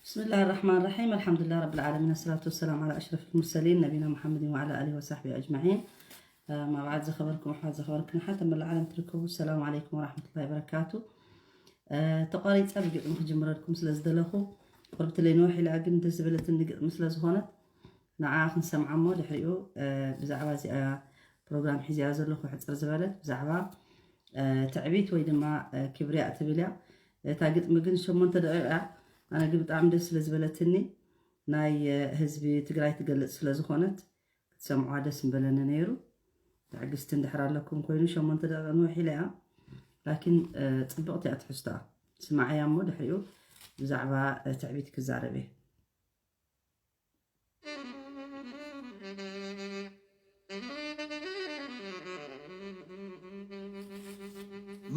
بسم الله الرحمن الرحيم. الحمد لله رب العالمين، والصلاة والسلام على أشرف المرسلين نبينا محمد وعلى آله وصحبه أجمعين. أما بعد، ዝኸበርኩም ኣሕዋት፣ ዝኸበርክን ኣሓት ኣብ መላእ ዓለም ትርከቡ፣ ሰላም ዓለይኩም ወራሕመቱላሂ ወበረካቱ። እ፣ ተቋሪጸ ብግጥሚ ክጅምረልኩም ስለ ዝደለኹ፣ ቁርብትለይ ንውሕ ኢላ፣ ግን ደስ ዝበለትኒ ግጥሚ ስለ ዝኾነት ንዓ ክንሰምዓ እሞ ድሕሪኡ፣ እ፣ ብዛዕባ እዚኣ ፕሮግራም ሒዚኣ ዘለኹ ሕጽር ዝበለት ብዛዕባ፣ እ፣ ትዕቢት ወይ ድማ፣ እ፣ ክብርያ እትብል እያ። እታ ግጥሚ ግን ሸሞንተ ደቂቕ እያ። ኣነ ግን ብጣዕሚ ደስ ስለ ዝበለትኒ ናይ፣ እ፣ ህዝቢ ትግራይ ትገልጽ ስለ ዝኾነት ክትሰምዑዋ ደስ ምበለኒ ነይሩ። ትዕግስቲ እንድሕር ኣለኩም ኮይኑ ሸሞንተ ደቂቕ ንውሕ ኢላ እያ። ላኪን፣ እ፣ ጽብቕቲ እያ ትሕዝቶኣ። ስማዕያ እሞ ድሕሪኡ ብዛዕባ፣ እ፣ ትዕቢት ክዛረብ እየ።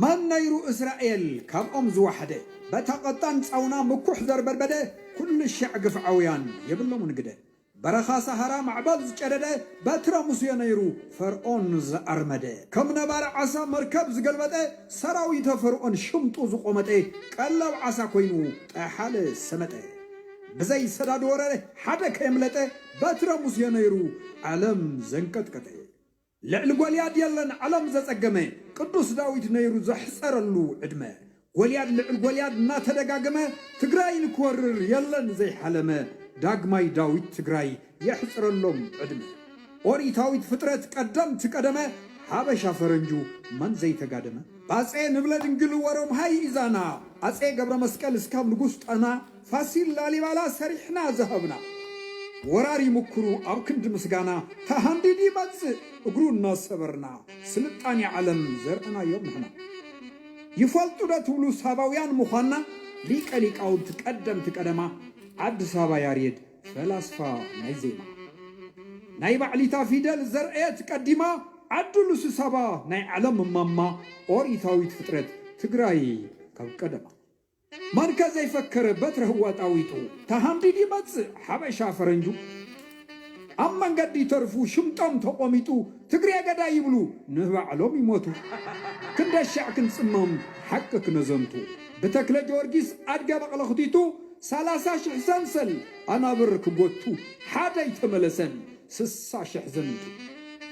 መን ነይሩ እስራኤል ካብኦም ዝወሓደ? በታ ቐጣን ጻውና ምኩሕ ዘርበድበደ፣ ኩሉ ሻዕ ግፍዓውያን የብሎምን ግደ። በረኻ ሰሃራ ማዕበል ዝጨደደ፣ በትረ ሙሴ ነይሩ ፈርዖን ዝኣርመደ። ከም ነባሪ ዓሳ መርከብ ዝገልበጠ፣ ሰራዊተ ፈርዖን ሽምጡ ዝቖመጠ፣ ቀለብ ዓሳ ኮይኑ ጠሓለ ሰመጠ። ብዘይ ሰዳድ ወረ ሓደ ከየምለጠ፣ በትረ ሙሴ ነይሩ ዓለም ዘንቀጥቀጠ። ልዕሊ ጎልያድ የለን ዓለም ዘጸገመ፣ ቅዱስ ዳዊት ነይሩ ዘሕጸረሉ ዕድመ። ጎልያድ ልዕሊ ጎልያድ እናተደጋገመ፣ ትግራይ ንክወርር የለን ዘይሓለመ፣ ዳግማይ ዳዊት ትግራይ የሕጽረሎም ዕድመ። ኦሪታዊት ፍጥረት ቀደምቲ ቀደመ፣ ሓበሻ ፈረንጁ መን ዘይተጋደመ። ባጼ ንብለ ድንግል ወሮምሃይ ኢዛና፣ ኣጼ ገብረ መስቀል እስካብ ንጉስ ጣና፣ ፋሲል ላሊባላ ሰሪሕና ዝሃብና። ወራሪ ምክሩ ኣብ ክንዲ ምስጋና፣ ተሃንዲዱ ይመጽእ እግሩ እናሰበርና። ስልጣኔ ዓለም ዘርእናዮም ንሕና። ይፈልጡ ዶ ትብሉ ሳባውያን ምዃንና? ሊቀ ሊቃውንቲ ቀደምቲ ቀደማ፣ ዓዲ ሳባ ያሬድ ፈላስፋ ናይ ዜማ። ናይ ባዕሊታ ፊደል ዘርእየት ቀዲማ፣ ዓዲ ሉሲ ሳባ ናይ ዓለም እማማ፣ ኦሪታዊት ፍጥረት ትግራይ ካብ ቀደማ። መን ከ ዘይፈከረ በትረ ህዋ ጣዊጡ፣ ተሃንዲዱ ይመጽእ ሓበሻ ፈረንጁ። ኣብ መንገዲ ተርፉ ሽምጦም ተቖሚጡ፣ ትግሬ ገዳይ ይብሉ ንባዕሎም ይሞቱ። ክንደሻዕ ክንጽመም ሓቂ ክነዘንቱ፣ ብተክለ ጊዮርጊስ ኣድገ በቕለ ክቲቱ፣ ሰላሳ ሽሕ ሰንሰል ኣናብር ክጎቱ፣ ሓደ ኣይተመለሰን ስሳ ሽሕ ዘሚቱ።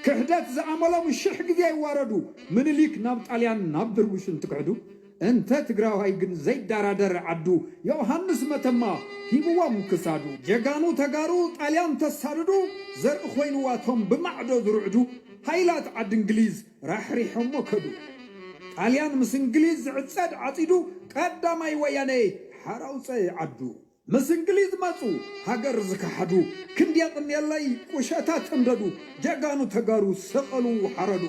ክሕደት ዝኣመሎም ሽሕ ግዜ ይዋረዱ፣ ምኒልክ ናብ ጣልያን ናብ ድርቡሽ እንትክሕዱ። እንተ ትግራዋይ ግን ዘይደራደር ዓዱ፣ ዮሃንስ መተማ ሂብዎም ክሳዱ። ጀጋኑ ተጋሩ ጣልያን ተሳድዱ፣ ዘርኢ ኮይንዋቶም ብማዕዶ ዝርዕዱ። ሃይላት ዓዲ እንግሊዝ ራሕሪሖሞ ከዱ። ጣልያን ምስ እንግሊዝ ዝዕጸድ ዓጺዱ፣ ቀዳማይ ወያነ ሓራውፀ ዓዱ። ምስ እንግሊዝ መጹ ሃገር ዝከሓዱ፣ ክንድ የቕንየለይ ቁሸታት ተንደዱ፣ ጀጋኑ ተጋሩ ሰቐሉ ሓረዱ።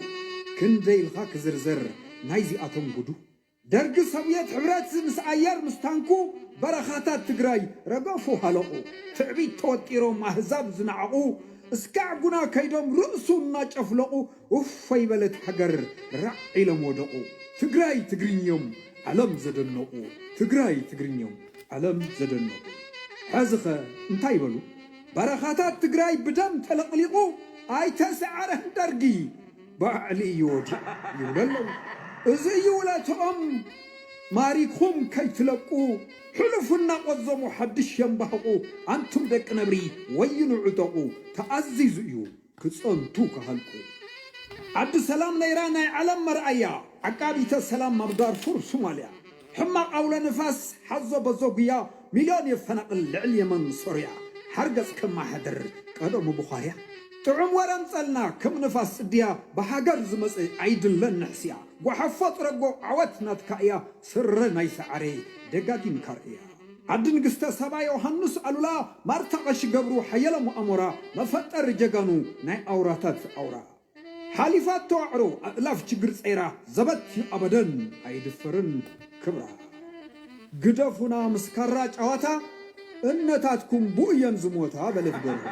ክንደይ ኢልካ ክዝርዝር ናይዚኣቶም ጉዱ። ደርጊ ሶቭየት ሕብረት ምስ ኣየር ምስ ታንኩ፣ በረኻታት ትግራይ ረገፉ ሃለቑ። ትዕቢት ተወጢሮም ኣህዛብ ዝነዓቑ፣ እስካዕ ጉና ከይዶም ርእሱ እናጨፍለቑ፣ እፎይ በለት ሃገር ራዕ ኢሎም ወደቑ። ትግራይ ትግርኞም ዓለም ዘደነቑ፣ ትግራይ ትግርኞም ዓለም ዘደነቑ። ሕዚኸ እንታይ በሉ? በረኻታት ትግራይ ብደም ተለቕሊቑ፣ ኣይተሰዓረን ደርጊ ባዕሊ እዩ ወዲቑ ይብሉ ኣለዉ። እዚ እዩ ውለትኦም። ማሪኽኩም ከይትለቁ፣ ሕሉፍ እናቖዘሙ ሓድሽ የንባህቑ። ኣንቱም ደቂ ነብሪ ወይኑ ዕጠቑ፣ ተኣዚዙ እዩ ክጸንቱ ክሃልቁ። ዓዲ ሰላም ነይራ ናይ ዓለም መርኣያ፣ ዓቃቢተ ሰላም ኣብ ዳርፉር ሶማልያ። ሕማቕ ኣውሎ ንፋስ ሓዞ በዞ ጉያ፣ ሚልዮን የፈናቕል ልዕሊ የመን ሶርያ። ሓርገጽ ከማሓድር ቀደሙ ብዃርያ። ጥዑም ወረ ኣምጸልና ከም ንፋስ ጽድያ፣ ብሃገር ዝመጸ ኣይድለን ንሕስያ። ጓሓፎ ጥረጎ ዓወት ናትካ እያ፣ ስረ ናይ ሰዓረ ደጋጊምካ ርእያ። ዓዲ ንግስተ ሳባ ዮሃንስ ኣሉላ፣ ማርታ ቀሺ ገብሩ ሓየሎም ኣሞራ፣ መፈጠሪ ጀጋኑ ናይ ኣውራታት ኣውራ። ሓሊፋቶ ዋዕሮ ኣእላፍ ችግር ጸይራ፣ ዘበት እዩ ኣበደን ኣይድፈርን ክብራ። ግደፉና ምስ ካራ ጨዋታ፣ እነታትኩም ብኡ እየን ዝሞታ በለት ደርሆ።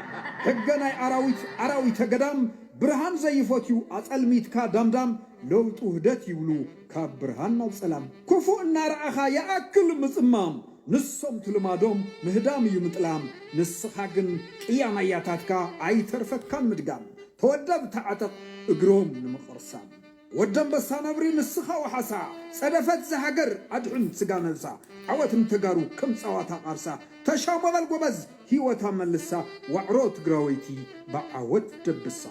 ሕገ ናይ ኣራዊት ኣራዊተ ገዳም፣ ብርሃን ዘይፈትዩ ኣጸልሚትካ ዳምዳም፣ ለውጢ ውህደት ይብሉ ካብ ብርሃን ናብ ጸላም። ክፉእ እናረኣኻ ይኣክል ምጽማም፣ ንሶም ትልማዶም ምህዳም እዩ ምጥላም። ንስኻ ግን ቅያም ኣያታትካ ኣይተርፈካን ምድጋም። ተወደብ ተዓጠቕ እግሮም ንምቕርሳም። ወዲ ኣንበሳ ነብሪ ንስኻ ወሓሳ፣ ጸደፈት ዝሃገር ኣድሕን ስጋ ነብሳ፣ ዓወት ንተጋሩ ከም ጸዋታ ቃርሳ፣ ተሻሞ በል ጎበዝ ህይወታ መልሳ፣ ዋዕሮ ትግራወይቲ ብዓወት ደብሳ።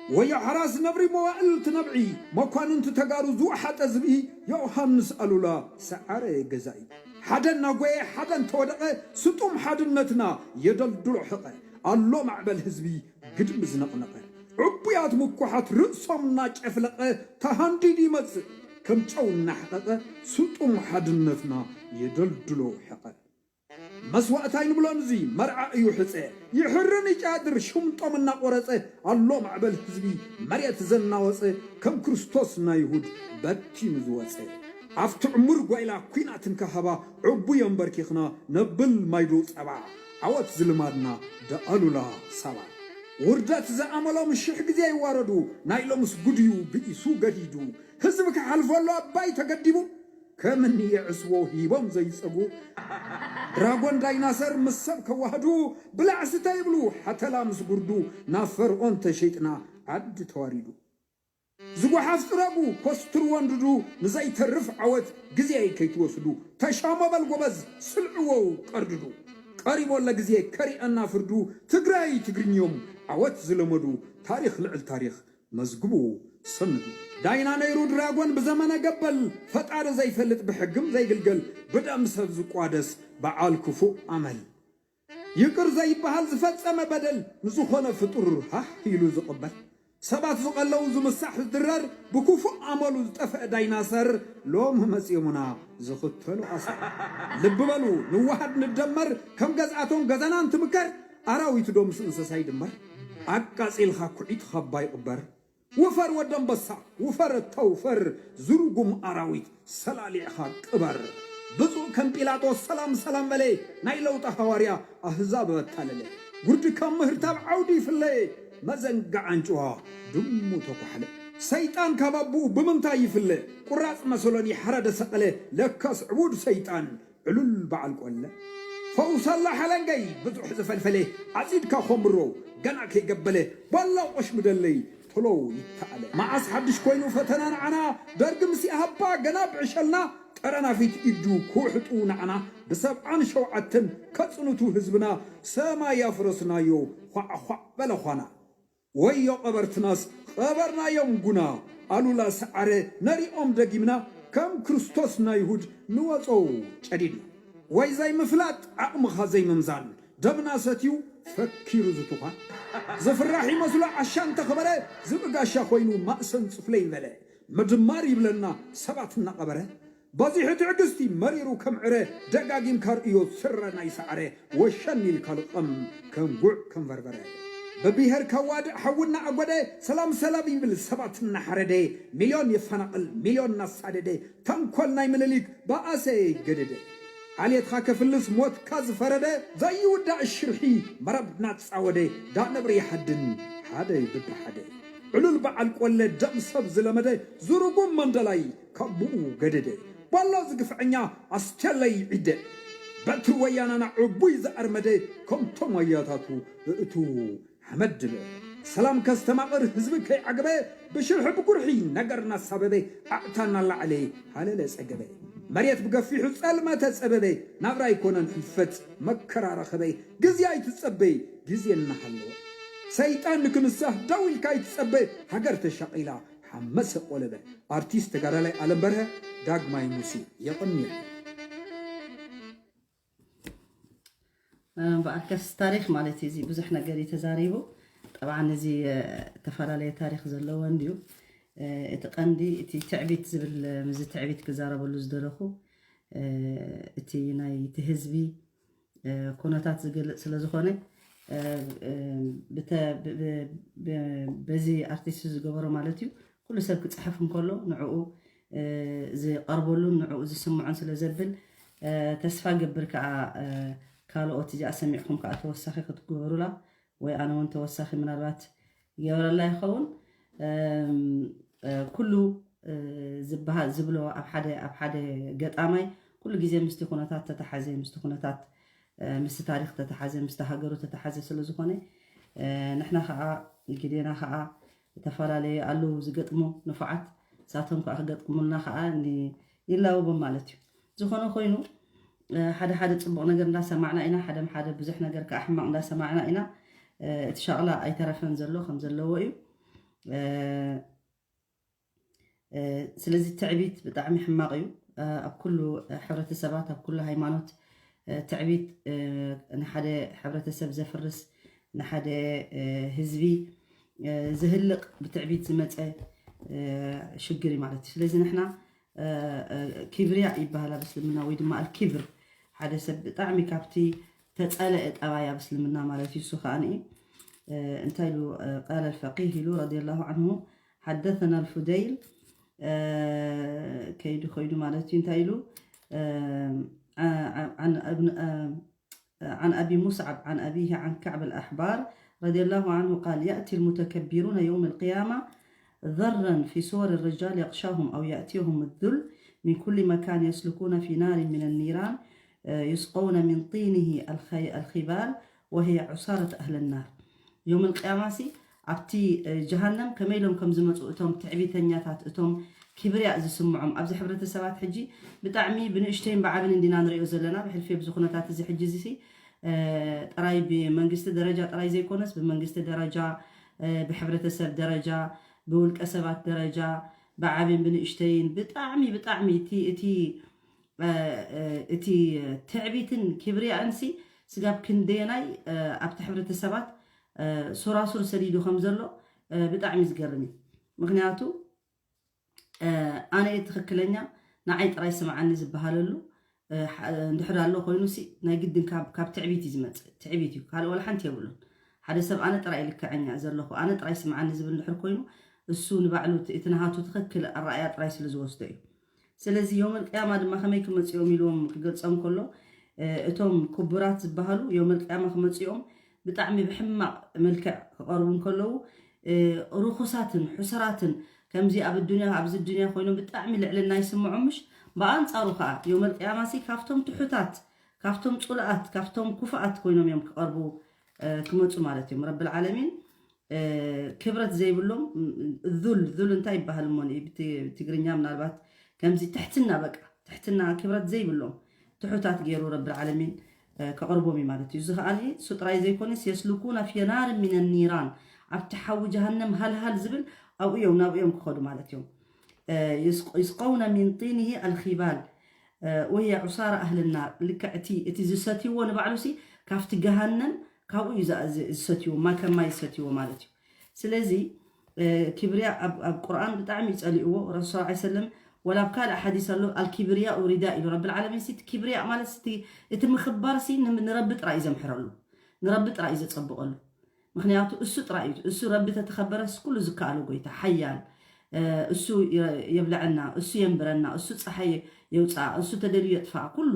ወዮ ሓራስ ነብሪ መዋእል ትነብዒ፣ መኳንንቲ ተጋሩ ዝወሓጠ ዝብኢ፣ ዮሃንስ ኣሉላ ሰዓረ ገዛኢ። ሓደ እናጎየ ሓደ እንተወደቐ፣ ስጡም ሓድነትና የደልድሎ ሕቐ፣ ኣሎ ማዕበል ህዝቢ ግድሚ ዝነቕነቐ፣ ዕቡያት ምኩሓት ርእሶም እናጨፍለቐ፣ ተሃንዲዱ ይመጽእ ከም ጨው እናሕቐቐ፣ ስጡም ሓድነትና የደልድሎ ሕቐ። መስዋእቲ ኣይንብሎን እዚ መርዓ እዩ ሕፀ፣ ይሕርን ይጫድር ሽምጦም እናቆረፀ፣ ኣሎ ማዕበል ህዝቢ መሬት ዘናወፀ፣ ከም ክርስቶስ ናይ ይሁድ በቲኑ ዝወፀ። ኣብቲ ዕሙር ጓይላ ኲናት እንከሃባ፣ ዕቡይ ኣንበርኪኽና ነብል ማይዶ ጸባ፣ ዓወት ዝልማድና ደኣሉላ ሳባ። ውርደት ዝኣመሎም ሽሕ ግዜ ይዋረዱ፣ ናይ ሎምስ ጉድዩ ብኢሱ ገዲዱ። ህዝቢ ክሓልፈሉ ኣባይ ተገዲቡ፣ ከምኒ የዕስቦ ሂቦም ዘይጸጉ። ድራጎን ዳይናሰር ምስ ሰብ ከዋህዱ፣ ብላዕ ስተ ይብሉ ሓተላ ምስ ጉርዱ፣ ናብ ፈርዖን ተሸይጥና ዓዲ ተዋሪዱ። ዝጓሓፍ ጽረጉ ኮስትሩ ወንድዱ፣ ንዘይተርፍ ዓወት ግዜ ከይትወስዱ። ተሻሞ በል ጎበዝ ስልዕዎ ቀርድዱ። ቀሪቦ ለግዜ ከሪአና ፍርዱ፣ ትግራይ ትግርኞም ዓወት ዝለመዱ። ታሪኽ ልዕል ታሪኽ መዝግቡ ሰንዱ። ዳይና ነይሩ ድራጎን ብዘመነ ገበል፣ ፈጣሪ ዘይፈልጥ ብሕግም ዘይግልገል፣ ብደም ሰብ ዝቋደስ በዓል ክፉእ ኣመል። ይቅር ዘይበሃል ዝፈጸመ በደል፣ ንዝኾነ ፍጡር ሃህ ኢሉ ዝቕበል። ሰባት ዝቐለው ዝምሳሕ ዝድረር፣ ብክፉእ ኣመሉ ዝጠፍአ ዳይናሰር፣ ሎም መጺኦምና ዝኽተሉ ኣሰር። ልቢ በሉ ንዋሃድ ንደመር፣ ከም ገዝኣቶም ገዛና እንትምከር፣ ኣራዊት ዶ ምስ እንስሳ ይድመር? ኣቃጺልኻ ኩዒት ኻባ ይቕበር። ውፈር ወዲ ኣንበሳ፣ ውፈር ተውፈር ዝርጉም ኣራዊት ሰላሊዕኻ ቅበር። ብፁዕ ከም ጲላጦስ ሰላም ሰላም በለ፣ ናይ ለውጢ ሃዋርያ ኣህዛብ ኣታለለ። ጉርዲ ካብ ምህርታብ ዓውዲ ይፍለ፣ መዘንግዓ ኣንጭዋ ድሙ ተኳሕለ። ሰይጣን ካብ ኣቦኡ ብምንታይ ይፍለ? ቁራጽ መሰሎኒ ሓረደ ሰቐለ፣ ለካስ ዕቡድ ሰይጣን ዕሉል በዓል ቆለ። ፈውሰላ ሓለንገይ ብዙሕ ዝፈልፈለ፣ ዓጺድካ ኮምብሮ ገና ከይገበለ፣ ባላ ቆሽ ምደለይ ቶሎ ይተኣለ። መዓስ ሓድሽ ኮይኑ ፈተና ንዓና፣ ደርጊ ምስ ኢሃፓ ገና ብዕሸልና፣ ጠረናፊት ኢዱ ክውሕጡ ንዓና፣ ብሰብዓን ሸውዓተን ከጽንቱ ህዝብና፣ ሰማይ ያፍረስናዮ ዃዕዃዕ በለ ዃና። ወዮ ቀበርትናስ ቀበርናዮም ጉና፣ ኣሉላ ሰዓረ ነሪኦም ደጊምና፣ ከም ክርስቶስ ናይ ይሁድ ንወጾ ጨዲድና። ወይ ዘይምፍላጥ ዓቕምኻ ዘይምምዛን፣ ደምና ሰትዩ ፈኪሩ ዝቱኻን። ዝፍራሕ ይመስሎ ዓሻ እንተኸበረ፣ ዝብኢ ጋሻ ኮይኑ ማእሰን ጽፍለይ በለ። ምድማር ይብለና ሰባት እናቐበረ። በዚሑ ትዕግስቲ መሪሩ ከም ዕረ፣ ደጋጊምካ ርእዮ ስረ ናይ ሰዓረ፣ ወሸን ኢልካ ልቐም ከም ጉዕ ከም በርበረ። ብብሄር ከዋድእ ሓዊ እናኣጎደ፣ ሰላም ሰላም ይብል ሰባት እናሓረደ፣ ሚልዮን የፈናቕል ሚልዮን እናሳደደ፣ ተንኮል ናይ ምኒልክ በኣሰ ገደደ። ዓሌትካ ከፍልስ ሞትካ ዝፈረደ፣ ዘይውዳእ ሽርሒ መረብ እናጻወደ፣ ዳነብሪ ይሓድን ሓደ ብብሓደ። ዕሉል በዓል ቆለ ደም ሰብ ዝለመደ፣ ዝርጉም መንደላይ ካብ ብኡ ገደደ። ባላ ዝግፍዐኛ ኣስቴለይ ዒደ። በትሪ ወያናና ዕቡይ ዝኣርመደ፣ ከምቶም ኣያታቱ እእቱ ሓመድ ድበ። ሰላም ከስተማቕር ህዝቢ ከይዓገበ፣ ብሽርሒ ብጉርሒ ነገር እናሳበበ፣ ኣዕታ እናላዕለ ሃለለ ጸገበ። መሬት ብገፊሑ ጸልመተ ጸበበ፣ ናብራ ኣይኮነን ሕልፈት መከራ ረኸበ። ግዜ ኣይትጸበ፣ ግዜ እናሃለወ። ሰይጣን ንክንሳህ ደው ኢልካ ኣይትጸበ፣ ሃገር ተሻቒላ ሓመሰ ቆለበ። ኣርቲስት ተጋዳላይ ኣለም በርሀ ዳግማይ ሙሴ። የቐንየለይ። በኣከስ ታሪክ ማለት እዩ። እዚ ብዙሕ ነገር እዩ ተዛሪቡ። ጠብዓን እዚ እተፈላለየ ታሪክ ዘለዎ እንድዩ። እቲ ቀንዲ እቲ ትዕቢት ዝብል፣ ምዚ ትዕቢት ክዛረበሉ ዝደለኹ፣ እቲ ናይ እቲ ህዝቢ ኩነታት ዝገልፅ ስለዝኾነ፣ በዚ ኣርቲስት ዝገበሮ ማለት እዩ። ኩሉ ሰብ ክፅሕፍ እንከሎ ንዕኡ ዝቐርበሉን ንዕኡ ዝስምዖን ስለ ዘብል፣ ተስፋ ገብር ከዓ ካልኦት እዚኣ ሰሚዕኩም ከዓ ተወሳኺ ክትግበሩላ ወይ ኣነ እውን ተወሳኺ ምናልባት ይገብረላ ይኸውን። ኩሉ ዝበሃል ዝብሎ ኣብ ሓደ ኣብ ሓደ ገጣማይ ኩሉ ግዜ ምስቲ ኩነታት ተተሓዘ፣ ምስቲ ኩነታት ምስቲ ታሪክ ተተሓዘ፣ ምስቲ ሃገሩ ተተሓዘ ስለ ዝኾነ፣ ንሕና ከዓ ግዴና ከዓ ዝተፈላለዩ ኣለዉ ዝገጥሙ ንፉዓት፣ ንሳቶም ከዓ ክገጥሙልና ከዓ ን-፣ ይላወቦም ማለት እዩ። ዝኾነ ኮይኑ፣ እ፣ ሓደ ሓደ ፅቡቕ ነገር እንዳሰማዕና ኢና፣ ሓደ ሓደ ብዙሕ ነገር ከዓ ሕማቕ እንዳሰማዕና ኢና። እ፣ እቲ ሻቕላ ኣይተረፈን ዘሎ ከም ዘለዎ እዩ። እ፣ እ፣ ስለዚ ትዕቢት ብጣዕሚ ሕማቕ እዩ። እ፣ ኣብ ኩሉ ሕብረተሰባት፣ ኣብ ኩሉ ሃይማኖት፣ እ፣ ትዕቢት፣ እ፣ ንሓደ ሕብረተሰብ ዘፍርስ፣ ንሓደ፣ እ፣ ህዝቢ፣ እ፣ ዝህልቕ ብትዕቢት ዝመፀ፣ እ፣ ሽግር እዩ ማለት እዩ። ስለዚ ንሕና፣ እ፣ እ፣ ኪብርያ ይበሃል ኣብ እስልምና፣ ወይ ድማ ኣልኪብር፣ ሓደ ሰብ ብጣዕሚ ካብቲ ተፀለአ ጠባይ ኣብ እስልምና ማለት እዩ። እሱ ከዓ ንኢ፣ እ፣ እንታይ ኢሉ፣ እ፣ ቃል ኣልፈቂህ ኢሉ ረዲየላሁ ዓንሁ፣ ሓደሰና ኣልፉደይል፣ እ፣ ከይዱ ከይዱ ማለት እዩ። እንታይ ኢሉ፣ እ፣ ዓ-፣ ዓ-፣ ዓን እብን፣ እ፣ عن أبي مصعب عن أبيه عن كعب الأحبار رضي الله عنه قال: يأتي المتكبرون يوم القيامة ذرا في صور الرجال يغشاهم أو يأتيهم الذل من كل مكان يسلكون في نار من النيران، آه، يسقون من طينه الخي-، الخبال وهي عصارة أهل النار. يوم القيامة ሲ ኣብቲ፣ እ፣ ጀሃነም ከመይ ኢሎም ከም ዝመፁ እቶም ትዕቢተኛታት፣ እቶም ክብርያ ዝስምዖም ኣብዚ ሕብረተሰባት ሕጂ ብጣዕሚ ብንእሽተይን ብዓብን እንዲና ንሪኦ ዘለና። ብሕልፊ ኣብዚ ኩነታት እዚ ሕጂ እዚ ሲ፣ እ፣ ጥራይ ብመንግስቲ ደረጃ ጥራይ ዘይኮነስ ብመንግስቲ ደረጃ፣ እ፣ ብሕብረተሰብ ደረጃ፣ ብውልቀ ሰባት ደረጃ፣ ብዓብን ብንእሽተይን ብጣዕሚ ብጣዕሚ እቲ፣ እቲ፣ እ፣ እ፣ እቲ ትዕቢትን ክብርያእን ሲ ስጋብ ክንደየናይ፣ እ፣ ኣብቲ ሕብረተሰባት፣ እ፣ ሱራሱር ሰዲዱ ከም ዘሎ፣ እ፣ ብጣዕሚ ዝገርም እዩ። ምክንያቱ፣ እ፣ ኣነ እየ ትኽክለኛ፣ ንዓይ ጥራይ ስምዓኒ ዝበሃለሉ፣ እ፣ ሓ-፣ እንድሕር ኣሎ ኮይኑ ሲ ናይ ግድን ካብ፣ ካብ ትዕቢት እዩ ዝመጽእ። ትዕቢት እዩ፣ ካልእ ዋላ ሓንቲ የብሉን። ሓደ ሰብ ኣነ ጥራይ ልክዐኛ ዘለኹ፣ ኣነ ጥራይ ስምዓኒ ዝብል እንድሕር ኮይኑ፣ እሱ ንባዕሉ እቲ፣ እቲ ናሃቱ ትኽክል ኣረኣእያ ጥራይ ስለ ዝወስዶ እዩ። ስለዚ ዮመል ቅያማ ድማ ከመይ ክመጽኦም ኢልዎም ክገልጾም ከሎ፣ እ፣ እቶም ክቡራት ዝበሃሉ ዮመል ቅያማ ክመጽኦም ብጣዕሚ ብሕማቕ መልክዕ ክቐርቡ እንከለዉ፣ እ፣ ርኹሳትን ሕሱራትን ከምዚ ኣብ ዱንያ፣ ኣብዚ ዱንያ ኮይኖም ብጣዕሚ ልዕልና ይስምዖም ምሽ፣ ብኣንጻሩ ከኣ ዮመል ቅያማ ሲ ካብቶም ትሑታት፣ ካብቶም ጽሉኣት፣ ካብቶም ኩፉኣት ኮይኖም እዮም ክቐርቡ፣ እ፣ ክመጹ ማለት እዮም። ረብል ዓለሚን እ፣ ክብረት ዘይብሎም፣ ም-፣ ዙል፣ ዙል እንታይ ይበሃል እሞ ን-፣ ብት-፣ ብትግርኛ ምናልባት ከምዚ ትሕትና፣ በቃ ትሕትና ክብረት ዘይብሎም ትሑታት ገይሩ ረብል ዓለሚን፣ እ፣ ከቕርቦም እዩ ማለት እዩ። እዚ ከኣ እሱ ጥራይ ዘይኮነስ የስሉኩና ፊ ናር ሚነ ኒራን፣ ኣብቲ ሓዊ ጀሃነም ሃልሃል ዝብል ኣብኡ እዮም፣ ናብኡ እዮም ክኸዱ ማለት እዮም። እ፣ ይስቅ-፣ ይስቀውነ ሚን ጢንሂ ኣልኺባል፣ እ፣ ወህየ ዑሳራ ኣህሊ ናር፣ ልክዕ እቲ፣ እቲ ዝሰትይዎ ንባዕሉ ሲ ካብቲ ገሃነም ካብኡ እዩ ዛ-፣ ዝ-፣ ዝሰትይዎ፣ ማይ ከም ማይ ዝሰትይዎ ማለት እዩ። ስለዚ፣ እ፣ ክብርያ ኣብ፣ ኣብ ቁርኣን ብጣዕሚ እዩ ጸሊእዎ። ረሱል ሰለላሁ ዐለይሂ ወሰለም፣ ወላ ኣብ ካልእ ሓዲስ ኣሎ፣ ኣልክብርያኡ ሪዳ ኢሉ። ረብል ዓለሚን ሲ፣ እቲ ክብርያ ማለት ሲ፣ እቲ፣ እቲ ምኽባር ሲ፣ ን-፣ ንረቢ ጥራይ እዩ ዘምሕረሉ። ንረቢ ጥራይ እዩ ዘጸብቐሉ። ምኽንያቱ እሱ ጥራይ እዩ። እሱ ረቢ ተተኸበረስ ኩሉ ዝከኣሎ ጎይታ፣ ሓያል። እ፣ እሱ የ-፣ የብልዐና፣ እሱ የንብረና፣ እሱ ጸሓይ የውጽኣ፣ እሱ ተደልዩ የጥፍኣ፣ ኩሉ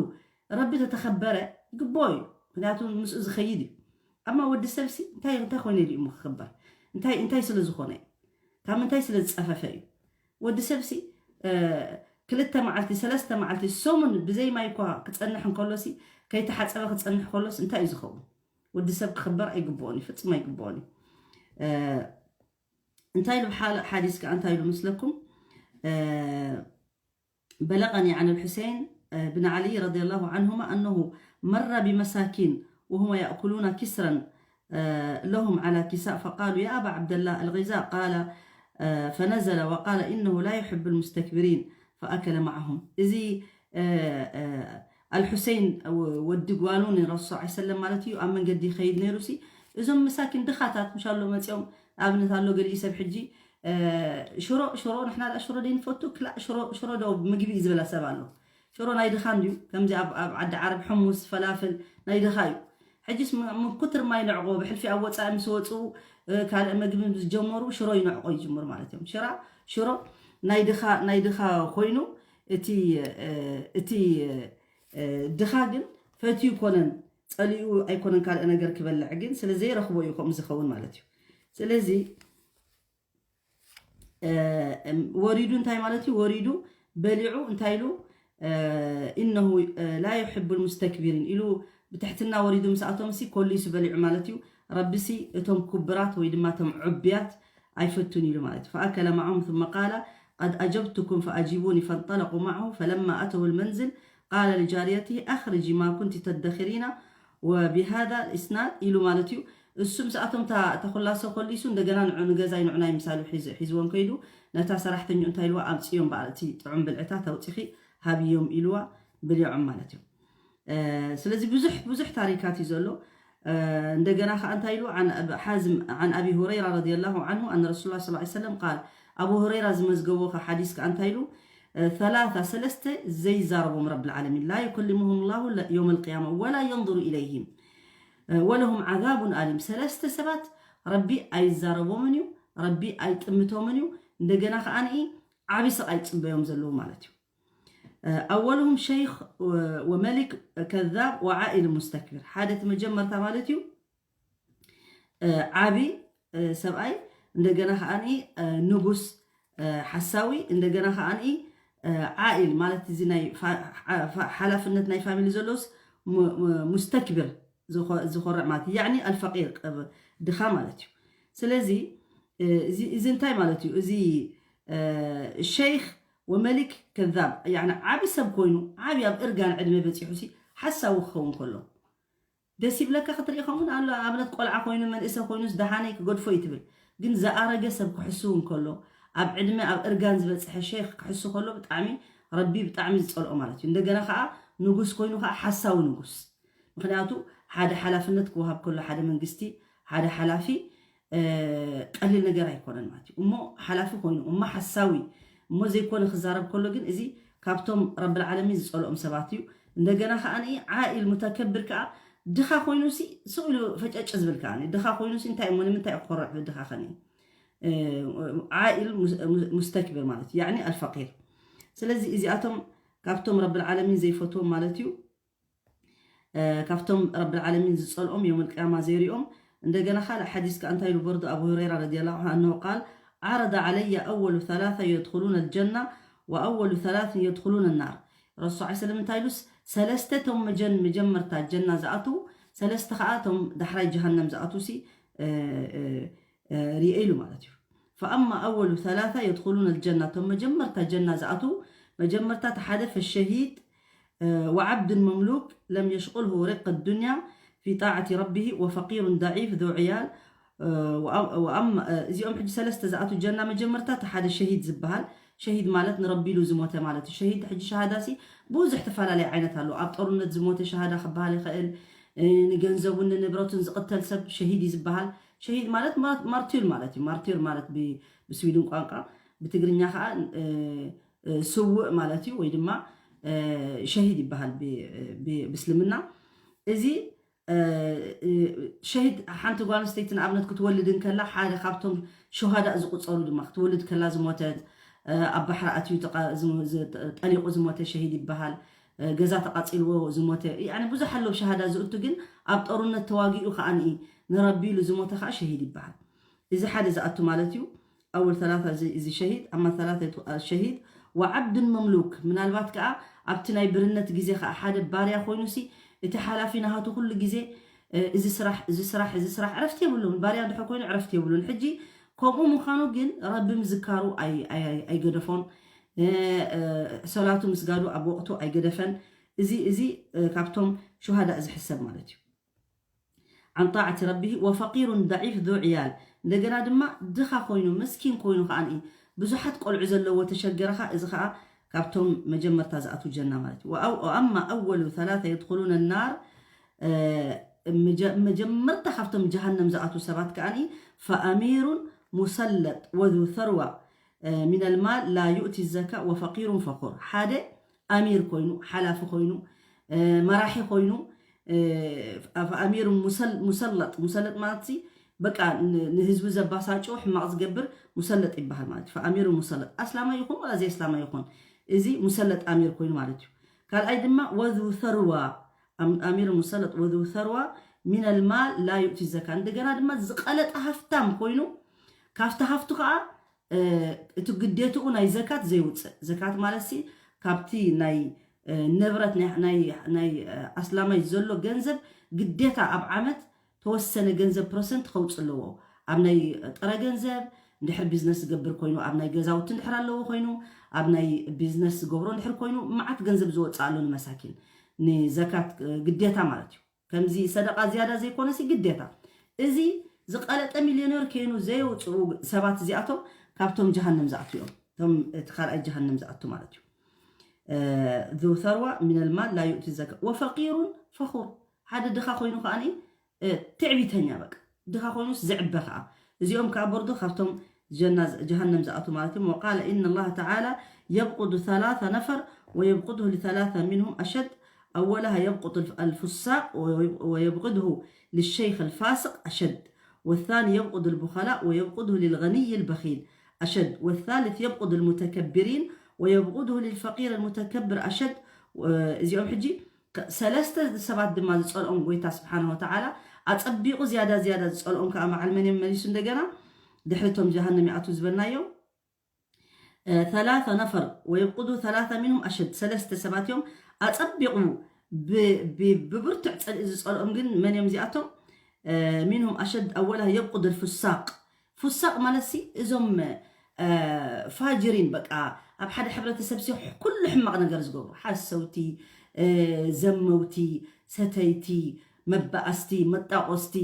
ረቢ ተተኸበረ ይግብኦ እዩ። ምኽንያቱ ምስኡ ዝኸይድ እዩ። ኣማ ወዲ ሰብ ሲ እንታይ፣ እንታይ ኮይነ ኢሉ እዩ ክኽበር? እንታይ፣ እንታይ ስለ ዝኾነ እዩ? ካብ ምንታይ ስለ ዝጸፈፈ እዩ? ወዲ ሰብ ሲ፣ እ፣ ክልተ መዓልቲ፣ ሰለስተ መዓልቲ፣ ሰሙን ብዘይ ማይ እኳ ክጸንሕ እንከሎ ሲ፣ ከይተሓጸበ ክጸንሕ ከሎስ እንታይ እዩ ዝኸውን? ወዲ ሰብ ክኽበር ኣይግብኦን እዩ፣ ፍጹም ኣይግብኦን እዩ። እ፣ እንታይ ኢሉ ብሓ-፣ ሓዲስ ከኣ እንታይ ኢሉ ምስለኩም? እ፣ بلغني عن الحسين، آه، بن علي رضي الله عنهما أنه مر بمساكين وهم يأكلون كسرا، آه، لهم على كساء، فقالوا: يا أبا عبد الله، الغذاء؟ قال، آه، فنزل وقال: إنه لا يحب المستكبرين، فأكل معهم. እዚ፣ آه، آه، ኣልሑሴን ወ-፣ ወዲ ጓሉ ንረሱል ሰለላሁ ዐለይሂ ወሰለም ማለት እዩ፣ ኣብ መንገዲ ይኸይድ ነይሩ ሲ፣ እዞም መሳኪን ድኻታት ምሻሎ መጺኦም፣ ኣብነት ኣሎ ገሊኡ ሰብ ሕጂ፣ እ፣ ሽሮ፣ ሽሮ፣ ንሕና ደኣ ሽሮ ደይንፈቱ፣ ክላእ ሽሮ፣ ሽሮ ዶ ምግቢ እዩ ዝበላ ሰብ ኣሎ። ሽሮ ናይ ድኻ እንድዩ፣ ከምዚ ኣብ፣ ኣብ ዓዲ ዓረብ ሕሙስ፣ ፈላፍል ናይ ድኻ እዩ። ሕጂስ ም-፣ ምን ኩትር ማይ ነዕቆ፣ ብሕልፊ ኣብ ወጻኢ ምስ ወጹ፣ እ፣ ካልእ መግቢ ምስ ጀመሩ ሽሮ ይነዕቆ ይጅምሩ ማለት እዮም። ሽራ፣ ሽሮ ናይ ድኻ፣ ናይ ድኻ ኮይኑ፣ እቲ፣ እ፣ እቲ፣ እ፣ ድኻ ግን ፈትዩ ኮነን ጸሊኡ ኣይኮነን ካልእ ነገር ክበልዕ፣ ግን ስለ ዘይረኽቦ እዩ ከምኡ ዝኸውን ማለት እዩ። ስለዚ፣ እ፣ እም፣ ወሪዱ እንታይ ማለት እዩ? ወሪዱ በሊዑ እንታይ ኢሉ? እ፣ ኢነሁ፣ እ፣ ላ ዩሕቡ ልሙስተክቢሪን ኢሉ ብትሕትና ወሪዱ ምስ ኣቶም ሲ ኮሊሱ በሊዑ ማለት እዩ። ረቢ ሲ እቶም ኩብራት ወይ ድማ እቶም ዕቡያት ኣይፈቱን ኢሉ ማለት እዩ። فأكل معهم ثم قال قد أجبتكم فأجيبوني فانطلقوا معه فلما أتوا المنزل قال لجاريته أخرجي ما كنت تدخرين وبهذا الإسناد ኢሉ ማለት እዩ። እሱ ምስኣቶም እታ እታ ኩላ ሰው ከሊሱ እንደገና ንዑ ንገዛይ ንዑ ናይ ምሳሉ ሒዝ- ሒዝዎም ከይዱ ነታ ሰራሕተኛ እንታይ ኢልዋ ኣምፅዮም በዓል እቲ ጥዑም ብልዕታት ኣውፂኺ ሃብዮም ኢልዋ ብሊዖም ማለት እዩ። ስለዚ ብዙሕ ብዙሕ ታሪካት እዩ ዘሎ። እንደገና ከዓ እንታይ ኢሉ عن أبي هريرة رضي الله عنه أن رسول الله صلى الله عليه وسلم قال ኣቡ ሁረይራ ዝመዝገቦ ሓዲስ ከዓ እንታይ ኢሉ ثلاثة ሰለስተ ዘይዛረቦም ረብል ዓለሚን لا يكلمهم الله يوم القيامة ولا ينظر إليهم ولهم عذاب أليم ሰለስተ ሰባት ረቢ ኣይዛረቦምን እዩ ረቢ ኣይጥምቶምን እዩ እንደገና ከዓ ዓብይ ስቃይ ፅበዮም ዘለዉ ማለት እዩ أولهم شيخ وملك كذاب وعائل مستكبر ሓደ እቲ መጀመርታ ማለት እዩ ዓቢ ሰብኣይ እንደገና ከዓኒ ንጉስ ሓሳዊ እንደገና ከዓኒ ዓኢል ማለት እዚ ናይ ሓላፍነት ናይ ፋሚሊ ዘሎስ ሙስተክብር ዝኾርዕ ማለት ያኒ ኣልፈቂር ድኻ ማለት እዩ ስለዚ እዚ እንታይ ማለት እዩ እዚ ሸይኽ ወመሊክ ከዛብ ያኒ ዓቢ ሰብ ኮይኑ ዓቢ ኣብ እርጋን ዕድመ በፂሑ ሲ ሓሳዊ ክኸውን ከሎ ደስ ይብለካ ክትርኢ ከምኡ ኣሎ ኣብነት ቆልዓ ኮይኑ መንእሰ ኮይኑ ዝደሓነይ ክገድፎ እዩ ትብል ግን ዝኣረገ ሰብ ክሕሱ እንከሎ ኣብ ዕድመ ኣብ እርጋን ዝበፅሐ ሸይኽ ክሕሱ ከሎ ብጣዕሚ ረቢ ብጣዕሚ ዝፀልኦ ማለት እዩ እንደገና ከዓ ንጉስ ኮይኑ ከዓ ሓሳዊ ንጉስ ምክንያቱ ሓደ ሓላፍነት ክወሃብ ከሎ ሓደ መንግስቲ ሓደ ሓላፊ ቀሊል ነገር ኣይኮነን ማለት እዩ እሞ ሓላፊ ኮይኑ እሞ ሓሳዊ እሞ ዘይኮነ ክዛረብ ከሎ ግን እዚ ካብቶም ረብል ዓለሚን ዝፀልኦም ሰባት እዩ እንደገና ከዓ ዓኢል ሙተከብር ከዓ ድኻ ኮይኑ ሲ ስቕ ኢሉ ፈጨጭ ዝብል ከዓ ድኻ ኮይኑ ሲ እንታይ እሞ ንምንታይ ክኮርዕ ድኻ ከኒ ዓኢል ሙስተክብር ማለት እዩ ያኒ ኣልፈቂር ስለዚ እዚኣቶም ካብቶም ረብል ዓለሚን ዘይፈትዎም ማለት እዩ ካብቶም ረብል ዓለሚን ዝጸልኦም የውመል ቅያማ ዘይሪኦም እንደገና ካልእ ሓዲስ ከኣ እንታይ ኢሉ በርዶ ኣቡ ሁረይራ ረዲየላሁ ዐንሁ ቃል ዓረደ ዓለየ ኣወሉ ሰላሳ የድኹሉነ ልጀና ወኣወሉ ሰላስን የድኹሉነ ናር ረሱ ስ ሰለም እንታይ ኢሉስ ሰለስተ ቶም መጀን መጀመርታ ጀና ዝኣትዉ ሰለስተ ከዓ ቶም ዳሕራይ ጀሃነም ዝኣትዉ ሲ ሪኤ ኢሉ ማለት እዩ فأما أول ثلاثة يدخلون الجنة ቶም መጀመርታ ጀና ዝኣትዉ መጀመርታ ተሓደ فالشهيد وعبد مملوك لم يشغله رق الدنيا في طاعة ربه وفقير ضعيف ذو عيال እዚኦም ሕጂ ሰለስተ ዝኣቱ ጀና መጀመርታ እቲ ሓደ ሸሂድ ዝበሃል ሸሂድ ማለት ንረቢ ኢሉ ዝሞተ ማለት እዩ ሸሂድ ሕጂ ሸሃዳ ሲ ብዙሕ ተፈላለየ ዓይነት ኣሎ ኣብ ጦርነት ዝሞተ ሸሃዳ ክበሃል ይኽእል ንገንዘቡን ንንብረቱን ዝቕተል ሰብ ሸሂድ እዩ ዝበሃል ሸሂድ ማለት ማርቲር ማለት እዩ ማርቲር ማለት ብስዊድን ቋንቋ ብትግርኛ ከዓ ስውእ ማለት እዩ ወይ ድማ ሸሂድ ይበሃል ብእስልምና እዚ ሸሂድ ሓንቲ ጓል ኣንስተይቲ ንኣብነት ክትወልድ እንከላ ሓደ ካብቶም ሸሃዳእ ዝቁፀሩ ድማ ክትወልድ ከላ ዝሞተት ኣብ ባሕሪ ኣትዩ ጠሊቁ ዝሞተ ሸሂድ ይበሃል ገዛ ተቃፂልዎ ዝሞተ ብዙሕ ኣለዉ ሸሃዳ ዝእቱ ግን ኣብ ጦርነት ተዋጊኡ ከዓ ንረቢ ኢሉ ዝሞተ ከዓ ሸሂድ ይበሃል እዚ ሓደ ዝኣቱ ማለት እዩ ኣወል ሰላሳ እዚ ሸሂድ ኣማ ሰላሳ ሸሂድ ወዓብድን መምሉክ ምናልባት ከዓ ኣብቲ ናይ ብርነት ግዜ ከዓ ሓደ ባርያ ኮይኑሲ እቲ ሓላፊ ናሃቱ ኩሉ ግዜ እዚ ስራሕ እዚ ስራሕ እዚ ስራሕ ዕረፍቲ የብሉን ባርያ ድሐ ኮይኑ ዕረፍቲ የብሉን ሕጂ ከምኡ ምዃኑ ግን ረቢ ምዝካሩ ኣይገደፎን ሰላቱ ምስጋዱ ኣብ ወቅቱ ኣይገደፈን እዚ እዚ ካብቶም ሹሃዳእ ዝሕሰብ ማለት እዩ عن طاعة ربه وفقير ضعيف ذو عيال እንደገና ድማ ድኻ ኮይኑ መስኪን ኮይኑ ከዓ ብዙሓት ቆልዑ ዘለዎ ተሸገረ ከዓ እዚ ከዓ ካብቶም መጀመርታ ዝኣትዉ ጀና ማለት እዩ وأما أول ثلاثة يدخلون النار መጀመርታ ካብቶም ጀሃነም ዝኣትዉ ሰባት ከዓ فأمير مسلط وذو ثروة من المال لا يؤتي الزكاة وفقير فخور ሓደ ኣሚር ኮይኑ ሓላፊ ኮይኑ መራሒ ኮይኑ ኣሚር ሙሰለጥ ሙሰለጥ ማለት በቃ ንህዝቢ ዘባሳጭው ሕማቕ ዝገብር ሙሰለጥ ይበሃል ማለት እዩ ኣሚር ሙሰለጥ ኣስላማ ይኹን ወላ ዘይ ኣስላማ ይኹን እዚ ሙሰለጥ ኣሚር ኮይኑ ማለት እዩ ካልኣይ ድማ ወዙ ሰርዋ ኣሚር ሙሰለጥ ወዙ ሰርዋ ሚነል ማል ላ ዩእቲ ዘካ እንደገና ድማ ዝቀለጠ ሃፍታም ኮይኑ ካብቲ ሃፍቱ ከዓ እቲ ግዴትኡ ናይ ዘካት ዘይውፅእ ዘካት ማለት ሲ ካብቲ ናይ ንብረት ናይ ኣስላማይ ዘሎ ገንዘብ ግዴታ ኣብ ዓመት ተወሰነ ገንዘብ ፕሮሰንት ከውፅ ኣለዎ ኣብ ናይ ጥረ ገንዘብ እንድሕር ቢዝነስ ዝገብር ኮይኑ፣ ኣብ ናይ ገዛውቲ እንድሕር ኣለዎ ኮይኑ፣ ኣብ ናይ ቢዝነስ ዝገብሮ እንድሕር ኮይኑ፣ መዓት ገንዘብ ዝወፅእ ኣሎ ንመሳኪን፣ ንዘካት ግዴታ ማለት እዩ። ከምዚ ሰደቃ ዝያዳ ዘይኮነሲ ግዴታ። እዚ ዝቐለጠ ሚልዮነር ከይኑ ዘየውፅኡ ሰባት እዚኣቶም ካብቶም ጀሃነም ዝኣትዉ እዮም። እቶም እቲ ካልኣይ ጀሃነም ዝኣቱ ማለት እዩ። ذو ثروة من المال لا يؤتي الزكاة وفقير فخور። ሓደ ድኻ ኮይኑ ከዓኒ ትዕቢተኛ በቃ ድኻ ኮይኑስ ዝዕበ ከዓ እዚኦም ከዓ ቦርዶ ካብቶም ጀና ጀሃነም ዝኣቱ ማለት እዮም። وقال إن الله تعالى يبغض ثلاثة نفر ويبغضه لثلاثة منهم أشد. أولها يبغض الفساق ويبغضه للشيخ الفاسق أشد. والثاني يبغض البخلاء ويبغضه للغني البخيل أشد. والثالث يبغض المتكبرين ويبغضه للفقير المتكبر أشد. እዚኦም ሕጂ ሰለስተ ሰባት ድማ ዝፀልኦም ጎይታ ስብሓን ወተዓላ ኣፀቢቑ ዝያዳ ዝያዳ ዝፀልኦም ከዓ መዓል መን እዮም መሊሱ እንደገና ድሕሪቶም ጀሃንም ይኣቱ ዝበልናዮም ثلاثة نفر ويبغضه ثلاثة منهم أشد ሰለስተ ሰባት እዮም ኣፀቢቑ ብብርቱዕ ፀልኢ ዝፀልኦም ግን መን እዮም እዚኣቶም منهم أشد أولها يبغض الفساق ፉሳቅ ማለት ሲ እዞም ፋጅሪን በቃ ኣብ ሓደ ሕብረተሰብ ሲ ኩሉ ሕማቕ ነገር ዝገብሩ ሓሰውቲ ዘመውቲ ሰተይቲ መባኣስቲ መጣቆስቲ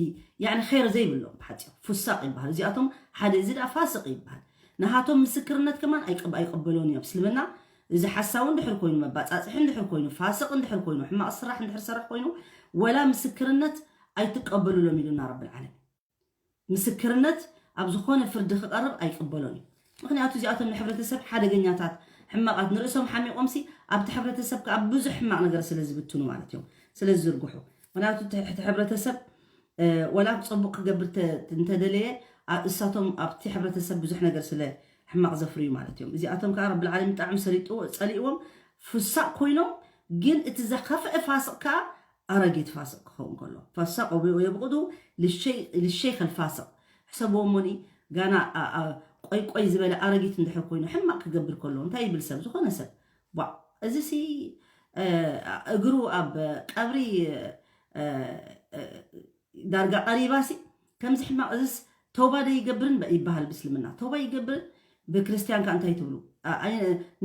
ያኒ ኸይር ዘይብሎም ሓፂር ፉሳቅ ይበሃል እዚኣቶም ሓደ እዚ ዳ ፋስቅ ይበሃል ናሃቶም ምስክርነት ከማን ኣይቀበሎን እዮም እስልምና እዚ ሓሳዊ እንድሕር ኮይኑ መባፃፅሒ እንድሕር ኮይኑ ፋስቅ እንድሕር ኮይኑ ሕማቅ ስራሕ እንድሕር ሰራሕ ኮይኑ ወላ ምስክርነት ኣይትቀበሉሎም ኢሉና ረብል ዓለሚን ምስክርነት ኣብ ዝኾነ ፍርዲ ክቐርብ ኣይቅበሎን እዩ ምክንያቱ እዚኣቶም ንሕብረተሰብ ሓደገኛታት ሕማቓት ንርእሶም ሓሚቖምሲ ኣብቲ ሕብረተሰብ ከዓ ብዙሕ ሕማቕ ነገር ስለ ዝብትኑ ማለት እዮም ስለ ዝዝርግሑ ምክንያቱ እቲ ሕብረተሰብ ወላ ፅቡቅ ክገብር እንተደለየ እሳቶም ኣብቲ ሕብረተሰብ ብዙሕ ነገር ስለ ሕማቕ ዘፍርዩ ማለት እዮም እዚኣቶም ከዓ ረብል ዓለሚን ብጣዕሚ ሰሊጥዎ ፀሊእዎም ፍሳቅ ኮይኖም ግን እቲ ዘኸፍአ ፋስቅ ከዓ ኣረጊት ፋስቅ ክኸውን ከሎ ፈሳቅ ወየብቅዱ ልሸይኽ ልፋስቅ ሕሰብዎ እሞኒ ጋና ቆይ ቆይ ዝበለ ኣረጊት እንድሕር ኮይኑ ሕማቅ ክገብር ከሎ እንታይ ይብል ሰብ ዝኾነ ሰብ ቧ እዚ ሲ እግሩ ኣብ ቀብሪ ዳርጋ ቀሪባ ሲ ከምዚ ሕማቅ እዚስ ተውባ ዶ ይገብርን ይበሃል ብስልምና ተውባ ይገብርን ብክርስትያን ከዓ እንታይ ትብሉ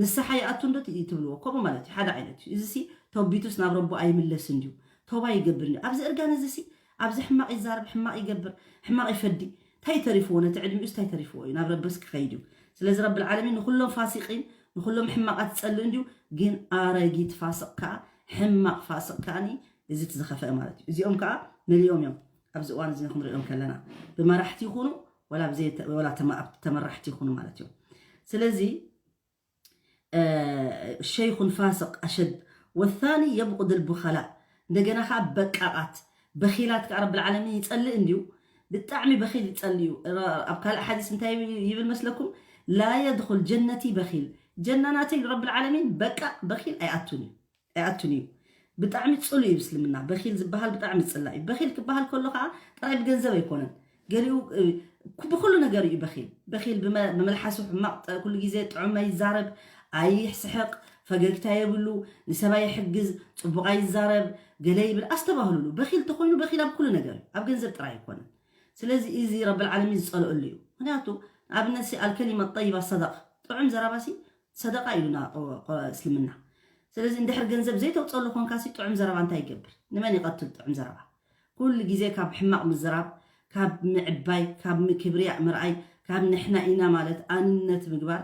ንስሓ ይኣቱ እንዶ ትብልዎ ከምኡ ማለት እዩ ሓደ ዓይነት እዩ እዚ ሲ ተውቢቱስ ናብ ረቡ ኣይምለስን ድዩ ተውባ ይገብር እንዲ ኣብዚ እርጋን እዚ ሲ ኣብዚ ሕማቅ ይዛረብ ሕማቅ ይገብር ሕማቅ ይፈዲ እንታይ ተሪፍዎ ነቲ ዕድሚኡስ እንታይ ተሪፍዎ እዩ ናብ ረበስ ክኸይድ እዩ ስለዚ ረብል ዓለሚን ንኩሎም ፋሲቂን ንኩሎም ሕማቃት ዝጸልእ እንዲዩ ግን ኣረጊት ፋስቅ ከዓ ሕማቅ ፋስቅ ከዓኒ እዚ እቲ ዝኸፍአ ማለት እዩ እዚኦም ከዓ መሊኦም እዮም ኣብዚ እዋን እዚ ክንሪኦም ከለና ብመራሕቲ ይኹኑ ወላ ብዘይ ወላ ተማ- ተመራሕቲ ይኹኑ ማለት እዮም ስለዚ ሸይኹን ፋስቅ ኣሸድ ወታኒ የብቁድ ልቡኸላ እንደገና ከዓ በቃቃት በኺላት ከዓ ረብል ዓለሚን ይፀልእ እንድዩ ብጣዕሚ በኺል ይፀልእ እዩ ኣብ ካልእ ሓዲስ እንታይ ይብል መስለኩም ላ የድኹል ጀነቲ በኺል ጀና ናተይ ረብል ዓለሚን በቃ በኺል ኣይኣቱን እዩ ኣይኣቱን እዩ ብጣዕሚ ፅሉ እዩ እስልምና በኺል ዝበሃል ብጣዕሚ ፅላ እዩ በኺል ክበሃል ከሎ ከዓ ጥራይ ብገንዘብ ኣይኮነን ገሊኡ ብኩሉ ነገር እዩ በኺል በኺል ብመልሓሱ ሕማቕ ኩሉ ግዜ ጥዑም ኣይዛረብ ኣይስሕቕ ፈገግታ የብሉ ንሰብ ኣይሕግዝ ፅቡቕ ኣይዛረብ ገለ ይብል ኣስተባህሉሉ በኺል ተኾይኑ በኺል ኣብ ኩሉ ነገር እዩ ኣብ ገንዘብ ጥራይ ኣይኮነን ስለዚ እዚ ረብል ዓለሚን ዝፀልእሉ እዩ ምክንያቱ ንኣብነት ሲ ኣልከሊማ ጠይባ ሰደቃ ጥዑም ዘረባ ሲ ሰደቃ ኢሉና እስልምና ስለዚ እንድሕር ገንዘብ ዘይተውፀሉ ኮንካ ሲ ጥዑም ዘረባ እንታይ ይገብር ንመን ይቐትል ጥዑም ዘረባ ኩሉ ግዜ ካብ ሕማቕ ምዝራብ ካብ ምዕባይ ካብ ክብርያእ ምርኣይ ካብ ንሕና ኢና ማለት ኣንነት ምግባር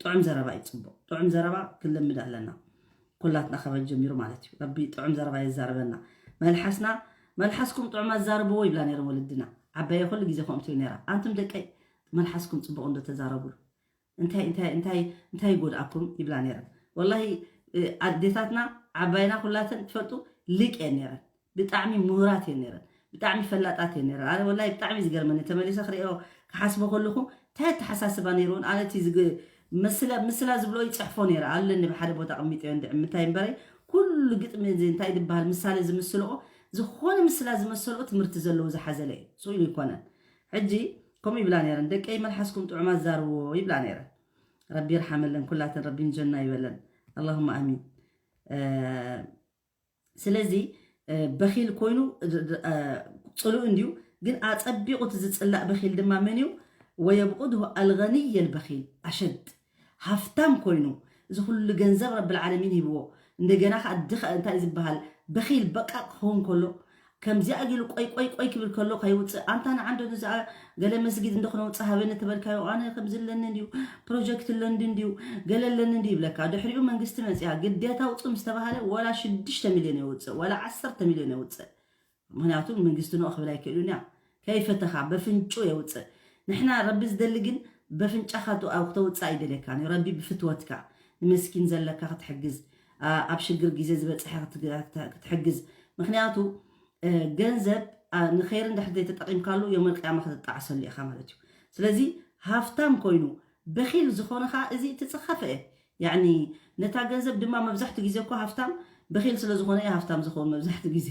ጥዑም ዘረባ እዩ ፅቡቕ ጥዑም ዘረባ ክንለምድ ኣለና ኩላትና ከበን ጀሚሩ ማለት እዩ ረቢ ጥዑም ዘረባ የዛርበና መልሓስና መልሓስኩም ጥዑም ኣዛርብዎ ይብላ ነይረን ወለድና ዓባየ ኩሉ ግዜ ከምኡ ትብል ነይራ ኣንቱም ደቀይ መልሓስኩም ፅቡቕ እንዶ ተዛረቡሉ እንታይ እንታይ እንታይ እንታይ ይጎድኣኩም ይብላ ነይረን ወላሂ ኣዴታትና ዓባይና ኩላተን ትፈልጡ ሊቅ እየን ነይረን ብጣዕሚ ምሁራት እየን ነይረን ብጣዕሚ ፈላጣት እየን ነይረን ኣነ ወላሂ ብጣዕሚ ዝገርመኒ ተመሊሰ ክሪኦ ክሓስቦ ከለኹ እንታይ ኣተሓሳስባ ነይርዎን ኣነ እቲ ምስላ ዝብሎ ይፅሕፎ ነይረ ኣለኒ ብሓደ ቦታ ቅሚጠዮ እንድዒ ምንታይ እምበረይ ኩሉ ግጥሚ እዚ እንታይ ዝበሃል ምሳሌ ዝምስልኦ ዝኾነ ምስላ ዝመሰልኦ ትምህርቲ ዘለዎ ዝሓዘለ እዩ ስኢሉ ይኮነን ሕጂ ከምኡ ይብላ ነይረን ደቀይ መልሓስኩም ጥዑማት ዛርብዎ ይብላ ነይረን ረቢ ይርሓመለን ኩላተን ረቢ ንጀና ይበለን ኣላሁማ ኣሚን ስለዚ በኺል ኮይኑ ፅሉእ እንድዩ ግን ኣፀቢቑ እቲ ዝፅላእ በኺል ድማ መን እዩ ويبغضه الغني البخيل أشد. ሃፍታም ኮይኑ እዚ ኩሉ ገንዘብ ረብል ዓለሚን ሂብዎ፣ እንደገና ከዓ ድኻ እንታይ ዝበሃል በኺል በቃ ክኸውን ከሎ፣ ከምዚኣ ጊሉ ቆይ ቆይ ቆይ ክብል ከሎ ከይውፅእ፣ ኣንታ ንዓንዶ ንዛ ገለ መስጊድ እንዶ ክነውፅእ ሃበኒ ተበልካዮ፣ ኣነ ከምዚ ኣለኒ እንድዩ፣ ፕሮጀክት ኣለኒ እንድዩ፣ ገለ ኣለኒ እንድዩ ይብለካ። ድሕሪኡ መንግስቲ መፅያ ግዴታ ውፅእ ምስ ተባሃለ፣ ዋላ ሽዱሽተ ሚልዮን የውፅእ፣ ዋላ ዓሰርተ ሚልዮን የውፅእ። ምክንያቱ መንግስቲ ንኦ ክብል ኣይክእሉን እያ። ከይፈተኻ በፍንጩ የውፅእ። ንሕና ረቢ ዝደሊ ግን በፍንጫኻ ቱ-፣ ኣብ ክተውፅእ ኣይደልየካን እዩ። ረቢ ብፍትወትካ ንመስኪን ዘለካ ክትሕግዝ፣ ኣ-፣ ኣብ ሽግር ግዜ ዝበፅሐ ክት-፣ ክት-፣ ክትሕግዝ። ምክንያቱ፣ እ፣ ገንዘብ፣ ኣ፣ ንኸይር እንድሕር ዘይተጠቒምካሉ የውመል ቅያማ ክትጣዕሰሉ ኢኻ ማለት እዩ። ስለዚ ሃፍታም ኮይኑ በኺል ዝኾነ ኸዓ እዚ እቲ ዝኸፍአ። ያዕኒ ነታ ገንዘብ ድማ መብዛሕትኡ ግዜ እኮ ሃፍታም በኺል ስለ ዝኾነ እዩ ሃፍታም ዝኸውን መብዛሕትኡ ግዜ።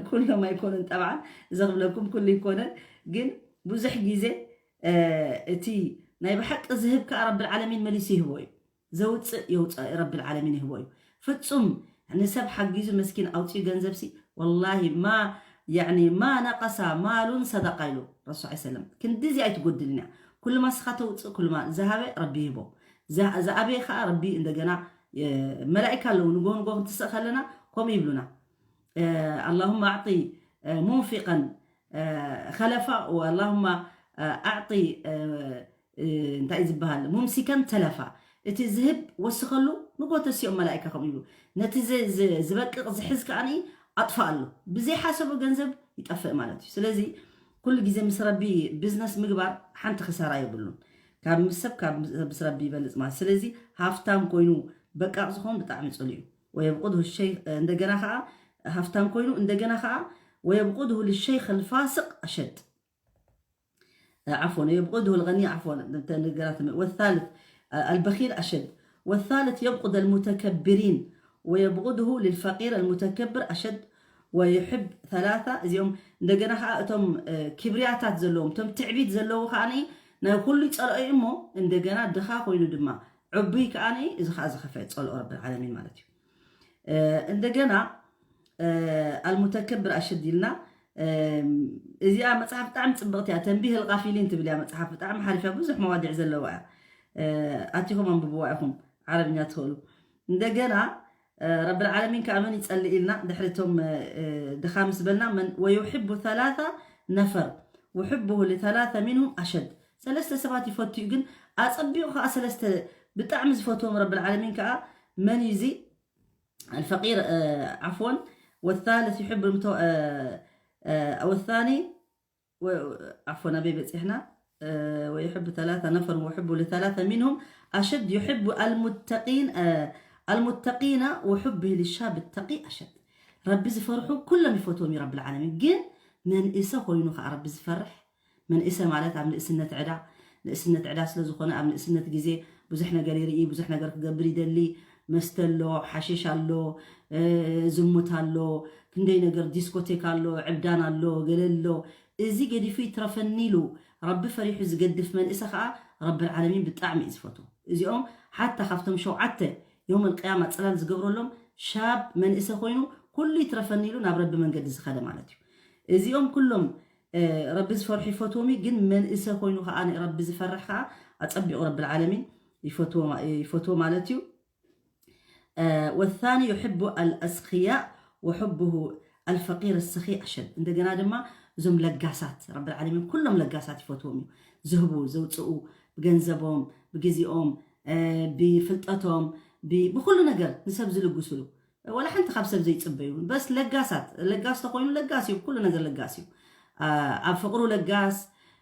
ኩሎም ኣይኮኑን ጠብዓን፣ እዚ ክብለኩም ኩሉ ኣይኮነን፣ ግን ብዙሕ ግዜ፣ እ፣ እቲ ናይ ብሓቂ ዝህብ ከኣ ረብል ዓለሚን መሊሱ ይህቦ እዩ። ዘውፅእ የውፅእ ረብል ዓለሚን ይህቦ እዩ። ፍጹም ንሰብ ሓጊዙ መስኪን ኣውፅኡ ገንዘብሲ ወላሂ ማ፣ ያዕኒ ማ ነቀሳ ማሉን ሰደቃ ኢሉ ረሱል ሰለም። ክንድዚ ኣይትጎድልን እያ። ኩሉ ማ ስኻ ተውፅእ ኩሉ ማ ዝሃበ ረቢ ይህቦ። ዝሃ-፣ ዝኣበየ ከዓ ረቢ እንደገና፣ እ፣ መላኢካ ኣለዉ። ንጎ ንጎ ክንትስእ ከለና ከምኡ ይብሉና። እ፣ اللهم أعط، እ፣ منفقا፣ እ፣ خلفا، واللهم، እ፣ أعط، እ፣ እ፣ እንታይ እዩ ዝበሃል? ሙምሲከን ተለፋ። እቲ ዝህብ ወስኸሉ ንጎ ተሲኦም መላኢካ ከምኡ ይብሉ። ነቲ ዝ-፣ ዝ-፣ ዝበቅቕ ዝሕዝ ከኣ ኣጥፋኣሉ። ብዘይሓሰቦ ገንዘብ ይጠፍእ ማለት እዩ። ስለዚ ኩሉ ግዜ ምስ ረቢ ቢዝነስ ምግባር ሓንቲ ክሳራ የብሉን። ካብ ምስ ሰብ፣ ካብ ምስ ረቢ ይበልጽ ማለት። ስለዚ ሃፍታም ኮይኑ በቃቕ ዝኾን ብጣዕሚ ጽሉእ እዩ። ويبغضه الشيخ، እንደገና ከኣ ሃፍታም ኮይኑ እንደገና ከኣ ويبغضه للشيخ الفاسق أشد. عفوا، يبغضه الغني، عفوا، እንተ ነገራት መ-፣ والثالث، አ፣ البخيل أشد. والثالث يبغض المتكبرين ويبغضه للفقير المتكبر أشد ويحب ثلاثة. እዚኦም እንደገና ከዓ እቶም፣ እ፣ ክብርያታት ዘለዎም፣ እቶም ትዕቢት ዘለዎ ከዓ ናይ ኩሉ ይጸልኦ እዩ እሞ እንደገና ድኻ ኮይኑ ድማ ዕቡይ ከዓ እዚ ከዓ ዝኸፍአ ጸልኦ ረብል ዓለሚን ማለት እዩ። እ፣ እንደገና፣ እ፣ المتكبر أشد ኢልና፣ እ፣ እዚኣ መጽሓፍ ብጣዕሚ ጽብቕቲ እያ። ተንቢህ الغافلين ትብል እያ መጽሓፍ፣ ብጣዕሚ ሓሪፍ እያ፣ ብዙሕ መዋዲዕ ዘለዋ እያ። እ፣ ኣቲኹም ኣንብብዋ ኢኹም፣ ዓረብኛ ትኽእሉ። እንደገና፣ እ፣ ረብል ዓለሚን ከኣ መን ይጸልእ ኢልና፣ ድሕሪ እቶም፣ እ፣ ድኻ ምስ በልና፣ መን، ويحب ثلاثة نفر وحبه لثلاثة منهم أشد። ሰለስተ ሰባት ይፈቱ እዩ፣ ግን ኣጸቢቑ ከኣ ሰለስተ ብጣዕሚ ዝፈትዎም ረብል ዓለሚን ከኣ መን እዩ እዚ? الفقير، እ፣ عفوا، والثالث يحب المتو-، እ፣ እ፣ والثاني و-، عفوا، ኣበይ በጺሕና? እ፣ ويحب ثلاثة نفر وحبه لثلاثة منهم أشد، يحب المتقين، እ፣ المتقين وحبه للشاب التقي أشد። ረቢ ዝፈርሑ ኩሎም ይፈትዎም እዩ ረብል ዓለሚን። ግን መንእሰ ኮይኑ ከኣ ረቢ ዝፈርሕ፣ መንእሰ ማለት ኣብ ንእስነት ዕዳ፣ ንእስነት ዕዳ ስለ ዝኾነ ኣብ ንእስነት ግዜ ብዙሕ ነገር ይርኢ፣ ብዙሕ ነገር ክገብር ይደሊ። መስተ ኣሎ፣ ሓሽሽ ኣሎ፣ እ፣ ዝሙት ኣሎ፣ ክንደይ ነገር፣ ዲስኮቴክ ኣሎ፣ ዕብዳን ኣሎ፣ ገለ ኣሎ። እዚ ገዲፉ ይትረፈኒ ኢሉ ረቢ ፈሪሑ ዝገድፍ መንእሰ ከኣ ረብል ዓለሚን ብጣዕሚ እዩ ዝፈትዎ። እዚኦም ሓታ ካብቶም ሸውዓተ የውመል ቅያማ ጽላል ዝገብረሎም ሻብ መንእሰ ኮይኑ ኩሉ ይትረፈኒ ኢሉ ናብ ረቢ መንገዲ ዝኸደ ማለት እዩ። እዚኦም ኩሎም፣ እ፣ ረቢ ዝፈርሑ ይፈትዎም እዩ፣ ግን መንእሰ ኮይኑ ከኣ ንረቢ ዝፈርሕ ከኣ ኣጸቢቑ ረብል ዓለሚን ይፈትዎ ማ-፣ ይፈትዎ ማለት እዩ። እ፣ والثاني يحب الأسخياء وحبه الفقير السخي أشد። እንደገና ድማ እዞም ለጋሳት ረብል ዓለሚን ኩሎም ለጋሳት ይፈትዎም እዩ። ዝህቡ፣ ዘውፅኡ፣ ብገንዘቦም፣ ብግዜኦም፣ እ፣ ብፍልጠቶም፣ ብ-፣ ብኩሉ ነገር ንሰብ ዝልግስሉ፣ ወላ ሓንቲ ካብ ሰብ ዘይጽበዩ፣ በስ ለጋሳት፣ ለጋስ ተኾይኑ ለጋስ እዩ፣ ኩሉ ነገር ለጋስ እዩ። ኣ-፣ ኣብ ፍቕሩ ለጋስ፣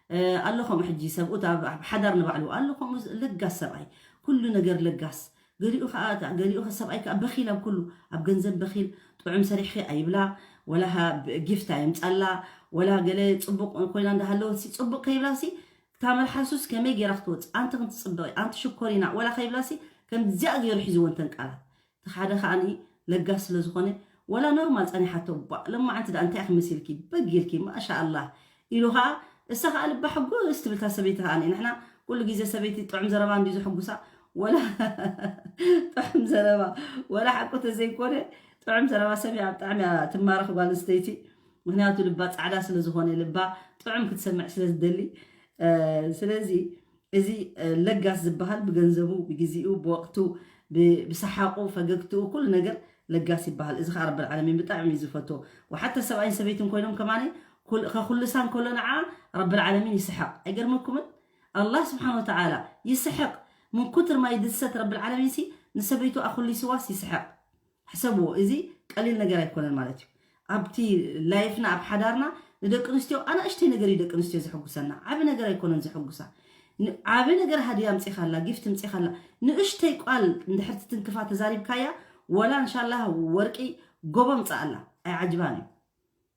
እ፣ ኣሎ ከምኡ ሕጂ ሰብኡት ኣብ፣ ኣብ ሓዳር ንባዕሉ ኣሎ ከምኡ ለጋስ ሰብኣይ፣ ኩሉ ነገር ለጋስ። ገሊኡ ኸዓ፣ ገሊኡ ኸ ሰብኣይ ከኣ በኺል ኣብ ኩሉ፣ ኣብ ገንዘብ በኺል፣ ጥዑም ሰሪሕኺ ኣይብላ፣ ወላ ሃ-፣ ብ-፣ ጊፍት ኣየምጻላ፣ ወላ ገለ ጽቡቕ ኮይና እንዳሃለወት ሲ ጽቡቕ ከይብላ ሲ፣ እታ መልሓሱስ ከመይ ገይራ ክትወጽእ፣ ኣንቲ ክንትጽብቒ፣ ኣንቲ ሽኮሪና፣ ወላ ከይብላ ሲ፣ ከምዚኣ ገይሩ ሒዝወን ተን ቃላት። እቲ ሓደ ከኣ ለጋስ ስለ ዝኾነ፣ ወላ ኖርማል ጸኒሓቶ፣ ባ-፣ ሎማዓንቲ ደኣ እንታይ ኢኺ መሲልኪ፣ በግ ኢልኪ፣ ማሻኣላህ ኢሉ ከኣ፣ እሳ ከኣ ልባ ሕጉስ ትብል እታ ሰበይቲ ከኣ። ንሕና ኩሉ ግዜ ሰበይቲ ጥዑም ዘረባ እንድዩ ዘሐጉሳ፣ ወላ ጥዑም ዘረባ፣ ወላ ሓቁ ተዘይኮነ፣ ጥዑም ዘረባ ሰብ እያ ብጣዕሚ እያ ትማረኽ ጓል ኣንስተይቲ። ምኽንያቱ ልባ ጻዕዳ ስለ ዝኾነ፣ ልባ ጥዑም ክትሰምዕ ስለ ዝደሊ፣ ስለዚ እዚ ለጋስ ዝበሃል ብገንዘቡ፣ ብግዜኡ፣ ብወቅቱ፣ ብሰሓቁ፣ ፈገግትኡ፣ ኩሉ ነገር ለጋስ ይበሃል። እዚ ከዓ ረብል ዓለሚን ብጣዕሚ እዩ ዝፈትዎ። ወሓተ ሰብኣይን ሰበይትን ኮይኖም ከማነ ከኩልሳ እንከሎ ንዓ ረብል ዓለሚን ይስሐቅ። ኣይገርመኩምን? ኣላህ ስብሓን ወተዓላ ይስሐቅ። ምን ኩትር ማ ይድሰት ረብል ዓለሚን ሲ ንሰበይቱ ኣኩሊስዋስ ይስሐቅ። ሕሰብዎ፣ እዚ ቀሊል ነገር ኣይኮነን ማለት እዩ። ኣብቲ ላይፍና፣ ኣብ ሓዳርና ንደቂ ኣንስትዮ ኣናእሽተይ ነገር እዩ ደቂ ኣንስትዮ ዘሐጉሰና፣ ዓቢ ነገር ኣይኮነን ዘሐጉሳ። ዓቢ ነገር ሃድያ ኣምፂኻላ፣ ጊፍት ኣምፂኻላ፣ ንእሽተይ ቋል እንድሕር ትትንክፋ ተዛሪብካያ፣ ወላ እንሻላ ወርቂ ጎቦ ኣምፅኣላ፣ ኣይዓጅባን እዩ።